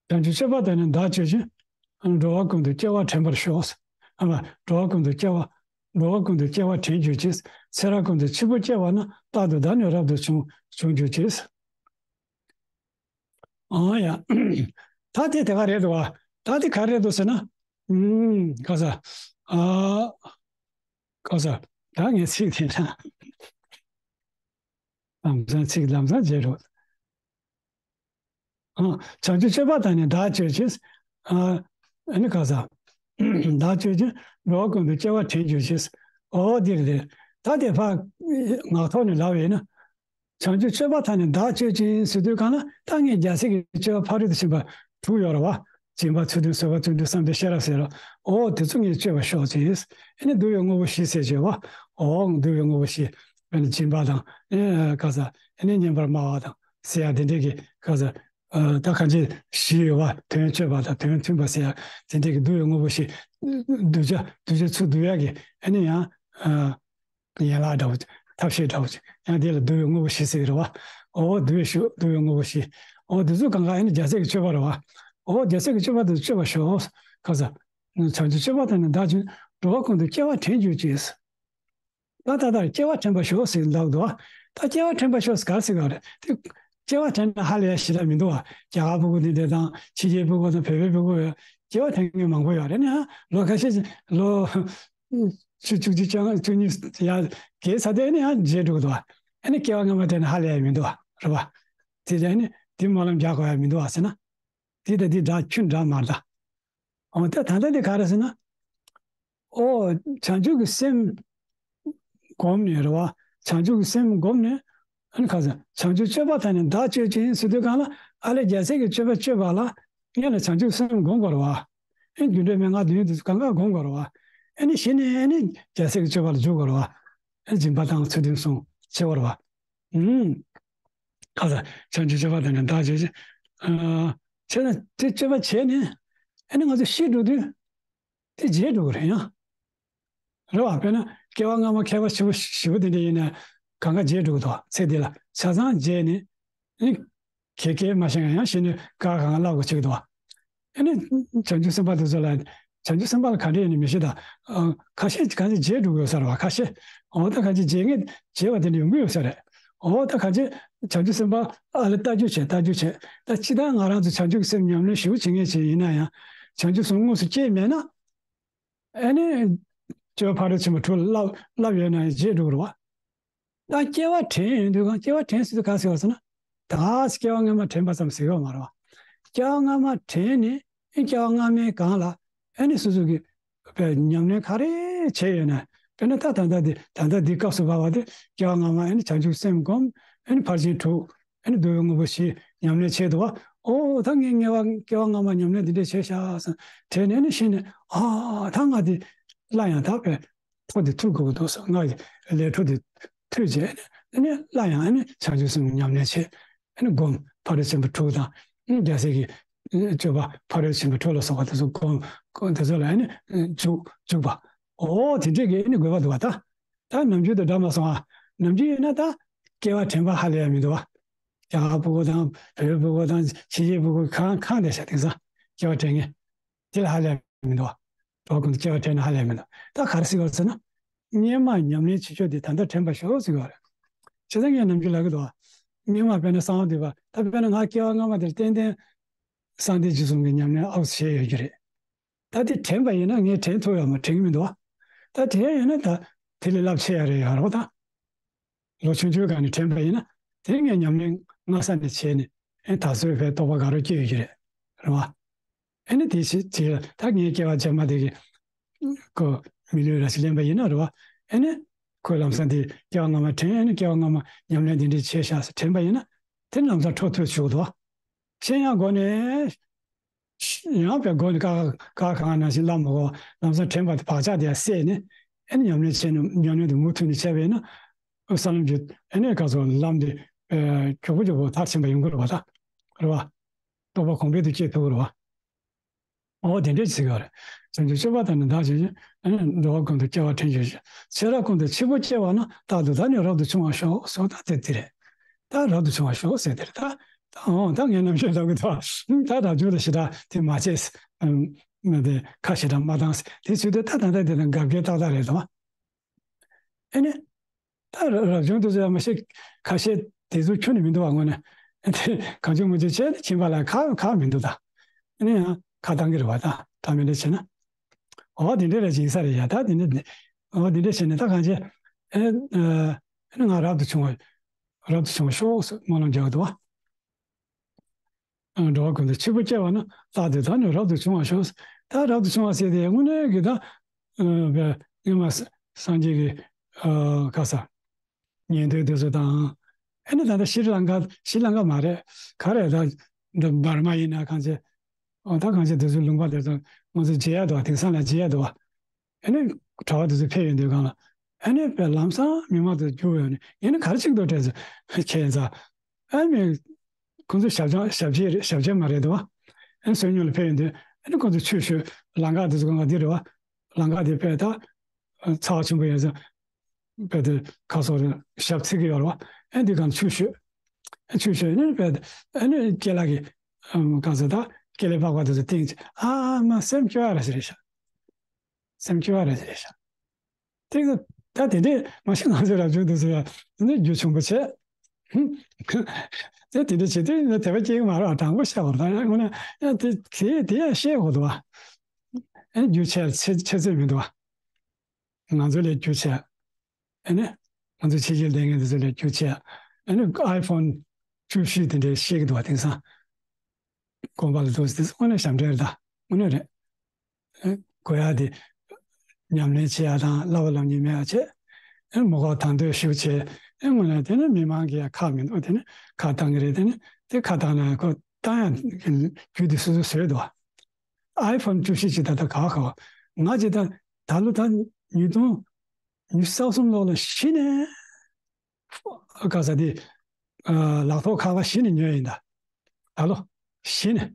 བྱང་ཆུབ་སྤྱོད་པ་དག་ནི་བདག་སྤྱོད་ཅིང་། འགྲོ་བ་ཀུན་ཏུ་སྐྱེ་བ་དྲན་པར་ཤོག། ཨ་མ། འགྲོ་བ་ཀུན་ཏུ་སྐྱེ་བ། འགྲོ་བ་ཀུན་ཏུ་སྐྱེ་བ་དྲན་གྱུར་ཅིག། ཚེ་རབས་ཀུན་ཏུ་འཆི་འཕོ་སྐྱེ་བ་ན། རྟག་ཏུ་བདག་ནི་རབ་ཏུ་བྱུང་བྱུང་གྱུར་ཅིག། ཨང་ཡ། ད་དེ་དེ་ག་རེད་འདུག་བ། ད་དེ་ག་རེད་འདུག་ཟེར་ན། ཨུམ། ག་ས། ཨ། ག་ས། ད་ངས་ཚིག་དེ་ན། ལམ་སང་ཚིག་ལམ་སང་བརྗེད་འགྲོ། ཨ། བྱང་ཆུབ་སྤྱོད་པ་དག་ནི་བདག་སྤྱོད་ཅིང་། ཨ། ཨ་ནི་ག་ས། བདག་སྤྱོད་ཅིང་འགྲོ་བ་ཀུན་ཏུ་སྐྱེ་བ་དྲན་གྱུར་ཅིག། འོ་འདིར་རེད། ད་དེ་ཕར་ངག་ཐོག་ནས་ལབ་ཡིན་ན། བྱང་ཆུབ་སྤྱོད་པ་དག་ནི་བདག་སྤྱོད་ཅིང་ཟེར་དུས་གང་ལ་ད་ངས་རྒྱལ་སྲས་ཀྱི་སྤྱོད་པ་ཕ་རོལ་ཏུ་ཕྱིན་པ་དྲུག་ཡོད་རེད་བ། སྦྱིན་པ་ཚུལ་ཁྲིམས་བཟོད་པ་བརྩོན་འགྲུས་བསམ་གཏན་ཤེས་རབ་ཟེར་རོ། འོ་དེ་ཚོ་ངས་སྤྱོད་པར་ཤོག་ཅིག། ཨ་ནི་བསྡུ་བའི་དངོས་པོ་བཞི་ཟེར་བྱས་བ། འོ་བསྡུ་བའི་དངོས་པོ་བཞི། ཨ་ནི་སྦྱིན་པ་དང་། ཨ་ག་ས། ཨ་ནི་སྙན་པར་སྨྲ་བ་དང་ཟེར་ཡ་དེ་འདྲས་ཀྱི་ག་ས། ཨ་ད་གང་ཅི་བཞི་ཡོད་བ། དོན་སྤྱོད་པ་དང་དོན་མཐུན་པ་ཟེར་ཡ་དེ་འདྲས་ཀྱི་བསྡུ་བའི་དངོས་པོ་བཞི། གདུལ་བྱ་གདུལ་བྱ་ཚུར་བསྡུ་ཡ་གི་ཨ་ནི་ཡང་། ཨ། ཡན་ལག་འདྲ་བོ་ཅིག། ཐབས་ཤེས་འདྲ་བོ་ཅིག། ཡང་དེ་ལ་བསྡུ་བའི་དངོས་པོ་བཞི་ཟེར་གི་རེད་བ། འོ་བསྡུ་བའི་ཤོག། བསྡུ་བའི་དངོས་པོ་བཞི། འོ་དེ་ཚོ་གང་ག་ཨ་ནི་རྒྱལ་སྲས་ཀྱི་སྤྱོད་པ་རེད་བ། འོ་རྒྱལ་སྲས་ཀྱི་སྤྱོད་པ་དེ་སྤྱོད་པར་ཤོག། ག་ས། བྱང་ཆུབ་སྤྱོད་པ་དག་ནི་བདག་སྤྱོད། འགྲོ་བ་ཀུན་ཏུ་སྐྱེ་བ་དྲན་གྱུར་ཅིག། ད་ད་ལྟར་སྐྱེ་བ་དྲན་པར་ཤོག་ཟེར་ལབ་འདུག་བ། ད་སྐྱེ་བ་དྲན་པར་ཤོག་ཟེར་ག་རེ་ཟེར་ག་རེད་དེ། སྐྱེ་བ་དྲན་ན་ཧ་ལས་ཡ་ཞེ་དྲག་མི་འདུག་བ། རྒྱ་གར་ཕྲུ་གུ་འདི་འདྲ་དང་ཕྱི་རྒྱལ་ཕྲུ་གུ་དང་བོད་པའི་ཕྲུ་གུ་ཡོད། སྐྱེ་བ་དྲན་མཁན་མང་པོ་ཡོད་རེད་ནི་ཧ། ལོ་ཁ་ཤས་ལོ། བཅུ་བཅུ་གཅིག་བཅུ་བཅུ་གཉིས་ཡར་རྒས་ཚར་དུས་ཨ་ནི་ཡང་བརྗེད་འགྲོ་གི་འདུག་བ། ཨ་ནི་སྐྱེ་བ་སྔ་མ་དེ་ནི་ཧ་ལས་ཡ་མི་འདུག་བ། རེད་བ། དེ་ལས་ཨ་ནི་དེ་སྨོན་ལམ་རྒྱག་དགོས་ཡ་མི་འདུག་བ་ཟེར་ན། དེ་དང་དེ་འདྲ་ཁྱོད་འདྲ་མ་རེད་ད། འོ་ད་ད་ལྟ་དེ་ག་རེ་ཟེར་ན། ཨོ། བྱང་ཆུབ་ཀྱི་སེམས་བསྒོམས་ནས་རེད་བ། བྱང་ཆུབ་ཀྱི་སེམས་བསྒོམས་ནས། ཨ་ནི་ག་ཟེར། བྱང་ཆུབ་སྤྱོད་པ་དག་ནི་བདག་སྤྱོད་ཅིང་ཟེར་དུས་གང་ལ་ཨ་ལས་རྒྱལ་སྲས་ཀྱི་སྤྱོད་པ་སྤྱོད་པ་ལ་སྔོན་ལ་བྱང་ཆུབ་སེམས་བསྒོམ་དགོས་རེད་བ། ཨེ་རྒྱུ་འབྲས་མན་ངག་བདུན་དེ་ཚོ་གང་ག་བསྒོམ་དགོས་རེད་བ། ཨ་ནི་གཞི་ནས་ཨ་ནི་རྒྱལ་སྲས་ཀྱི་སྤྱོད་པ་ལ་འཇུག་དགོས་རེད་བ། ཨ་ནི་སྦྱིན་པ་དང་ཚུལ་ཁྲིམས་སྲུང་བྱེད་དགོས་རེད་བ། ཨུམ། ཁ་ས་བྱང་ཆུབ་སྤྱོད་པ་དང་ནི་བདག་སྤྱོད་ཅེས། ཨ། བྱས་ན་དེ་སྤྱོད་པ་བྱས་ནས་ཨ་ནི་ང་ཚོ་ཤི་འགྲོ་དུས་དེ་བརྗེད་འགྲོ་གི་རེད་ཡང་། རེད་བ། དཔེར་ན་སྐྱེ་བ་སྔ་མ་མཁས་པ་ཞེ་པོ་ཞེ་པོ་དེ་འདྲ་ཡིན་ན་གང་ག་བརྗེད་འགྲོ་གི་འདུག་ཚེ་འདི་ལ་ཆ་ཚང་བརྗེད་ནས་ཨ་ནི། གལ་གལ་མ་ཤེས་ན་ཡང་ཤི་ནས་ག་གང་བསླབ་དགོས་ཆགས་ཀྱི་འདུག་བ། ཨ་ནི་བྱང་ཆུབ་སེམས་དཔའ་དེ་ཚོ་ལ། བྱང་ཆུབ་སེམས་དཔའ་ལ་ག་འདྲ་ཡིན་ནི་མི་ཤེས་ད། ཨ། ཁ་ཤས་གང་ཅི་བརྗེད་འགྲོ་གི་ཡོད་ས་རེད་བ། ཁ་ཤས། འོ་ད་གང་ཅི་བརྗེད་ངེས་བརྗེད་པ་དེ་འདྲ་ཡོང་གི་ཡོད་ས་རེད། འོ་ད་གང་ཅི་བྱང་ཆུབ་སེམས་དཔའ་ཨ་ལ་ལྟ་རྒྱུ་བྱས་ལྟ་རྒྱུ་བྱས། ད་སྤྱིར་བཏང་ང་རང་ཚོ་བྱང་ཆུབ་སེམས་ཉམས་ལེན་ཞེ་པོ་བྱེད་མཁན་ཅིག་ཡིན་ན་ཡང་བྱང་ཆུབ་སེམས་དངོས་སུ་སྐྱེས་མེད་ན། ཨ་ནི། སྤྱོད་པ་ཕ་རོལ་ཕྱིན་པ་དྲུག་ལ་བསླབ་བསླབ་ཡོད་ན་ཡང་བརྗེད་འགྲོ་གི་རེད་བ། ད་སྐྱེ་བ་དྲན་ཡོང་དུས་གང་སྐྱེ་བ་དྲན་ཟེར་དུས་ག་ཟེར་བ་ཟེར་ན། ད་སྐྱེ་བ་སྔ་མ་དྲན་པ་ཙམ་ཟེར་ཡོད་མ་རེད་བ། སྐྱེ་བ་སྔ་མ་དྲན་ནས་ཨེ་སྐྱེ་བ་སྔ་མའི་སྒང་ལ་ཨེ་ནི་སོ་སོ་གི་པའི་ཉམས་ལེན་ག་རེ་བྱས་ཡོད་ན། དཔེར་ན་ད་ད་ལྟ་འདི་ད་ལྟ་འདི་སྐབས་སུ་བབས་པ་དེ་སྐྱེ་བ་སྔ་མ་ཨེ་ནི་བྱང་ཆུབ་སེམས་བསྒོམ། ཨེ་ནི་ཕར་ཕྱིན་དྲུག་ཨེ་ནི་འདུལ་བའི་དངོས་པོ་བཞི་ཉམས་ལེན་བྱས་འདུག་བ། ཨོ་ད་ངས་ངེས་པ་སྐྱེ་བ་སྔ་མ་ཉམས་ལེན་འདི་འདྲས་བྱས་ཤག་བསམ་དྲན་ནས་ཨེ་ནི་ཤི་ནས་ཨ་ད་ང་འདི་སླར་ཡང་ད་པའི་འཕྲོ་འདི་མཐུད་དགོས་ཀྱི་འདུག་བསམ། ང་གི་ལས་འཕྲོ་འདི་མཐུད་བྱས་ནས་ཨ་ནི་སླར་ཡང་ཨ་ནི་བྱང་ཆུབ་སེམས་ཉམས་ལེན་བྱས། ཨ་ནི་སྒོམ། ཕ་རོལ་ཕྱིན་པ་དྲུག་དང་། ཨ་ནི་རྒྱལ་སྲས་ཀྱི་སྤྱོད་པ་ཕ་རོལ་ཕྱིན་པ་དྲུག་ལ་སོགས་པ་དེ་ཚོ་སྒོམ། སྒོམ་དེ་ཚོ་ལ་ཨ་ནི་འཇུག་འཇུག་པ། ཨོ་དེ་འདྲས་ཀྱི་ཨ་ནི་དགོས་པ་འདུག་བ་ད། ད་ནམ་རྒྱུན་དང་འདྲ་མ་སོང་ཨ། ནམ་རྒྱུན་ཡིན་ན་ད་སྐྱེ་བ་དྲན་པ་ཧ་ལས་ཡ་མི་འདུག་བ། རྒྱ་གར་ཕྲུ་གུ་དང་བོད་ཕྲུ་གུ་དང་ཕྱི་རྒྱལ་ཕྲུ་གུ་གང་གང་བསྡད་ཤག་དེང་སང་སྐྱེ་བ་དྲན་མཁན། དེ་ལ་ཧ་ལས་མི་འདུག་བ། གྲོགས་ཀུན་ཏུ་སྐྱེ་བ་དྲན་ན་ཧ་ལས་མི་འདུག་ད་ག་རེ་ཟེར་བ་ཟེར་ན། སྔོན་མ་ཉམས་ལེན་བྱེད་ཕྱོགས་དེ་ད་ལྟ་དྲན་པར་ཤོག་ཟེར་བ་རེད། བྱས་ཙང་ངས་ནམ་རྒྱུན་ལབ་ཀྱི་འདུག་བ། སྔོན་མ་དཔེར་ན་གསང་བ་འདུས་པ་ད་དཔེར་ན་ང་སྐྱེ་བ་སྔ་མ་དེར་ཏན་ཏན་གསང་བདེ་འཇིགས་གསུམ་གྱི་ཉམས་ལེན་ཨའུ་ཚོ་བྱས་ཡོད་རྒྱུ་རེད། ད་དེ་དྲན་པ་ཡིན་ན་ངས་དྲན་ཐུབ་ཡོད་མ་དྲན་གྱི་མི་འདུག་བ། ད་དྲན་ཡོད་ན་ད་དེ་ལས་རླབས་ཆེ་ཡ་རེད་ཡོད་རེད་བ་ད། ལོ་ཆུང་ཆུང་སྒང་ནས་དྲན་པ་ཡིན་ན་དེ་ངས་ཉམས་ལེན་སྔ་ས་ནས་བྱས་ནས་ཨེ་ད་གཟོད་བའི་རྟོགས་པ་དགའ་རབ་སྐྱེ་ཡོད་ཀྱི་རེད། རེད་བ། ཨེ་ནི་དེ་ཞིག་དེ་ད་ངའི་སྐྱེ་བ་རྗེས་མ་དེ་གི་ཁོ་མི་ལུས་ར་ཞིག་ལེན་པ་ཡིན་ན་རེད་བ། ཨེ་ནི་ཁོས་ལམ་སང་དེ་སྐྱེ་བ་སྔ་མ་དྲན། ཨེ་ནི་སྐྱེ་བ་སྔ་མ་ཉམས་ལེན་དེ་འདྲས་བྱས་ཤག་ཟེར་དྲན་པ་ཡིན་ན་དེ་ལམ་སང་འཕྲོ་མཐུད་ཆོག་འདུག་བ། གཞན་ཡང་སྒོ་ནས། ཡང་བའི་སྒོ་ནས་ཀ་ཁ་ཁ་ཁ་ནང་བཞིན་བླ་མ་གོ་ལམ་སང་དྲན་པ་དེ་བག་ཆགས་དེ་ཡང་བསལ་ནས་ཨེ་ནི་ཉམས་ལེན་བྱས་ནས་ཉམས་ལེན་དུ་མུ་མཐུད་ནས་བྱས་པས་ན་ས་ལམ་གྱི་ཨེ་ནི་ག་ཚོད་ལམ་དེ་མགྱོགས་པོ་མགྱོགས་པོ་མཐར་ཕྱིན་པ་ཡོང་གི་རེད་བ་ད། རེད་བ། རྟོགས་པ་གོང་འཕེལ་དུ་སྐྱེ་ཐུབ་ཀྱི་རེད་བ། འོ་དེ་འདྲས་ཟེར་གྱི་ཡོད་རེད། བྱང་ཆུབ་སྤྱོད་པ་དང་ནི་བདག་སྤྱོད་ཅིང་ཨེ་ནི་འགྲོ་བ་ཀུན་ཏུ་སྐྱེ་བ་དྲན་བྱེད་ཅིང་། ཚེ་རབས་ཀུན་ཏུ་འཆི་བར་སྐྱེ་བ་ན། རྟག་ཏུ་བདག་ནི་རབ་ཏུ་བྱུང་བར་ཤོག་ཟེར་བ་ད་དེ་དེ་རེད། ད་རབ་ཏུ་བྱུང་བར་ཤོག་ཟེར་དེ་རེད་ད། ད་འོང་ད་ངས་ནམ་ཞིག་ལབ་གི་འདུག་བ། ད་རབ་བྱུང་ལ་ཞེ་དྲག་དེ་མ་བྱེད། ཨམ། ང་དེ་ཁ་ཞེ་དྲག་མ་བཏང་ཟེར་དེ་ཚུལ་དེ་ད་ད་ད་དེ་དང་འགབ་འགེལ་ཏག་ཏག་རེད་དོ། ཨེ་ནི། ད་རབ་བྱུང་དེ་ཚོ་ཡང་མ་ཤེས་ཁ་ཤས་དེ་ཚོ་ཁྱོན་ནས་མི་འདུག་བ་དངོས་གནས། དེ་གང་བྱུང་མང་བྱུང་བྱས་ནས་ཁྱིམ་པ་ལ་ཁ་ཁ་མི་འདུག་ད། ཨེ་ནི་ཡང་ཁ་བཏང་གི་རེད་བ་ད་ད་མི་འདྲ་བྱས་ན། འོ་དེ་འདྲ་རེ་ཅིག་ཡིན་ས་རེད་ཡ་ད་དེ་འདྲ། འོ་དེ་འདྲ་བྱས་ནས་ད་གང་བྱས། ཨེ། ཨེ་ནི་ང་རབ་ཏུ་བྱུང་བ། རབ་ཏུ་བྱུང་བ་ཤོག་ཟེར་སྨོན་ལམ་རྒྱག་གི་འདུག་བ། འགྲོ་བ་ཀུན་ཏུ་འཆི་བར་སྐྱེ་བ་ན། རྟག་ཏུ་བདག་ནི་རབ་ཏུ་བྱུང་བར་ཤོག་ད་རབ་ཏུ་བྱུང་བ་ཟེར་དེ་དངོས་གནས་ཀྱི་ད། ཨ། སྔོན་མ་སངས་རྒྱས་ཀྱི། ཨ། ག་ས། ཉན་ཐོས་དེ་ཚོ་དང་། ཨེ་ནི་ད་ལྟ་ཤྲི་ལང་ཀ་ཤྲི་ལང་ཀ་མ་རེད། ག་རེ་ད། འདི་འབར་མ་ཡིན་ན་གང་བྱེད། འོ་ད་གང་བྱེད་དེ་ཚོའི་ལུང་པ་དེ་ཚོ་ང་ཚོ་མཇལ་ཡ་འདུག་བ། དེང་སང་ལ་མཇལ་ཡ་འདུག་བ། ཨེ་ནི་གྲྭ་བ་དེ་ཚོ་ཕེབས་ཡོང་དུས་སྒང་ལ་ཨེ་ནི་དཔེ་ལམ་སང་མི་མང་དུ་རྒྱུག་ཡོང་ནས་ཨེ་ནི་ག་རེ་བྱེད་ཀྱི་འདུག་དྲན་ཚེ་ཁྱེད་ཚ་ཨེ་མི་ཁོང་ཚོ་ཞབས་ཕྱི་ཞབས་ཕྱི་རེད། ཞབས་ཕྱི་མ་རེད་འདུག་བ། ཨེ་ནི་བསོད་སྙོམས་ལ་ཕེབས་ཡོང་དུས་ཨེ་ནི་ཁོང་ཚོ་ཆོས་ཞུ་ལམ་ཁ་དེ་ཚོ་སྒང་ལ་འདི་རེད་བ། ལམ་ཁ་དེ་དཔེ་ད་ཚ་བ་ཆེན་པོ་ཡོད་ཚེ་དཔེ་དེ་ཁ་སོགས་རེད་ཞབས་འཚིག་གི་ཡོད་རེད་བ། ཨེ་འདི་སྒང་ཆོས་ཞུ་ཨེ་ཆོས་ཞུ་ཨེ་ནི་དཔེ་ཨེ་ནི་སྐེ་ལ་གི་ག་ཚོད་ད་སྐེ་ལས་པགས་པ་དེ་ཚོ་བཏིང་ཅིག་ཨ་མ་སེམས་སྐྱོ་བ་རེད་ཟེར་རེད་ཤག་སེམས་སྐྱོ་བ་རེད་ཟེར་ཤག་དེ་ད་དེ་འདྲས་མ་གཞི་ང་ཚོའི་རབ་བྱུང་དེ་ཚོ་ཡང་ནི་རྒྱུ་ཆུང་པོ་བྱས། དེ་དེ་འདྲས་བྱེད་དུས་ནི་དད་པ་སྐྱེ་གི་མ་རེད། དྲང་པོ་བཤད་པར་ད་ཡང་དངོས་གནས་ཡང་དེ་དེ་དེ་ཡང་བཤད་དགོས་འདུག་བ། ཨེ་རྒྱུ་ཆེ་ཆེ་ཆེ་ཚོད་མི་འདུག་བ། ང་ཚོ་ལས་རྒྱུ་ཆེ། ཨེ་ནི། ང་ཚོ་ཕྱི་རྒྱལ་བསྡད་མཁན་དེ་ཚོ་ལས་རྒྱུ་ཆེ། ཨེ་ནི་ཨའི་ཕོན་བཅུ་བཞི་དེ་འདྲས་བཤད་གི་འདུག་བ་དེང་སང་། དགོན་པ་ལ་འདུག་དེ་དངོས་གནས་ཞབས་འདྲེན་རེད་ད། དངོས་གནས་རེད། ཨེ། དགོས་ཡ་དེ། ཉམས་ལེན་བྱེད་ཡ་དང་བསླབ་པ་ལམ་གཉིས་མེད་པ་བྱེད། ཨེ། མི་དགོས་དང་དོད་ཞིབ་བྱེད། ཨེ། དངོས་གནས་དེ་ནི་མི་མང་གི་ཡ་ཁག་མི་འདུག་དེ་ནི་ཁག་བཏང་གི་རེད། དེ་ནི་དེ་ཁག་བཏང་ན་ཁོ་བཏང་ཡ་རྒྱུ་དེ་སོ་སོ་བཟོས་འདུག་བ། ཨའི་ཕོན་བཅུ་བཞི་ཅིག་ད་ལྟ་ག་བ་ག་བ། ང་ཅིག་ད་ད་ལོ་ད་ཉིས་སྟོང་ཉི་ཤུ་རྩ་གསུམ་ལོ་ལ་གཞི་ནས་ ག་ས་དེ་ལག་ཐོག་ཁ་པར་གཞི་ནས་ཉོས་ཡིན་ད། ད་ལོ། གཞི་ནས།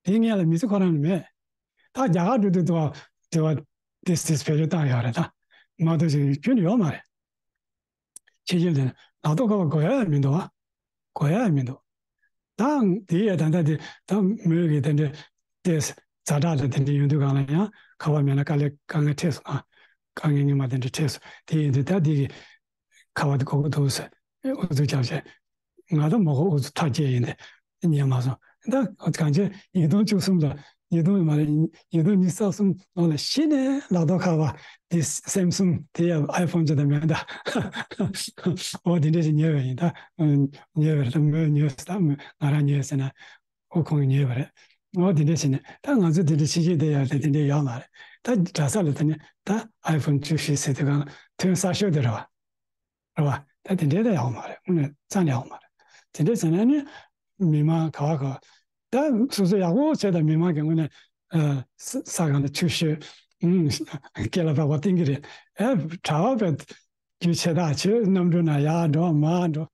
དེའི་སྔོན་ལ་མི་ཚེ་ཁོ་རང་ནས་མེད། ད་རྒྱ་གར་འགྲོ་དུས་དུ་བ་དེ་བ་ཏིས་ཏིས་བེད་སྤྱོད་བཏང་ཡོད་རེད་ད། མ་གཏོགས་ཅིག་ཁྱོན་ནས་ཡོད་མ་རེད། ཕྱི་རྒྱལ་དེ་ནས་ལག་ཐོག་ཁ་པར་དགོས་ཡ་ཡང་མི་འདུག་བ། དགོས་ཡ་ཡང་མི་འདུག་ད་དེ་ཡ་ད་ལྟ་དེ་ད་མོས་གི་དེ་འདྲ་ཏིས་ཛ་དྲག་དང་དེ་འདྲ་ཡོང་དུས་གང་ལ་ཡང་ཁ་པར་མེད་ན་དཀའ་ལས་དཀའ་ངལ་འཕྲད་སོང་ཨ། དཀའ་ངལ་ངན་མ་དེ་འདྲ་འཕྲད་སོང་དེ་ཡིན་དུས་ད་དེ་གི་ཁ་པར་དེ་དགོས་ཀྱི་འདུག་ཟེར། ཨུ་ཚུགས་རྒྱབ་བྱས། ང་ད་མ་གོ་ཨུ་ཚུགས་ཐག་བཅད་ཡིན་ཏེ། ཉན་མ་སོང་། ད་གང་ཅི་ཉིས་སྟོང་བཅུ་གསུམ་ལ། ཉིས་སྟོང་མ་རེད། ཉིས་སྟོང་ཉི་ཤུ་རྩ་གསུམ་ནང་ལ་གཞི་ནས་ལག་ཐོག་ཁ་པར་དེ་སེམ་སུམ་དེ་ཡང་ཨའི་ཕོན་ཅིག་ད་མེད་ད། འོ་དེ་འདྲ་ཞིག་ཉོས་པ་ཡིན་ད། ཉོས་པ་རེད་ད་མོས་ཉོས་ཟེར་ད་མོས་ང་རང་ཉོས་ཟེར་ན། ཨོ་ཁོང་གིས་ཉོས་པ་རེད། ཨོ་དེ་འདྲ་བྱས་ནས་ད་ང་ཚོ་དེ་འདྲ་ཕྱི་རྒྱལ་བསྡད་ཡག་དེ་དེ་འདྲ་ཡོད་མ་རེད། ད་གྲྭ་ས་ལ་དེ་ནས་ད་ཨའི་ཕོན་བཅུ་བཞི་ཟེར་དུས་གང་ཐོན་གསར་ཤོས་དེ་རེད་བ། རེད་བ། ད་དེ་འདྲ་ད་ཡག་པོ་མ་རེད། དངོས་གནས་རྩ་ནས་ཡག་པོ་མ་རེད། དེ་འདྲ་བྱས་ནས་ནི་མི་མང་ག་བ་ག་བ་ད་སོ་སོ་ཡག་པོ་བྱས་དང་མི་མང་གི་དངོས་གནས་ས་ས་གང་ལ་ཆུ་ཤོད་སྐེ་ལ་པགས་པ་བཏིང་གི་རེད། ཨེ་གྲྭ་བ་བས་རྒྱུ་ཆེ་ཐག་ཆོད་གནམ་གྲུ་ནང་ཡར་འགྲོ་མར་འགྲོ།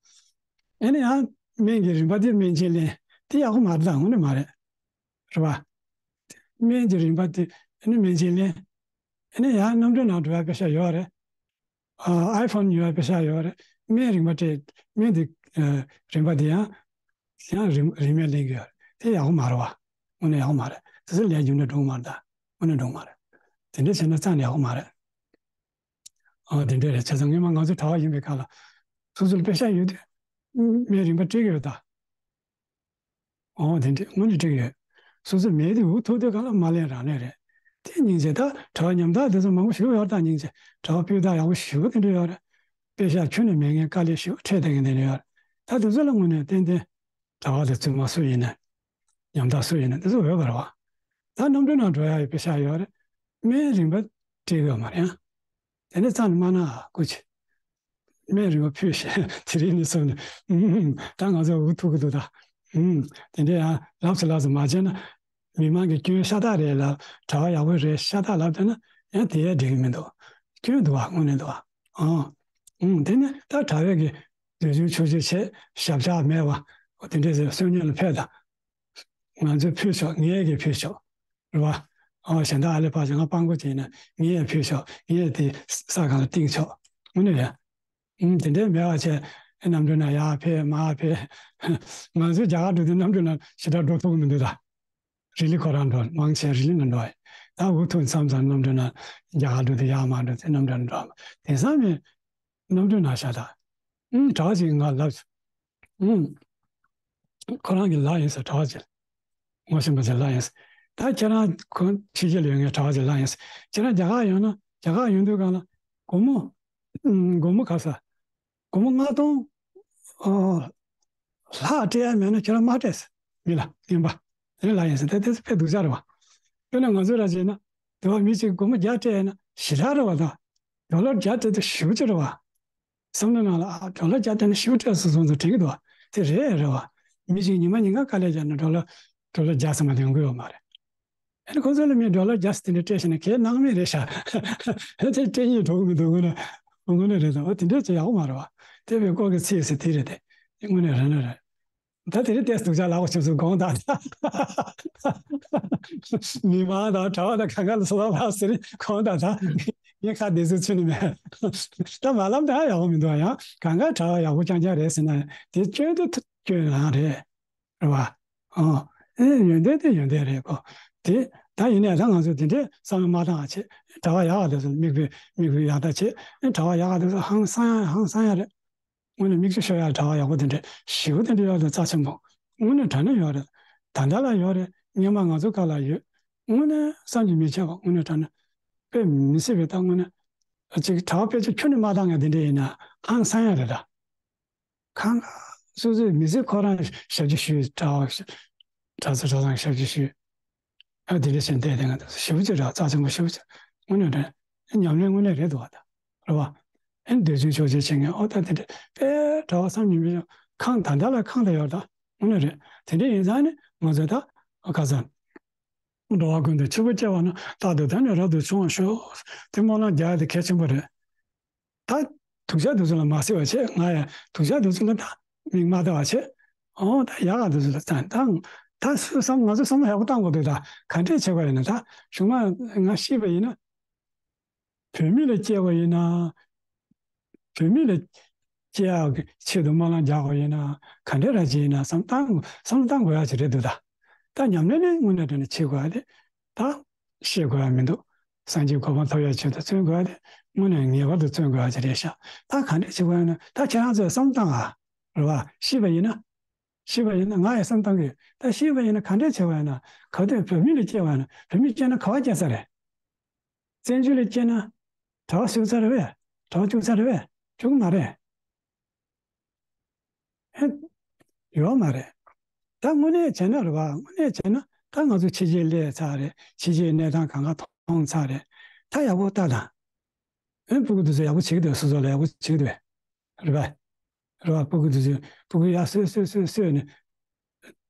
ཨེ་ནི་ཡང་སྨན་གྱི་རིན་པ་དེ་སྨན་ཆེན་ལེན། དེ་ཡག་པོ་མ་རེད་ད་དངོས་གནས་མ་རེད། རེད་བ། སྨན་གྱི་རིན་པ་དེ་ཨེ་ནི་སྨན་ཆེན་ལེན། ཨེ་ནི་ཡང་གནམ་གྲུ་ནང་འགྲོ་ཡ་པེ་ཤ་ཡོད་རེད། ཨའི་ཕོན་ཉོ་ཡ་པེ་ཤ་ཡོད་རེད། སྨན་རིན་པ་སྤྲད་སྨན་དེ་རིན་པ་དེ་ཡང་ཡང་རིན་རིན་མེད་ལེན་གི་ཡོད་རེད། དེ་ཡག་པོ་མ་རེད་བ། དངོས་གནས་ཡག་པོ་མ་རེད། དེ་ཚོ་ལས་རྒྱུ་འབྲས་འགྲོ་གི་མ་རེད་ད། དངོས་གནས་འགྲོ་གི་མ་རེད། དེ་འདྲ་བྱས་ན་རྩ་ནས་ཡག་པོ་མ་རེད། ཨ་དེ་འདྲ་རེད། བྱས་ཙང་སྔོན་མ་ང་ཚོ་གྲྭ་བ་ཡིན་པའི་སྐབས་ལ་སོ་སོ་ལ་པེ་ཤ་ཡོད་དུས་སྨན་རིན་པ་སྤྲད་ཀྱི་ཡོད་ད། ཨོ་དེ་འདྲ་དངོས་གནས་སྤྲད་ཀྱི་ཡོད། སོ་སོ་མེད་དུས་འུ་ཐུག་དུས་སྒང་ལ་མ་ལེན་རང་ལེན་རེད། དེ་སྙིང་རྗེ་ད་གྲྭ་བ་ཉམ་ཐག་དེ་ཚོ་མང་པོ་ཞིག་ཡོད་ད་སྙིང་རྗེ་གྲྭ་བ་སྤུས་དག་ཡག་པོ་ཞེ་པོ་དེ་འདྲ་ཡོད་རེད། པེ་ཤ་ཁྱོན་ནས་མེད་མཁན་དཀའ་ལས་ཞེ་པོ་འཕྲད་བསྡད་མཁན་དེ་འདྲ་ཡོད་རེད། ད་དེ་ཚོ་ལ་དངོས་གནས་ཏན་ཏན་གྲྭ་བ་དང་བཙུན་མ་སུ་ཡིན་ན། ཉམ་ཐག་སུ་ཡིན་ན་དེ་ཚོ་འོས་པ་རེད་བ། ད་གནམ་གྲུ་ནང་འགྲོ་ཡ་ཡི་པེ་ཤ་ཡོད་རེད། སྨན་རིན་པ་སྤྲད་ཡོད་མ་རེད་ཨ། དེ་འདྲ་རྩ་ནས་མ་གནང་ཨ་སྐུ་མཁྱེན། སྨན་རིན་པ་ཕུལ་ཞེས་དེ་རིང་ནས་བཟུང་ནས་ད་ང་ཚོ་འུ་ཐུག་གི་འདུག་ད། དེ་འདྲ་ཡང་ལབ་སུ་ལབ་སུ་མ་བྱས་ན། མི་མང་གི་སྐྱོན་ཤ་སྟག་རེད་ལ་གྲྭ་བ་ཡག་པོ་རེད་ཤ་སྟག་ལབ་བསྡད་ན་ཡང་དེ་ཡང་འགྲིག་གི་མི་འདུག་སྐྱོན་འདུག་བ་དངོས་གནས་འདུག་བ། ཨང་། ཨང་། དེ་ནས་ད་གྲྭ་བས་ཀྱི་འདོད་ཆུང་ཆོག་ཆོག་བྱས་ཞབས་ཆག་མེད་བ། དེ་འདྲས་བསོད་སྙོམས་ལ་ཕེབས་དང་། ང་ཚོས་ཕུལ་ཆོག་ངས་ཀྱིས་ཕུལ་ཆོག་རེད་བ། ཨོ་གཞན་དག་ཨ་ལེ་ཕག་ཅིག་ང་སྤྲང་པོ་ཅིག་ཡིན་ན་ངས་ཡང་ཕུལ་ཆོག་ངས་དེ་ས་སྒང་ལ་བཏིང་ཆོག་དངོས་གནས་རེད། ཨུམ་དེ་འདྲས་མེད་པ་བྱས་གནམ་གྲུ་ནང་ཡར་ཕེབས་མར་ཕེབས། ང་ཚོས་རྒྱ་གར་འགྲོ་དུས་གནམ་གྲུ་ནང་ཞེ་དྲག་འགྲོ་ཐུབ་ཀྱི་མི་འདུག་ད། རི་ལི་ཁོ་རང་འགྲོ་མང་ཆེ་རི་ལི་ནང་འགྲོ་ཡ། ད་འུ་ཐུག་མཚམས་མཚམས་གནམ་གྲུ་ནང་རྒྱ་གར་འགྲོ་དུས་ཡར་མར་འགྲོ་དུས་གནམ་གྲུ་ནང་འགྲོ་དེང་སང་མི། གནམ་གྲུ་ནང་ཤ་སྟག་ཨུམ་གྲྭ་བ་ཅིག་ང་ལབ། ཨུམ། ཁོ་རང་གི་ལག་ཡིན་ཟེར་གྲྭ་བ་ཅིག་ངོ་ཤེས་པ་ཅིག་ལག་ཡིན་ཟེར། ད་ཁྱེད་རང་ཁོ་ཕྱི་རྒྱལ་ཡོད་མཁན་གྲྭ་བ་ཅིག་ལག་ཡིན་ཟེར། ཁྱེད་རང་རྒྱ་གར་ཡོང་ན་རྒྱ་གར་ཡོང་དུས་སྒང་ལ་སྒོར་མོ། ཨུམ་སྒོར་མོ་ག་ས། སྒོར་མོ་ལྔ་སྟོང་ཨ་ལྷག་སྤྲད་ཡ་མེད་ན་ཁྱེད་རང་མ་སྤྲད་ཟེར། མི་ལ་རྔན་པ། དེ་ལ་ཡིན་ཟེར་དེ་དེ་ཚོ་དཔེ་སྡུག་ཅག་རེད་བ། དཔེར་ན་ང་ཚོ་ར་བྱས་ན་དེ་བ་མི་གཅིག་སྒོར་མོ་བརྒྱ་སྤྲད་ཡ་ན་ཞེ་དྲག་རེད་བ་ད། ཌོ་ལར་བརྒྱ་སྤྲད་དུས་ཞེ་པོ་ཅིག་རེད་བ། བསམ་བློ་ནང་ལ་ཨ་ཌོ་ལར་བརྒྱ་སྤྲད་ན་ཞེ་པོ་སྤྲད་སོང་སོང་ཚོ་དྲན་གྱི་འདུག་བ། དེ་རེད་རེད་བ། མི་གཅིག་ཉི་མ་ཉིན་གང་དཀའ་ལས་བརྒྱབ་ན་ཌོ་ལར་ཌོ་ལར་བརྒྱ་ཙམ་མ་ལེན་དགོས་ཡོད་མ་རེད། ཨ་ནི་ཁོ་ཚོ་ལ་མི་ཌོ་ལར་བརྒྱ་ཙམ་དེ་འདྲ་སྤྲད་ཤེ་ན་ཁས་ནང་མི་རེད་ཤག་དེ་སྤྲད་སྙིང་བྲོ་གི་མི་འདུག་དངོས་གནས་དངོས་གནས་རེད་དོ། དེ་འདྲ་ཅིག་ཡག་པོ་མ་རེད་བ། དེ་བས་ཀོ་གི་ཚིག་ཟེར་དེ་རེད་དེ། དངོས་གནས་རེད་ན་རེད། ད་དེ་རིང་ཏོག་ཙམ་སྡུག་ཅག་ལབ་པ་ཆུ་ཚོད་དགོངས་དག་ད། མི་མང་དང་གྲྭ་བ་དང་གང་ག་ལ་སོ་ལ་ལབ་ཟེར་དགོངས་དག་ད། ངས་ཁ་བདེ་ཚོད་ཚུད་ནི་མེད། ད་མ་ལབ་ད་ཡག་པོ་མི་འདུག་ཡང་གང་ག་གྲྭ་བ་ཡག་པོ་རྐྱང་རྐྱང་རེད་ཟེར་ན་དེ་སྐྱོན་དེ་སྐྱོན་རང་རེད། རེད་བ། ཨོ། ཨེ་ཡོན་ཏན་དེ་ཡོན་ཏན་རེད་གོ། དེ་ད་ཡིན་ནའི་ད་ང་ཚོ་དེ་འདྲའི་བསམ་བློ་མ་བཏང་བ་བྱེད། གྲྭ་བ་ཡག་ག་དེ་ཚོ་མིག་དཔེ་མིག་དཔེ་ཡག་ད་བྱེད། ཨེ་གྲྭ་བ་ཡག་ག་དེ་ཚོ་ཧང་སང་ཡ་ཧང་སང་ཡ་རེད། དངོས་གནས་མིག་ཆུ་ཤོར་ཡ་གྲྭ་བ་ཡག་པོ་དེ་འདྲ་ཞེ་པོ་དེ་འདྲ་ཡོད་རེད། རྩ་ཆེན་པོ་དངོས་གནས་དྲང་གནས་ཡོད་རེད། ད་ལྟ་ལ་ཡོད་རེད། སྔོན་མ་ང་ཚོ་སྐབས་ལ་ཡོད། དངོས་གནས་བསམ་གྱིས་མི་ཁྱབ་པ་དངོས་གནས་དྲང་གནས་དཔེ་མི་སྲིད་པའི་ད་དངོས་གནས་ཅིག་གྲྭ་བ་དཔེ་ཆ་ཁྱོན་ནས་མ་བཏང་ཡ་དེ་འདྲ་ཡིན་ན་ཧང་སང་ཡ་རེད་ད། གང་ག་སོ་སོའི་མི་ཚེ་ཁོ་རང་ཞབས་ཕྱི་ཞུས་གྲྭ་བ་གྲྭ་ས་གྲྭ་ཚང་ཞབས་ཕྱི་ཞུས། ཨ་དེ་འདྲ་བྱས་བསྡད་དེ་ང་ཚོ་ཞེ་པོ་ཅིག་རེད། རྩ་ཆེན་པོ་ཞེ་པོ་ཅིག་དངོས་གནས་རེད། ཉམས་ལེན་དངོས་གནས་རེད་འདུག་བ་ད། རེད་བ། ཨེ་འདོད་ཆུང་ཆོག་ཆེ་བྱེད་མཁན་ཨོ་ད་དེ་འདྲ་དཔེ་གྲྭ་བ་བསམ་གྱིས་མི་ཁྱབ་ཁང་ད་ལྟ་ལ་ཁང་ད་ཡོད་ད་དངོས་གནས་རེད། དེ་འདྲ་ཡིན་ཙང་ནི་ང་ཚོ་ད་ཁ་སང་འགྲོ་བ་ཀུན་ཏུ་ཕྱུག་པོ་སྐྱེ་བ་ན་རྟག་ཏུ་དེ་ནི་རབ་ཏུ་བྱུང་བར་ཤོག་དེ་སྨོན་ལམ་རྒྱག་ཡ་དེ་གལ་ཆེན་པོ་རེད། ད་ སྡུག་ཅག་དེ་ཚོ་ལ་མ་བརྩེ་བ་བྱེད། ང་ཡང་སྡུག་ཅག་དེ་ཚོ་ལ་ད་མིག་མ་ལྟ་བ་བྱེད། ཨོ་ད་ཡག་ག་དེ་ཚོ་ལ་ད་ད་ད་བསམ་ང་ཚོ་བསམ་བློ་ཡག་པོ་བཏང་དགོས་འདུག་ད་ག་འདྲས་བྱེད་དགོས་ཡིན་ན། ད་གཞུག་མ་ང་ཤི་བ་ཡིན་ན། བོད་མི་ལ་སྐྱེ་བ་ཡིན་ན། བོད་མི་ལ་སྐྱེ་ཡག་གི་ཆེད་དུ་སྨོན་ལམ་རྒྱག་དགོས་ཡིན་ན། ག་འདྲས་ར་བྱས་ཡིན་ན་བསམ་བཏང་བསམ་བློ་བཏང་དགོས་ཡག་ཅིག་རེད་འདུག་ད་ད་ཉམས་ལེན་ནི་དངོས་གནས་དྲང་གནས་བྱེད་དགོས་ཡག་དེ་ད་བཤད་དགོས་ཡག་མི་འདུག་སངས་རྒྱས་གོ་འཕང་ཐོབ་ཡག་ཆེད་དུ་བརྩོན་དགོས་ཡག་དེ་དངོས་གནས་ངེས་པར་དུ་བརྩོན་དགོས་ཡག་ཅིག་རེད་ཤག་ད་ག་འདྲས་བྱེད་དགོས་ཡག་ཡིན་ན་ད་ཁྱེད་རང་ཚོས་བསམ་བློ་བཏང་ཨ། རེད་བ། ཤི་བ་ཡིན་ན། ཤི་བ་ཡིན་ན་ང་ཡང་བསམ་བཏང་གི། ད་ཤི་བ་ཡིན་ན་ག་འདྲས་བྱེད་པ་ཡིན་ན། ག་དུས་བོད་མི་ལ་སྐྱེ་བ་ཡིན་ན། བོད་མི་སྐྱེ་ན་ག་བ་སྐྱེ་ས་རེད། བཙན་བྱོལ་ལ་སྐྱེས་ན་གྲྭ་པ་བཙུགས་ས་རེད་པས། གྲྭ་པ་བཙུགས་ས་རེད་པས། བཙུགས་མ་རེད། ཧེ། ཡོད་མ་རེད། ད་དངོས་གནས་བྱས་ན་རེད་པ། དངོས་གནས་བྱས་ན་ད་ང་ཚོ་ཕྱི་རྒྱལ་སླེབས་ཚར་རེད། ཕྱི་རྒྱལ་གནས་སྟངས་གང་ག་མཐོང་ཚར་རེད། ད་ཡག་པོ་ལྟ་དང་། ཨེ་སྤུ་གུ་དེ་ཚོ་ཡག་པོ་བྱེད་ཀྱི་འདུག་སོ་སོ་ལ་ཡག་པོ་བྱེད་ཀྱི་འདུག་རེད་པ། རེད་པ། སྤུ་གུ་དེ་ཚོས་སྤུ་གུ་ཡར་གསོས་གསོས་གསོས་གསོས་ནས།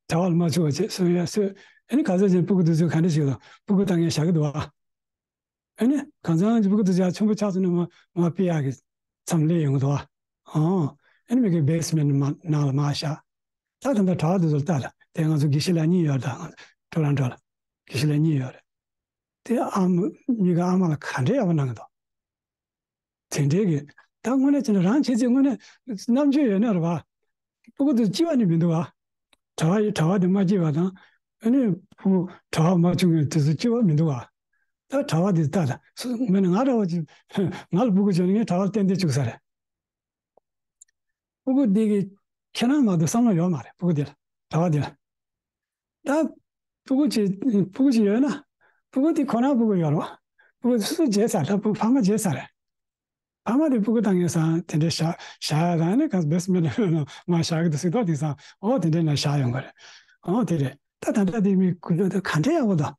གྲྭ་པ་ལ་མ་བཅུག་པ་བྱས་གསོས་ཡར་གསོས། ཨ་ནི་ག་ཚོད་ཅིག་སྤུ་གུ་དེ་ཚོས་ག་འདྲ་བྱེད་ཀྱི་འདུག་སྤུ་གུ་ལྟ་མཁན་བཞག་གི་འདུག་ཨ། ཨ་ནི་གང་ཚང་སྤུ་གུ་དེ་ཚོ་ཡར་ཆེན་པོ་ཆགས་སོང་ན་མར་མར་ཕུད་ཡག་གི་མཚམས་སླེབས་ཡོང་གི་འདུག་ཨ། ཨོ། ཨ་ནི་མི་གི་བེ་སི་མེན་ཊི་ནང་ལ་མར་བཞག་ད་ད་ལྟ་གྲྭ་པ་དེ་ཚོ་ལ་ལྟ་ལ། དེ་ང་ཚོ་དགེ་བཤེས་ལགས་གཉིས་ཡོད་རེད་ད། ཊོ་རོན་ཊོ་ལ་དགེ་བཤེས་ལགས་གཉིས་ཡོད་རེད། དེ་ཨ་མ་གཉིས་ཀ་ཨ་མ་ལགས་ག་འདྲའི་ཡག་པོ་གནང་གི་འདུག་དེ་འདྲའི་གི། ད་དངོས་གནས་བྱས་ན་རང་བྱེད་ཚེ་དངོས་གནས་རྣམ་དཔྱོད་ཡོད་ན་རེད་པ། སྤུ་གུ་དེ་སྐྱིད་པ་ནི་མི་འདུག་ཨ། གྲྭ་པ་གྲྭ་པ་དེ་མ་སྐྱིད་པ་དང་། ཨ་ནི་སྤུ་གུ་གྲྭ་པ་མ་བྱུང་མཁན་དེ་ཚོ་སྐྱིད་པ་མི་འདུག་ཨ། ད་གྲྭ་པ་དེ་ལྟ་ད། སུ་མིན་ན་ང་འདྲ་བོ་ཅིག་ང་ལ་སྤུ་གུ་བྱུང་ན་ངས་གྲྭ་པ་ཏན་ཏན་བཅུག་ས་རེད། སྤུ་གུ་འདི་གི་ཁྱེད་རང་མ་གཏོགས་བསམ་བློ་ཡོད་མ་རེད། སྤུ་གུ་འདི་ལ་གྲྭ་པ་འདི་ལ། ད་སྤུ་གུ་ཅིག་སྤུ་གུ་ཅིག་ཡོད་ན། སྤུ་གུ་འདི་ཁོ་རང་སྤུ་གུ་ཡོད་རེད་བ། སྤུ་གུ་སུ་བརྗེད་ཚར། ད་སྤུ་གུ་ཕ་མ་བརྗེད་ཚར་རེད། ཕ་མ་དེ་སྤུ་གུ་བཏང་ཡས་སང་དེ་འདྲའི་བཞག་བཞག་ཡས་དང་ནི་ག་བེ་སི་མེན་ཊི་ནང་མར་བཞག་གི་འདུག་ཟེར་ཏོ། དེང་སང་ཨོ་དེ་འདྲའི་ནང་བཞག་ཡོང་གི་རེད། ཨོ་དེ་རེད། ད་ད་ལྟ་དེ་མི་ཀུན་སློང་དེ་ག་འདྲའི་ཡག་པོ་དང་།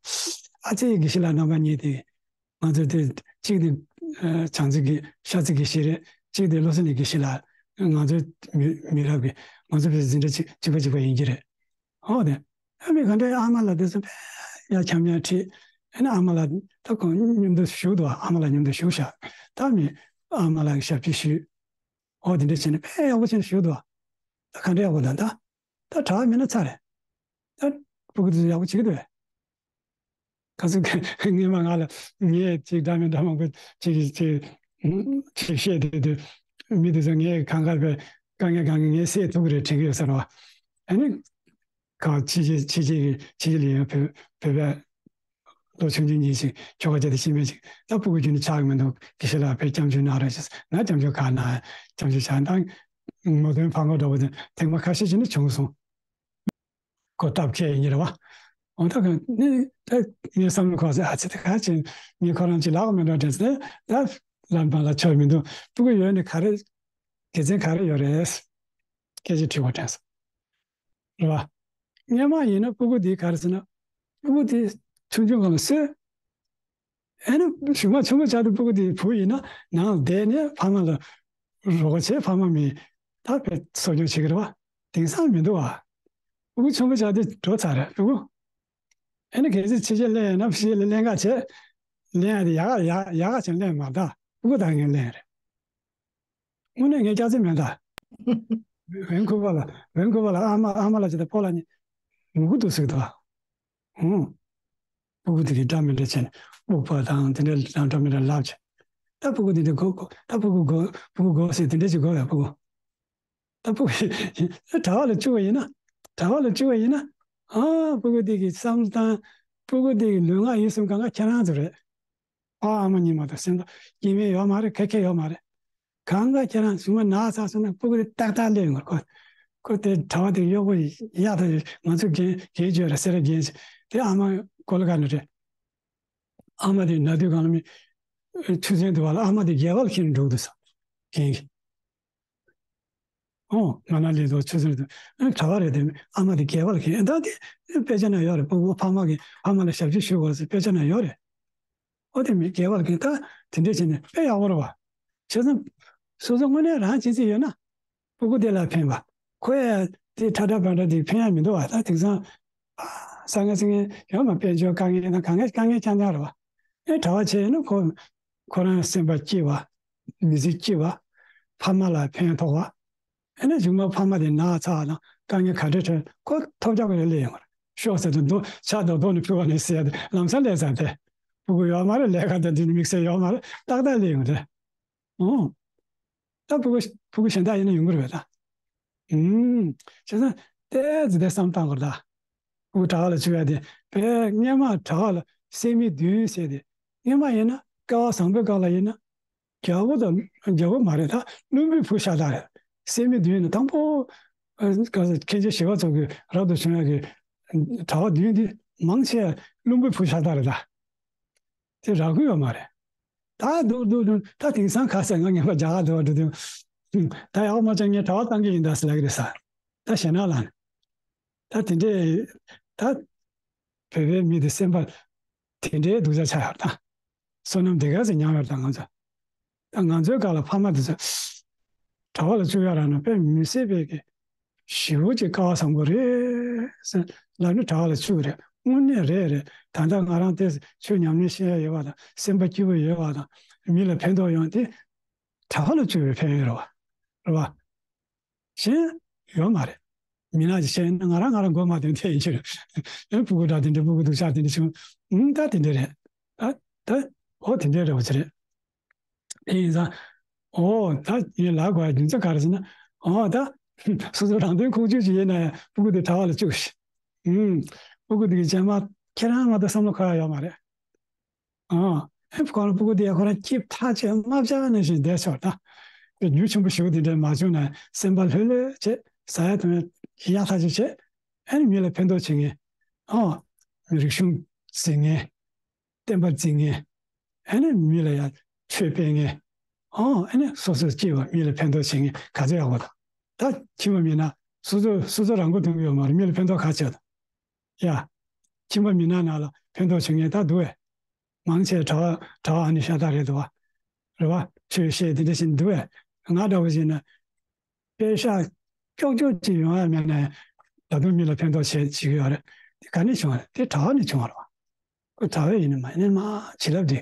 ཨ་ཙི་དགེ་བཤེས་ལགས་རྣམ་པ་གཉིས་དེ། ང་ཚོ་དེ་གཅིག་དེ་ཨ་བྱང་རྩེ་དགེ་ཤར་རྩེ་དགེ་བཤེས་རེད། གཅིག་དེ་བློ་བཟང་ནས་དགེ་བཤེས་ལགས། ང་ཚོའི་མི་མི་རབས་ཀྱི་ང་ཚོ་བས་འཛིན་གྲྭ་གཅིག་གཅིག་པ་གཅིག་པ་ཡིན་གྱི་རེད། ཨོ་དེ། ཨ་མི་ག་འདྲའི་ཨ་མ་ལགས་དེ་ཚོ་དཔེ་ཡ་འཆམ་འཆམ་ཁྲིད། ཨ་ནི་ཨ་མ་ལགས་ད་ཁོང་མཉམ་དུ་བཞུགས་འདུག་ཨ་མ་ལགས་མཉམ་དུ་བཞུགས་ཤག་ད་མི་ཨ་མ་ལགས་ཀྱི་ཞབས་ཕྱི་ཞུས། ཨོ་དེ་འདྲ་བྱས་ནས་དཔེ་ཡག་པོ་བྱས་ནས་བཞུགས་འདུག་ད་ག་འདྲའི་ཡག་པོ་དང་ད། ད་གྲྭ་པ་མེད་ན་ཚར་རེད། ད་སྤུ་གུ་དེ་ཚོ་ཡག་པོ་བྱེད་ཀྱི་འདུག་གས། ག་ཚོད་སྔས་མ་ང་ལ་ངས་ཅིག་འདྲ་མི་འདྲ་མང་པོ་ཅིག་ཅིག་ཅིག་བཤད་དེ་དུས། མི་དེ་ཚོ་ངས་གང་ག་བས་དཀའ་ངལ་གང་ག་ངས་སེལ་ཐུབ་ཀྱི་རེད་དྲན་གྱི་ཡོད་ས་རེད་བ། ཨ་ནི། ག་ཕྱི་རྒྱལ་ཕྱི་རྒྱལ་གྱི་ཕྱི་རྒྱལ་ལ་ཡང་བོད་བོད་པའི་ལོ་ཆུང་ཆུང་ཉིན་ཞིག་ཁྱོ་ག་བརྒྱ་དང་ཕྱི་མ་ཞིག་ད་སྤུ་གུ་རྒྱུན་དུ་ཆགས་ཀྱི་མི་འདུག་དགེ་བཤེས་ལགས་དཔེ་སྐྱབས་འཇུག་གནང་རོགས་ཞེས། ང་སྐྱབས་འཇུག་ག་གནང་སྐྱབས་འཇུག་བྱ་ན་མོ་དོན་ཕ་མ་འདྲ་བོ་དེ་ཐེངས་མ་ཁ་ཤས་ཤིག་ནི་བྱུང་སོང་། གོ་སྟབས་ཁེལ་ཡིན་རེད་བ། འོ་ད་ག་ནི་ད་ངའི་བསམ་བློ་ཁོག་ཟེར་ཨ་ཙི་ད་ག་ཅིག་ངས་ཁོ་རང་ཅིག་ལབ་དགོས་མེད་འགྲོ་དྲན་ཟེར། ད་ལམ་བར་ལ་ཆོག་མི་འདུག་སྤུ་གུ་ཡོད་ནི་ག་རེ་དགེ་མཚན་ག་རེ་ཡོད་རེད། སྐད་ཆ་དྲི་བ་དྲན་སོང་། རེད་བ། སྔོན་མ་ཡིན་ན་སྤུ་གུ་དེ་ག་རེ་ཟེར་ན། སྤུ་གུ་དེ་ཆུང་ཆུང་སྒང་ལ་གསོས། ཨེ་ནི་གཞུག་མ་ཆུང་ངུ་ཆགས་དུས་སྤུ་གུ་དེ་བུ་ཡིན་ན་ནང་ལ་བསྡད་ནས་ཕ་མ་ལ་རོགས་པ་བྱས། ཕ་མ་མི་ད་དཔེ་གསོ་སྐྱོང་བྱེད་ཀྱི་རེད་བ། དེང་སང་མི་འདུག་བ། སྤུ་གུ་ཆུང་ངུ་ཆགས་དུས་འགྲོ་ཚར་རེད་སྤུ་གུ། ཨེ་ནི་གལ་སྲིད་ཕྱི་རྒྱལ་སླེབས་ཡོད་ན་ཕྱི་རྒྱལ་ལ་ལེན་ག་བྱས། ལེན་ཡ་དེ་ཡག་ག་ཡག་ཡག་ག་བྱས་ལེན་མ་ད་སྤུ་གུ་དང་ངས་ལེན་རེད། དངོས་གནས་ངས་སྐྱག་རྫུན་མེད་ད། ཝན་ཁུ་ཝར་ལ་ཝན་ཁུ་ཝར་ལ་ཨ་མ་ཨ་མ་ལགས་ཅིག་དང་སྤོ་ལགས་གཉིས་ངུ་གུ་འདུག་ཟེར་གི་འདུག་བ། ཧུང་། སྤུ་གུ་དེ་གིས་འདྲ་མི་འདྲ་བྱས་ནས་སྤུག་པ་དང་དེ་འདྲ་དང་འདྲ་མི་འདྲ་ལབ་བྱས། ད་སྤུ་གུ་དེ་འདྲ་དགོས་དགོས་ད་སྤུ་གུ་དགོས་སྤུ་གུ་དགོས་ཟེར་དེ་འདྲ་ཅིག་དགོས་བས་སྤུ་གུ། ད་སྤུ་གུ་གྲྭ་པ་ལ་བཅུག་པ་ཡིན་ན། གྲྭ་པ་ལ་བཅུག་པ་ཡིན་ན། ཨ་སྤུ་གུ་དེ་གི་བསམ་བློ་བཏང་། སྤུ་གུ་དེ་གི་ལུས་ངག་ཡིད་གསུམ་གང་ག་ཁྱེད་རང་ཚོ་རེད། ཨ་ཨ་མ་གཉིས་མ་གཏོགས་སེམས་ཐག་སྐྱེ་དམན་ཡོད་མ་རེད། ཁེ་ཁེ་ཡོད་མ་རེད། གང་ག་ཁྱེད་རང་གཞུག་མ་ན་ཚ་སོང་ན་སྤུ་གུ་དེ་ཏག་ཏག་སླེབས་ཡོང་གི་རེད། ཁོ་ཁོ་དེ་གྲྭ་པ་དེ་གཡོག་པོ་ཡག་ཐག་ང་ཚོ་རྒན་རྒན་བརྗོད་ར་སེ་ར་རྒན་ཞིག་དེ་ཨ་མ་གོ་ལ་ག་ནས་རེད། ཨ་མ་དེ་ན་དུས་གང་ལ་མི་ཆུ་ཚན་དུ་བ་ལ་ཨ་མ་དེ་རྒྱལ་བ་ལ་ཁྱེར་འགྲོ་གི་འདུག་ས། རྒན་གྱིས། ཨོ། ང་ན་ལི་དོ་ཆུ་ཚན་དུ་གྲྭ་པ་རེད་དེ། ཨ་མ་དེ་རྒྱལ་བ་ལ་ཁྱེར་ད་དེ་དཔེ་ཆ་ན་ཡོད་རེད། སྤུ་གུ་ཕ་མ་གི་ཕ་མ་ལ་ཞབས་ཕྱི་ཞུ་དགོས་ཟེར་དཔེ་ཆ་ན་ཡོད་རེད། ཨོ་དེ་མི་རྒྱལ་བ་ལ་ཁྱེར་ད་དེ་འདྲས་བྱས་ནས་དཔེ་ཡག་པོ་རེད་བ། བྱས་ཙང་། སོ་སོ་དངོས་གནས་རང་བྱེད་རྩིས་ཡོད་ན། སྤུ་གུ་དེ་ལ་ཕན་པ། ཁོ་ཡ་དེ་ཁྲ་ཁྲ་བ་འདྲ་དེ་ཕན་ཡ་མི་འདུག་བ། ད་དེང་སང་། ས་ངན་ས་ངན་ཡོད་མ་དཔལ་འབྱོར་དཀའ་ངལ་དང་དཀའ་ངལ་དཀའ་ངལ་རྐྱང་རྐྱང་རེད་བ། ཨེ་གྲྭ་པ་བྱས་ཡིན་ན་ཁོ། ཁོ་རང་སེམས་པ་སྐྱིད་བ། མི་ཚེ་སྐྱིད་བ། ཕ་མ་ལ་ཕན་ཐོགས་པ། ཨ་ནི་གཞུག་མ་ཕ་མ་དེ་ན་ཚ་དང་དཀའ་ངལ་ག་འདྲ་འཕྲད་ཁོ་ཐོབ་རྒྱག་གི་ཡོད་ལེ་ཡོང་བ་རེད། ཤོག་ཟེར་དུས་འདུག་ཆགས་འདུག་འདུག་ནས་ཕུལ་བ་ནས་ཟེར་ཡ་དེ་ལམ་སང་ལས་ས་དེ། ཕྲུ་གུ་ཡོད་མ་རེད། ལས་ཀ་དང་དེ་ནི་དམིགས་བསལ་ཡོད་མ་རེད། ཏག་ཏག་ལས་ཡོང་རེད། ཨོ། ད་ཕྲུ་གུ་ཕྲུ་གུ་གཞན་དག་ཡིན་ན་ཡོང་གི་རེད་པས་ད། ཨུམ། བྱས་ཙང་ཏོག་ཙམ་དེ་བསམ་བཏང་དགོས་རེད་ད། ཕྲུ་གུ་གྲྭ་པ་ལ་བཅུག་ཡ་དེ་དཔེ་སྔོན་མ་གྲྭ་པ་ལ་སད་མི་བདུན་ཟེར་དེ། སྔོན་མ་ཡིན་ན་སྐལ་བ་བཟང་པོའི་སྐབས་ལ་ཡིན་ན། རྒྱལ་པོ་དང་རྒྱལ་པོ་མ་རེད་ད། བློན་པོའི་བུ་ཤ་སྟག་རེད། སད་མི་བདུན་ནི་དང་པོ། ཨ། ག་ས་མཁན་ཆེན་ཞི་བ་འཚོ་གི་རབ་ཏུ་བྱུང་ཡ་གི་གྲྭ་པ་བདུན་དེ་མང་ཆེ་བ་བློན་པོའི་བུ་ཤ་སྟག་རེད་ད། དེ་རག་གི་ཡོད་མ་རེད། ད་འདུག་འདུག་འདུག་ད་དེང་སང་ག་ས་ང་ངན་པ་རྒྱག་ག་འདུག་བ་འདུག་དུས། ད་ཡག་པོ་མ་བྱུང་ངས་གྲྭ་པ་བཏང་གི་ཡིན་ད་ཟེར་ལབ་ཀྱི་རེད་ས། ད་ཞེད་སྣང་ལངས། ད་དེ་འདྲས་ད། བོད་པའི་མི་དེ་སེམས་པ་དེ་འདྲའི་སྡུག་ཅག་ཆགས་ཡོད་ད། བསོད་ནམས་དེ་ག་ཚོད་མྱངས་ཡོད་ད་ང་ཚོ། ད་ང་ཚོའི་སྐབས་ལ་ཕ་མ་དེ་ཚོ་གྲྭ་པ་ལ་བཅུག་ཡ་རག་ན་དཔེ་མི་སྲིད་པའི་གི་ཞེ་པོ་ཅིག་སྐལ་བ་བཟང་པོ་རེད་ཟེར་ལབ་ནས་གྲྭ་པ་ལ་བཅུག་གི་རེད། དངོས་གནས་རེད་རེད། ད་ལྟ་ང་རང་དེ་ཆོས་ཉམས་ལེན་བཤད་ཡ་ཡོད་པ་དང་སེམས་པ་སྐྱིད་པོ་ཡོད་པ་དང་མི་ལ་ཕན་ཐོགས་ཡོང་དེ་གྲྭ་པ་ལ་བཅུག་པའི་ཕན་ཡོན་རེད་བ། རེད་བ། གཞན་ཡོད་མ་རེད། མི་ནག་ཅིག་བཤད་ན་ང་རང་ང་རང་མགོ་མ་ཐོན་ཐལ་ཡིན་ཕྱིར། ཨེ་ཕྲུ་གུ་འདྲ་དེ་འདྲ་ཕྲུ་གུ་སྡུག་ཅག་དེ་འདྲ་བྱུང་། ཨུམ་ད་དེ་འདྲ་རེད། ད་ད་འོ་དེ་འདྲ་རེད་བ་ཅི་རེད། དེ་ཡིན་ཙང་། འོ་ད་ངས་ལབ་དགོས་ཡ་རྒྱུ་མཚན་ག་རེ་ཟེར་ན། འོ་ད་སོ་སོ་རང་དོན་ཁུག་ཀྱོག་ཅིག་ཡིན་ན་ཡང་ཕྲུ་གུ་དེ་གྲྭ་པ་ལ་བཅུག་ཤིག་ཨུམ། ཕྲུ་གུ་དེ་གི་རྗེས་མ་ཁྱེད་རང་མ་གཏོགས་བསམ་བློ་འཁོར་ཡ་ཡོད་མ་རེད། ཨ། ཨེ་ཁོ་རང་ཕྲུ་གུ་དེ་ཡ་ཁོ་རང་སྐྱིད་ཐག་ཆོད་དམག་རྒྱག་ནང་བཞིན་བསྡད་ཆོག་ད། རྒྱུ་ཆེན་པོ་ཞིག་དེ་འདྲའི་མ་བྱུང་ན་སེམས་པ་ལྷོད་ལྷོད་བྱེད། ཟ་ཡ་འཐུང་ཡ་ཡག་ཐག་ཆོད་བྱེད། ཨ་ནི་མི་ལ་ཕན་ཐོགས་བྱེད་མཁན། ཨ། རིག་གཞུང་འཛིན་མཁན། བསྟན་པ་འཛིན་མཁན། ཨ་ནི་མི་ལ་ཡ་ཆོས་སྤེལ་མཁན། ཨ། ཨ་ནི་སོ་སོ་སྐྱིད་པ་མི་ལ་ཕན་ཐོགས་བྱེད་མཁན་ག་ཚོད་ཡག་པོ་དང་། ད་ཁྱིམ་པ་མི་ནག་སོ་སོ་སོ་སོ་རང་མགོ་ཐོན་གི་ཡོད་མ་རེད། མི་ལ་ཕན་ཐོགས་ག་བྱེད་དང་། ཡ། ཁྱིམ་པ་མི་ནག་ནང་ལ་ཕན་ཐོགས་བྱེད་མཁན་ད་འདུག་བས། མང་ཆེ་གྲྭ་པ་གྲྭ་པ་ཨ་ནི་ཤ་སྟག་རེད་འདུག་བ། རེད་བ། ཆོས་བཤད་དེ་འདྲ་ཞིག་འདུག་བས། ང་འདྲ་བོ་ཞིག་ན། པེ་ཤག་ཀྱོག་ཀྱོག་ཅིག་ཡོང་ཡ་མེད་ན། ད་དུང་མི་ལ་ཕན་ཐོགས་བྱེད་བྱེད་ཀྱི་ཡོད་རེད། དེ་ག་ནས་བྱུང་བ་རེད། དེ་གྲྭ་པ་ནས་བྱུང་བ་རེད་བ། ཁོ་གྲྭ་པ་ཡིན་ན་མ་ཡིན་ན་མ་བྱིན་རླབས་དེ།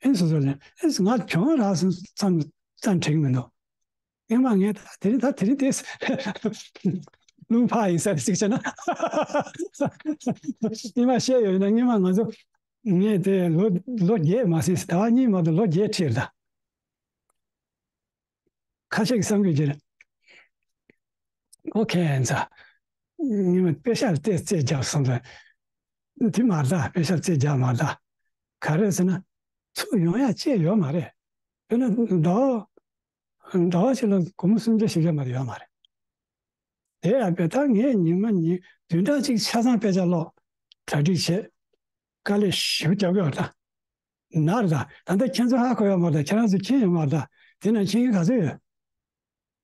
ཨེ་སོ་སོ་ལ་ཨེ་ང་གྱོང་རག་སོང་ཙམ་ཙམ་དྲན་གི་མི་འདུག་སྔོན་མ་ངས་ད་དེ་རིང་ད་དེ་རིང་དེ་རླུང་འཕར་ཡིན་ས་རེད་ཅིག་བྱས་ན། སྔོན་མ་བཤད་ཡོད་ན་སྔོན་མ་ང་ཚོ་ངས་དེ་ལོ་ལོ་བརྒྱད་མ་ཟིན་ཟླ་བ་གཉིས་མ་གཏོགས་ལོ་བརྒྱད་ཁྲིད་རེད་ད། ཁ་ཤས་ཀྱིས་བསམ་གྱི་ཡོད་ཀྱི་རེད། ཨོ་ཁེ་ཨན་ཚ། སྔོན་མ་པེ་ཤག་ལ་རྩེད་རྩེད་རྒྱག་སོང་ཙང་། དེ་མ་རེད་ད། པེ་ཤག་རྩེད་རྒྱག་མ་རེད་ད། ག་རེ་ཟེར་ན། ཚུར་ཡོང་ཡ་ཅིག་ཡོད་མ་རེད། དཔེར་ན་ཟླ་བ། ཟླ་བ་གཅིག་ལ་སྒོར་མོ་སུམ་བརྒྱ་བཞི་བརྒྱ་མ་གཏོགས་ཡོད་མ་རེད། དེ་ཡང་དཔེ་ད་ངས་ཉི་མ་ཉིན་བདུན་ཕྲག་གཅིག་ཆ་ཚང་དཔེ་ཆ་ཀློག་གྲ་སྒྲིག་བྱེད། དཀའ་ལས་ཞེ་པོ་རྒྱབ་ཀྱི་ཡོད་ད། ན་རེད་ད། ད་ལྟ་ཁྱེད་ཚོ་ཧ་གོ་ཡོད་མ་རེད་ད། ཁྱེད་རང་ཚོ་མཁྱེན་ཡོད་མ་རེད་ད། དེ་ན་མཁྱེན་མཁན་ག་ཚོད་ཡོད།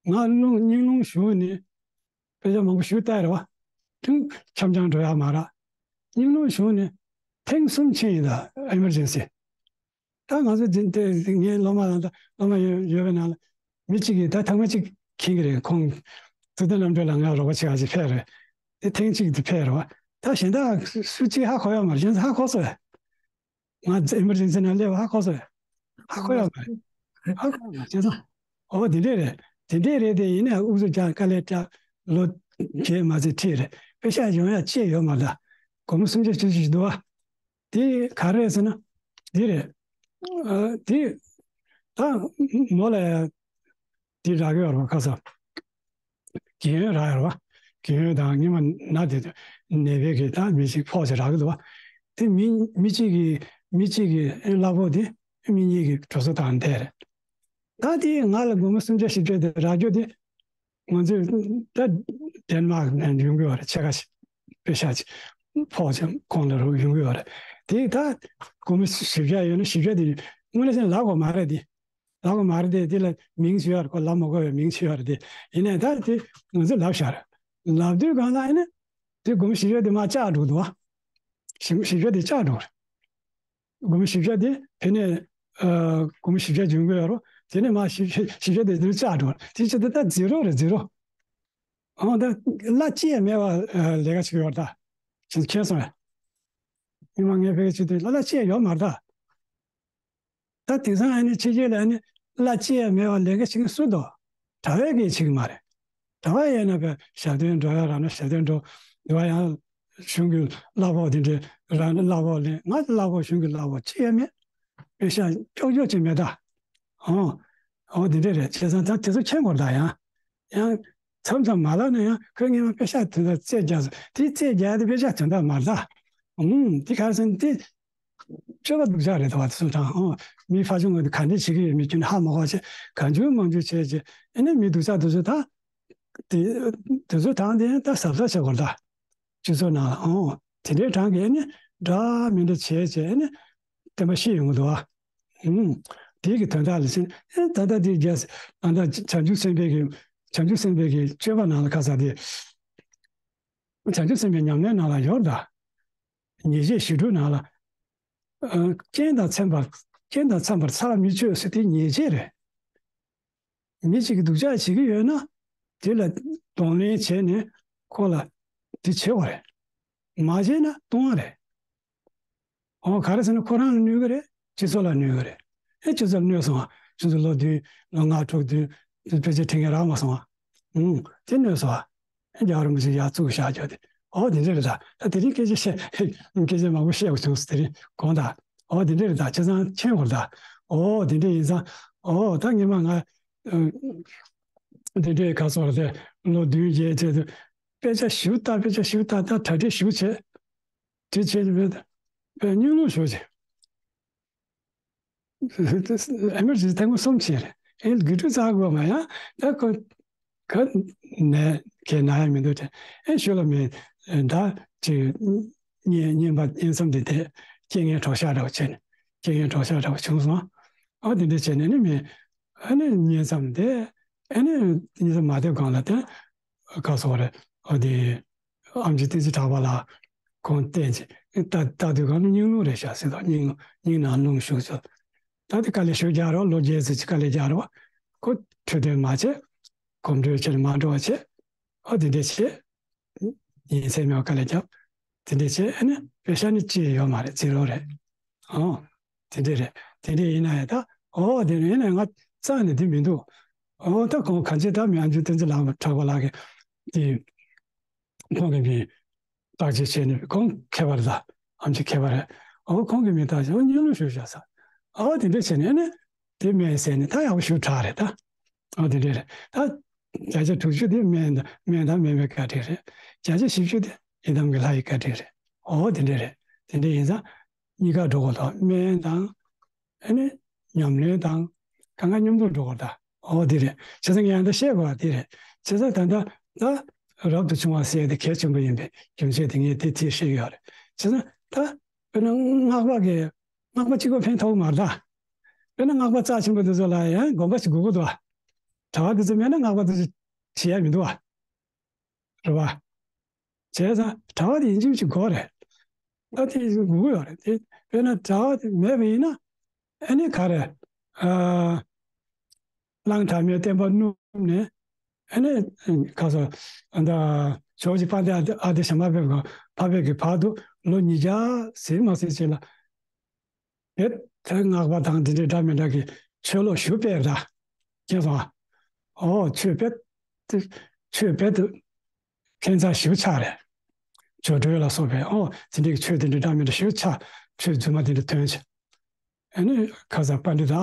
ང་རླུང་སྙིང་རླུང་ཞུ་ནས་དཔེ་ཆ་མང་པོ་ཞུ་བལྟས་རེད་བ། ཐེངས་འཆམ་འཆམ་འགྲོ་ཡ་མ་རེད། སྙིང་རླུང་ཞུ་ནས་ཐེངས་གསུམ་ཕྱིན་ཡིན་ད། ཨེ་མར་ཇེན་སི། ད་ང་ཚོ་འདི་འདི་ངའི་སློབ་མ་ལ་ད་སློབ་མ་ཡོད་ཡོད་པའི་ནང་ལ་མི་གཅིག་གིས་ད་ཐེངས་མ་གཅིག་མཁྱེན་གྱི་རེད། ཁོང་ཐུབ་བསྟན་རྣམ་གྲོལ་ལ་ང་རོགས་པ་བྱེད་ག་ཅིག་ཕེབས་རེད། དེ་ཐེངས་གཅིག་དེ་ཕེབས་རེད་བ། ད་གཞན་དག་སུ་གཅིག་ཧ་གོ་ཡོད་མ་རེད། གཞན་ཚོ་ཧ་གོ་སོང་། ང་ཨེ་མར་ཇེན་སི་ནང་སླེབས་པ་ཧ་གོ་སོང་། ཧ་གོ་ཡོད་མ་རེད། ཧ་གོ་ཡོད་མ་རེད། བྱས་ཙང་། ཨོ་དེ་འདྲས་རེད། དེ་འདྲས་རེད་དེ། ཡིན་ནའི་ཨུ་ཚུགས་རྒྱག་དཀའ་ལས་རྒྱག་ལོ་བརྒྱད་མ་ཚད་ཁྲིད་རེད། པེ་ཤག་ཡོང་ཡ་ཅིག་ཡོད་མ་རེད། སྒོར་མོ་སུམ་བརྒྱ་བཅུ་བཞི་འདུག་བ། དེ་ག་རེ་རེད་ཟེར་ན། འདི་རེད། ཨ། དེ་ད་མོ་ལ་ཡ་དེ་རག་གི་ཡོད་རེད་བ། ཁ་ས་རྒན་ཡོལ་རག་ཡོད་རེད་བ། རྒན་ཡོལ་དང་སྔོན་མ་ན་དེ་ནད་པའི་གི་ད་མི་ཞིག་ཕོག་ཅིག་རག་གི་འདུག་བ། དེ་མི་མི་གཅིག་གིས་མི་གཅིག་གིས་ཨེ་གླ་ཕོགས་དེ་མི་གཉིས་ཀྱི་གྲོས་བསྡུར་བཏང་བསྡད་རེད། ད་དེ་ང་ལ་སྒོར་མོ་སུམ་བརྒྱ་བཞི་བརྒྱ་དེ་རག་རྒྱུ་དེ། ང་ཚོས་ད་ཌེན་མཱག་ནས་ཡོང་གི་ཡོད་རེད། ཕྱེད་ཀ་ཞིག་པེ་ཤག་ཅིག་ཕོགས་ཅིག་ཁོང་ལ་རུ་ཡོང་གི་ཡོད་རེད། དེ་ད་སྒོར་མོ་བཞི་བརྒྱ་ཡོད་ན་བཞི་བརྒྱ་དེ་དངོས་གནས་བྱས་ན་ལབ་དགོས་མ་རེད་དེ། ལབ་དགོས་མ་རེད་དེ། དེ་ལ་མིང་བྱེད་ཡོད་རེད། ཁོ་ལབ་མ་དགོས་པའི་མིང་བྱེད་ཡོད་རེད་དེ། ཡིན་ནའི་ད་དེ་ང་ཚོས་ལབ་བཞག་རེད། ལབ་དུས་གང་ལ་ཡིན་ན་དེ་སྒོར་མོ་བཞི་བརྒྱ་དེ་མར་བཅག་འགྲོ་འདུག་བ། བཞི་བཞི་བརྒྱ་དེ་བཅག་འགྲོ་རེད། སྒོར་མོ་བཞི་བརྒྱ་དེ་དེ་ནས་ཨ་སྒོར་མོ་བཞི་བརྒྱ་འཇོན་གི་ཡོད་རོ། དེ་ནས་མར་བཞི་བཞི་བཞི་བརྒྱ་དེ་དེ་ནས་བཅག་འགྲོ། དེ་ཕྱིར་དེ་ད་ཛི་རོ་རེད། ཛི་རོ། ཨོ་ད་གླ་ཅི་ཡང་མེད་པ་ཨ་ལས་ཀ་བྱེད་ཀྱི་ཡོད་རེད་ད། ཁྱེད་ཚོ་མཁྱེན་སོང་ངས། སྔོན་མ་ངས་ཕ་གིར་བྱེད་དུས་གླ་གླ་ཅི་ཡང་ཡོད་མ་རེད་ད། ད་དེང་སང་ཨ་ནི་ཕྱི་རྒྱལ་ལ་ཨ་ནི་གླ་ཅི་ཡང་མེད་པ་ལས་ཀ་བྱེད་མཁན་སུ་འདུག་གྲྭ་པས་ཀྱིས་བྱེད་ཀྱི་མ་རེད། གྲྭ་པ་ཡིན་ན་བས་ཞབས་བརྟན་འགྲོ་ཡ་རག་ན་ཞབས་བརྟན་འགྲོ། དེ་བ་ཡང་གཞུང་གི་གླ་ཕོགས་དེ་འདྲའི་རག་ན་གླ་ཕོགས་ལེན། ང་གླ་ཕོགས་གཞུང་གི་གླ་ཕོགས་ཅི་ཡང་མེད། པེ་ཤག་ཅོག་ཅོག་ཅིག་མེད་ད། ཨོ། ཨོ་དེ་འདྲ་རེད། བྱས་ཙང་ད་དེ་ཚོ་མཁྱེན་དགོས་ད། ཡང་ཡང་མཚམས་མཚམས་མ་ལབ་ན་ཡང་ཁོས་སྔོན་མ་པེ་ཤག་དེ་འདྲ་རྩོད་རྒྱག་སོང་། དེ་རྩོད་རྒྱག་དེ་པེ་ཤག་དོན་དག་མ་རེད་ད། ཨུམ། དེ་ག་རེ་ཟེར་ན་དེ་སྤྱོད་པ་སྡུག་ཅག་རེད་དོ། བ་དེ་ཚོ་དང་། ཨོ། མི་ཕར་ཕྱོགས་ངོས་དེ་ག་འདྲས་བྱེད་ཀྱི་ཡོད་མེད་ཁྱོན་ནས་ཧ་མ་གོ་བྱས། གང་བྱུང་མང་བྱུང་བྱས་བྱས་ཨེ་ནས་མི་སྡུག་ཅག་དེ་ཚོ་ད། དེ་དེ་ཚོ་དང་དེ་ད་གཟབ་གཟབ་བྱེད་དགོས་ད། སྤྱི་ཚོགས་ནང་ལ། ཨོ། དེ་འདྲའི་གྲངས་ཀྱི་ཨེ་ནས་འདྲ་མི་འདྲ་བྱས་བྱས་ཨེ་ནས་བསྟན་པ་ཤི་ཡོང་གི་འདུག་བ། ཨུམ། དེ་གི་དོན་དག་ལ་ཕྱིན། ཨེ་ད་ལྟ་དེ་རྒྱ་ཨ་ད་བྱང་ཆུབ་སེམས་དཔའི་གི་བྱང་ཆུབ་སེམས་དཔའི་གི་སྤྱོད་པ་ནང་ལ་ཁ་ས་དེ། བྱང་ཆུབ་སེམས་དཔའི་ཉམས་ལེན་ནང་ལ་ཡོད་ད། ཉེས་བྱས་ཞི་ཁྲོའི་ནང་ལ། ཨ། རྐྱེན་དང་འཚམ་པར། རྐྱེན་དང་འཚམ་པར་ཚར་མི་གཅོད་ཟེར་དེ་ཉེས་བྱས་རེད། མི་གཅིག་གིས་སྡུག་ཅག་བྱེད་ཀྱི་ཡོད་ན། དེ་ལ་གདོང་ལེན་བྱས་ནས་ཁོ་ལ་དེ་བྱེད་དགོས་རེད། མ་བྱས་ན་ལྟུང་བ་རེད། འོ། ག་རེ་ཟེར་ན་ཁོ་རང་ལ་གནོད་ཀྱི་རེད། སྤྱི་ཚོགས་ལ་གནོད་ཀྱི་རེད། ཨེ་སྤྱི་ཚོགས་ལ་གནོད་སོང་བ། ཁྱོད་ཚོ་ལོ་བདུན་ལོ་ལྔ་དྲུག་བདུན་དེ་ཕལ་ཆེར་ཁྲིད་མཁན་རག་མ་སོང་བ། ཨུང་། དེ་གནོད་སོང་བ། ཨེ་རྒྱལ་བ་རིན་པོ་ཆེ་ཡར་བཙུགས་བཞག་རྒྱུ་དེ། འོ་དེ་འདྲ་རེད་ད། ད་དེ་རིང་སྐད་ཆ་བཤད། སྐད་ཆ་མང་པོ་བཤད་དགོས་བྱུང་སོང་། དེ་རིང་དགོངས་དག། འོ་དེ་འདྲ་རེད་ད། བྱས་ཙང་མཁྱེན་དགོས་རེད་ད། འོ་དེ་འདྲ་ཡིན་ཙང་། འོ་ད་སྔོན་མ་ང་དེ་འདྲའི་ག་སོགས་རེད་དེ། ལོ་བདུན་བརྒྱད་བྱས་དུས་དཔེ་ཆ་ཞིབ་ལྟ། དཔེ་ཆ་ཞིབ་ལྟ་ལྟ། གྲ་སྒྲིག་ཞིབ་བྱས། དེ་བྱས་ནས་སྙིང་རླུང་ཞུགས་བྱས། ཨེ་མར་ཇེན་སི་ཐེངས་མ་གསུམ་བྱས་རེད། ཨེ་དགེ་ཕྲུག་རྩ་དགོས་མ་ཡང་ད་ཁོ་ག་ནས་གས་ན་ཡང་མི་འདུག་དྲན། ཨེ་ཞུ་ལ་མེད། ད་ཅིག་གཉེན་གཉེན་པ་གཉེན་མཚམས་དེ་དེ་རྐྱེན་ངན་གྲོགས་ཤག་འདྲ་བོ་བྱས་ནས། རྐྱེན་ངན་གྲོགས་ཤག་འདྲ་བོ་བྱུང་སོང་། ཨ་དེ་འདྲ་བྱས་ནས་ནི་མི་ཨ་ནི་གཉེན་མཚམས་དེ་ཨ་ནི་གཉེན་མཚམས་མ་བསྡད་གོང་ལ་དེ། ག་སོགས་རེད། ཨ་དེ་ཨེམ་ཆི་བསྟན་འཛིན་གྲགས་པ་ལགས་ཁོང་བསྟན་ཅིག་ལྟ་ལྟ་དུས་གང་ནས་སྙིང་རླུང་རེད་ཤག་ཟེར་དང་། སྙིང་སྙིང་ནང་རླུང་ཞུགས་ཚོ། ད་དེ་དཀའ་ལས་ཞུ་རྒྱག་རོགས། ལོ་བརྒྱད་ཙམ་ཅིག་དཀའ་ལས་རྒྱག་རོགས། ཁོ་འཕྲོད་བསྟེན་མ་བྱེད། གོམ་བགྲོད་བྱེད་ལ་མ་འགྲོ་བ་བྱེད། ཨ་དེ་འདྲས་བྱེད། ཉིན་མཚན་མེད་པར་དཀའ་ལས་རྒྱབ། དེ་འདྲས་བྱེད། ཨ་ནི་པེ་ཤ་ནི་ཅི་ཡོད་མ་རེད། ཛི་རོ་རེད། ཨོ། དེ་འདྲས་རེད། དེ་འདྲས་ཡིན་ན་ཡང་ད། ཨོ་དེ་ཡིན་ན་ང་རྩ་ནས་དེ་མི་འདུག། ཨོ་ད་ཁོང་གང་ཅི་ད་མི་ཨ་མཆོག་བསྟན་འཛིན་ལགས་གྲགས་པ་ལགས་ཀྱིས་དེ། ཁོང་གི་མིང་བརྟག་དཔྱད་བྱས་ནས། ཁོང་མཁས་པ་རེད་ད། ཨེམ་ཆི་མཁས་པ་རེད། ཨོ་ཁོང་གི་མིང་བརྟག་དཔྱད། ཨོ་སྙིང་རླུང་ཞུགས་བཞག་ས། ཨོ་དེ་འདྲས་བྱས་ནས་ཨ་ནི་དེ་སྨན་ཟས་ནས་ད་ཡག་པོ་ཞེ་དྲག་རེད་ད། ཨོ་དེ་འདྲས་རེད་ད། བརྒྱ་ཆ་དྲུག་ཅུ་དེ་སྨན་དང་སྨན་དང་སྨན་པའི་བཀའ་དྲིན་རེད། བརྒྱ་ཆ་བཞི་བཅུ་དེ་ཡི་དམ་གྱི་ལྷ་ཡི་བཀའ་དྲིན་རེད། ཨོ་དེ་འདྲས་རེད། དེ་འདྲས་ཡིན་ཙང་གཉིས་ཀ་འགྲོ་དགོས་དང་། སྨན་དང་ཨ་ནི་ཉམས་ལེན་དང་གང་ག་མཉམ་དུ་འགྲོ་དགོས་ད། ཨོ་དེ་རེད། བྱས་ཙང་ངས་ཡང་ད་བཤད་དགོས་པ་དེ་རེད། བྱས་ཙང་ད་ལྟ་ད་རབ་ཏུ་བྱུང་བ་ཟེར་ཡ་དེ་གལ་ཆེན་པོ་ཡིན་པའི་རྒྱུ་མཚན་དེ་ངས་དེ་དེ་བཤད་ཀྱི་ཡོད་རེད། བྱས་ཙང་ད་དཔེར་ན་སྔགས་པ་གིས་སྔགས་པ་གཅིག་པོ་ཕན་ཐོགས་མ་རེད་ད། དཔེར་ན་སྔགས་པ་རྩ་ཆེན་པོ་དེ་ཚོ་ལ་ཡང་དགོན་པ་ཞིག་དགོས་ཀྱི་འདུག་བ། གྲྭ་པ་དེ་ཚོ་མེད་ན་སྔགས་པ་དེ་ཚོ་བྱེད་ཡ་མི་འདུག་བ། རེད་བ། བྱས་ཙང་གྲྭ་པ་དེ་ཡིན་གཅིག་མིན་གཅིག་དགོས་རེད། ད་དེ་དགོས་ཀྱི་ཡོད་རེད་དེ། དཔེར་ན་གྲྭ་པ་དེ་མེད་པ་ཡིན་ན་ཨ་ནི་ག་རེ། ཨ། གླང་དར་མས་བསྟན་པ་བསྣུབས་ནས། ཨ་ནི་ག་ས་ཨ་ད་ཇོ་བོ་རྗེ་དཔལ་ལྡན་ཨ་ཏི་ཨ་ཏི་ཤ་མ་འབེབས་ག་ཕབ་པའི་གི་བར་དུ་ལོ་ཉིས་བརྒྱ་ཟིན་མ་ཟིན་ཅིག་ལ། རྦད་དེ་སྔགས་པ་དང་འདི་འདྲའི་འདྲ་མི་འདྲ་གི་ཆོས་ལུགས་ཞུ་སྤེལ་ར། མཁྱེན་སོང་ཨ། ཨོ་ཆོས་རྦད་དེ་ཆོས་རྦད་དེ་ཁྱད་མཚར་ཞེ་པོ་ཆགས་རེད། སྦྱོར་སྒྲོལ་ལ་སོགས་པའི་ཨོ་དེ་འདྲའི་གི་ཆོས་དེ་འདྲ་འདྲ་མི་འདྲ་ཞེ་པོ་ཆགས། ཆོས་རྫུན་མ་དེ་འདྲ་ཐོན་ཆེ། ཨ་ནི་ཁ་ས་པཎྜི་ཏ།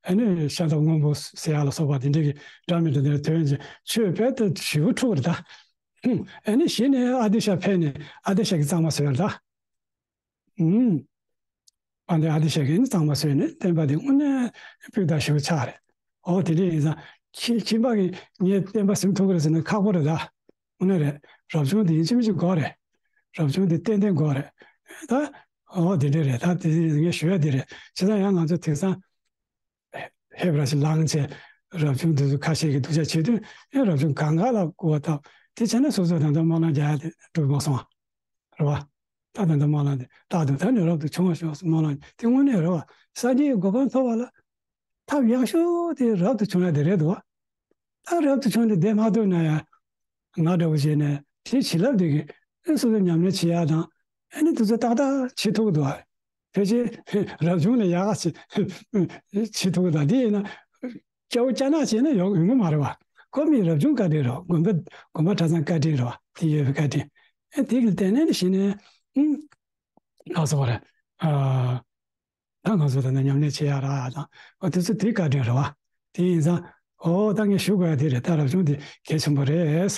ཨ་ནི་ཤ་འདབ་སྔོན་པོ་ཟེར་ཡ་ལ་སོགས་པ་དེ་འདྲའི་གི་འདྲ་མི་འདྲ་དེ་འདྲ་ཐོན་ཆེ། ཆོས་རྦད་དེ་ཞེ་པོ་འཁྲུགས་རེད་ད། ཨ་ནི་གཞི་ནས་ཨ་ཏི་ཤ་ཕེབས་ནས་ཨ་ཏི་ཤ་གི་གཙང་མ་བཟོས་རེད་ད། ཨུམ། དཔལ་ལྡན་ཨ་ཏི་ཤ་གིས་ནི་གཙང་མ་བཟོས་ནས་བསྟན་པ་འདི་དངོས་གནས་སྤུས་དག་ཞེ་པོ་ཆགས་རེད། ཨོ་དེ་འདྲ་ཡིན་ཙང་ཁྱི་ཁྱིམ་པ་གིས་ངས་བསྟན་པ་ཟིན་ཐུབ་ཀྱི་རེད་ཟེར་ན་ཁག་པོ་རེད་ད། དངོས་གནས་རེད། རབ་བྱུང་དེ་ཡིན་གཅིག་མིན་གཅིག་དགོས་རེད། རབ་བྱུང་དེ་ཏན་ཏན་དགོས་རེད། ད་ཨོ་དེ་འདྲ་རེད། ད་དེ་ངས་ཞུ་ཡ་དེ་རེད། བྱས་ཙང་ཡང་ང་ཚོ་དེང་སང་ཧེབ་ར་ཞིག་ལངས་བྱས་རབ་བྱུང་དེ་ཚོ་ཁ་ཤས་ཀྱིས་སྡུག་ཅག་བྱེད་དུས། ཡང་རབ་བྱུང་གང་ག་ལ་སྐུར་བ་བཏབ། དེ་བྱས་ན་སོ་སོ་ད་ལྟ་སྨོན་ལམ་རྒྱག་ཡ་དེ་འགྲུབ་མ་སོང་བ། རེད་བ། ད་ད་ལྟ་སྨོན་ལམ་དེ་རྟག་ཏུ་ད་ནི་རབ་ཏུ་བྱུང་བར་ཤོག་སྨོན་ལམ་དེ་དངོས་གནས་རེད་བ། སངས་རྒྱས་ཀྱི་གོ་འཕང་ཐོབ་པ་ལ་ཐབས་ཡག་ཤོས་དེ་རབ་ཏུ་བྱུང་ཡ་དེ་རེད་འདུག་བ། ད་རབ་ཏུ་བྱུང་ནས་བསྡད་མ་ཐུབ་ན་ཡང་ང་འདྲ་བོ་བྱས་ནས་དེའི་བྱིན་རླབས་དེ་གིས་ཨེ་སོ་སོ་ཉམས་ལེན་བྱེད་ཡ་དང་ཨ་ནི་དེ་ཚོ་ཏག་ཏག་བྱེད་ཐུབ་ཀྱི་འདུག་བ། ཕལ་ཆེར་རབ་བྱུང་ནས་ཡག་ག་བྱེད་བྱེད་ཐུབ་ཀྱི་འདུག་དེ་ཡིན་ན་སྐྱ་བོ་སྐྱ་ནག་བྱས་ན་ཡོང་ཡོང་གི་མ་རེད་བ། ཁོ་མི་རབ་བྱུང་བཀའ་དྲིན་རེད་བ། དགོན་པ་དགོན་པ་གྲྭ་ཚང་བཀའ་དྲིན་རེད་བ། དེ་ཡོད་པའི་བཀའ་དྲིན། ཨེ་དེ་གི་ལྟེ་གནས་ནས་གཞི་ནས་ཨུམ། ལགས་སོ་བ་རེད། ཨ། ད་ང་ཚོ་ད་ནི་ཉམས་ལེན་བྱེད་ཡ་ར་དང་། ཨོ་དེ་ཚོ་དེའི་བཀའ་དྲིན་རེད་བ། དེ་ཡིན་ཙང་། ཨོ་ད་ངས་ཞུ་དགོས་ཡ་དེ་རེད། ད་རབ་བྱུང་དེ་གལ་ཆེན་པོ་རེད།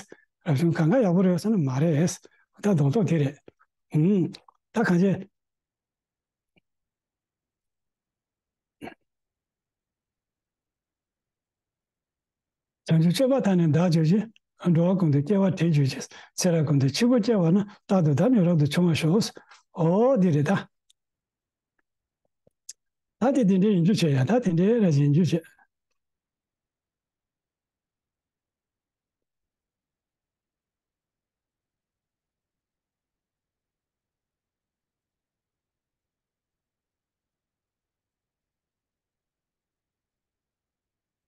རབ་བྱུང་གང་ག་ཡག་པོ་རེད་ཟེར་ན་མ་རེད། ད་རྡོག་རྡོག་དེ་རེད། ཨུམ། ད་གང་བྱེད། བྱང་ཆུབ་སྤྱོད་པ་དག་ནི་བདག་གྱུར་ཅིང་། འགྲོ་བ་ཀུན་ཏུ་སྐྱེ་བ་དེ་གྱུར་ཅིག། ཚེ་རབས་ཀུན་ཏུ་འཆི་བར་སྐྱེ་བ་ན། རྟག་ཏུ་བདག་ནི་རབ་ཏུ་འབྱུང་བར་ཤོག། ཨོ་འདི་རེད་ད། ད་དེ་དེ་འདྲའི་ཡིན་རྒྱུ་བྱས་ཡ། ད་དེ་འདྲའི་ར་ཞིག་ཡིན་རྒྱུ་བྱས།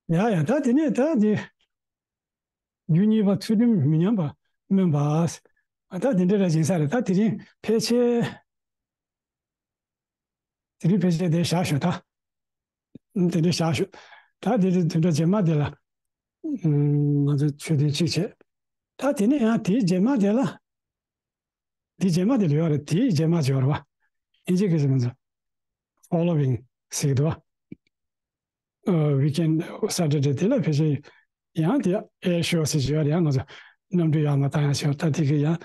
ཡ་ཡ། ད་དེ་ནས་ད་དེ། རྒྱུ་གཉིས་པ་ཚུལ་ཁྲིམས་མི་ཉམས་པ་སྨོན་པ། ད་དེ་འདྲ་ར་ཡིན་ས་རེད། ད་དེ་རིང་ཕལ་ཆེར། དེ་རིང་ཕལ་ཆེར་དེ་བཞག་ཞུ་ད། དེ་འདྲ་བཞག་ཞུ། ད་དེ་རིང་དེ་འདྲ་རྗེས་མ་དེ་ལ། ང་ཚོ་ཆོས་ཐུན་གཅིག་བྱས། ད་དེ་ནས་ཡང་དེའི་རྗེས་མ་དེ་ལ། དེའི་རྗེས་མ་དེ་ལ་ཡོད་རེད། དེའི་རྗེས་མ་ཅིག་ཡོད་རེད་བ། ཨིན་ཇི་སྐད་ཆ་ང་ཚོ་following་ཟེར་གྱི་འདུག་བ། ཨ། weekend Saturday་དེ་ལ་ཕལ་ཆེར་ཡང་དེ་air show་ཟེར་གྱི་ཡོད་རེད། ཡང་ང་ཚོ་གནམ་གྲུ་ཡར་མར་བཏང་ཡག་ཞིག་ད་དེ་གི་ཡང་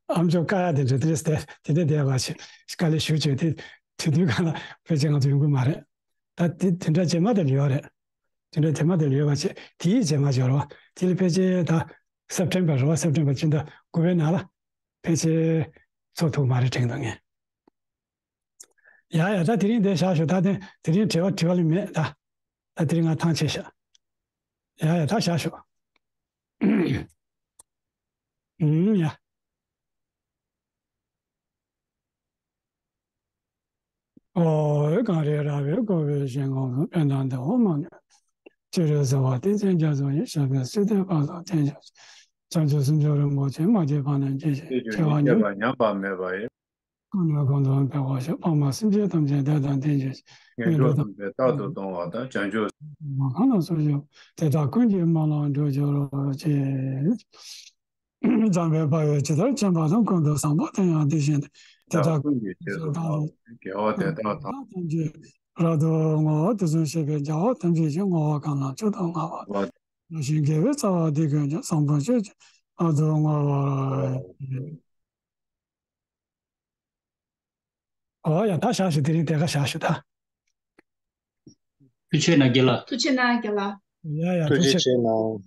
ཨ་མཆོག་བཀའ་ཡག་དེ་འདྲ་དེ་རེད། དེ་དེ་བསྡད་པ་ཞིག་དཀའ་ལས་ཞུ་བྱས། དེ་དེ་དུས་གང་ལ་ཕལ་ཆེར་ང་ཚོ་ཡོང་གི་མ་རེད། ད་དེ་དེ་འདྲ་རྗེས་མ་དེ་ལ་ཡོད་རེད། དེ་འདྲ་རྗེས་མ་དེ་ལ་ཡོད་པ་བྱས། དེའི་རྗེས་མ་ཅིག་ཡོད་རེད་བ། དེ་ལ་ཕལ་ཆེར་ད་September་རེད་བ། September་སྤྱི་ཟླ་དགུ་པའི་ནང་ལ་ཕལ་ཆེར་ཚོགས་ཐུབ་མ་རེད་དྲན་འདུག་ངས། ཡ་ཡ། ད་དེ་རིང་འདིར་བཞག་ཞུ། ད་དེ་དེ་རིང་དྲི་བ་དྲི་བ་ལས་མེད་ད། ད་དེ་རིང་ང་ཐང་ཆད་ཤག། ཡ་ཡ། ད་བཞག་ཞུ། ཨུམ། ཡ། ཨོ། གངས་རི་ར་བས་བསྐོར་བའི་ཞིང་ཁམས་སུ། ཕན་དང་བདེ་བ་མང་ནས། སྤྱན་རས་གཟིགས་དབང་བསྟན་འཛིན་རྒྱ་མཚོ་ཡི། ཞབས་པད་སྲིད་མཐའི་བར་དུ་བརྟན་ཞིང་གཤེགས། བྱང་ཆུབ་སེམས་མཆོག་རིན་པོ་ཆེ། མ་སྐྱེས་པ་རྣམས་སྐྱེས་ཤིང་། སྐྱེས་པ་ཉམས་པ་ཉམས་པ་མེད་པ་ཡི། ཀུན་ནས་ཀུན་ཏུ་འཕེལ་བར་ཤོག། ཕ་མ་སེམས་ཅན་ཐམས་ཅད་བདེ་དང་ལྡན་གྱུར་ཅིག། ངན་འགྲོ་ཐམས་ཅད་རྟག་ཏུ་སྟོང་བ་དང་། བྱང་ཆུབ་སེམས་དཔའ་གང་ལ་སོགས་ཤོག། དེ་དག་ཀུན་གྱི་སྨོན་ལམ་འགྲུབ་གྱུར་ཅིག། འཇམ་དཔལ་དཔའ་བོས་ཇི་ལྟར་མཁྱེན་པ་དང་། ཀུན་ཏུ་བཟང་པོ་དེ་ཡང་དེ་བཞིན་ཏེ། དེ་དག་ཀུན་གྱི་རྗེས་སུ་བདག་སློབ་ཅིང་། དགེ་བ་དེ་དག་ཐམས་ཅད་རབ་ཏུ་བསྔོ་བ་དེ་བཞིན་གཤེགས་པའི་རྒྱལ་བ་ཐམས་ཅད་ཀྱིས་བསྔོ་བ་གང་ལ་མཆོག་ཏུ་བསྔགས་པ་དེ་བཞིན་དགེ་བའི་རྩ་བ་འདི་ཀུན་ཀྱང་བཟང་པོ་སྤྱོད་ཅིང་རབ་ཏུ་བསྔོ་བར། ཨོ་ཡ། ད་བཞག་ཞུ། དེ་རིང་དེ་ག་བཞག་ཞུ་ད། ཐུགས་རྗེ་གནང་རྒན་ལགས། ཐུགས་རྗེ་གནང་རྒན་ལགས། ཡ་ཡ། ཐུགས་རྗེ་ཆེ་གནང་།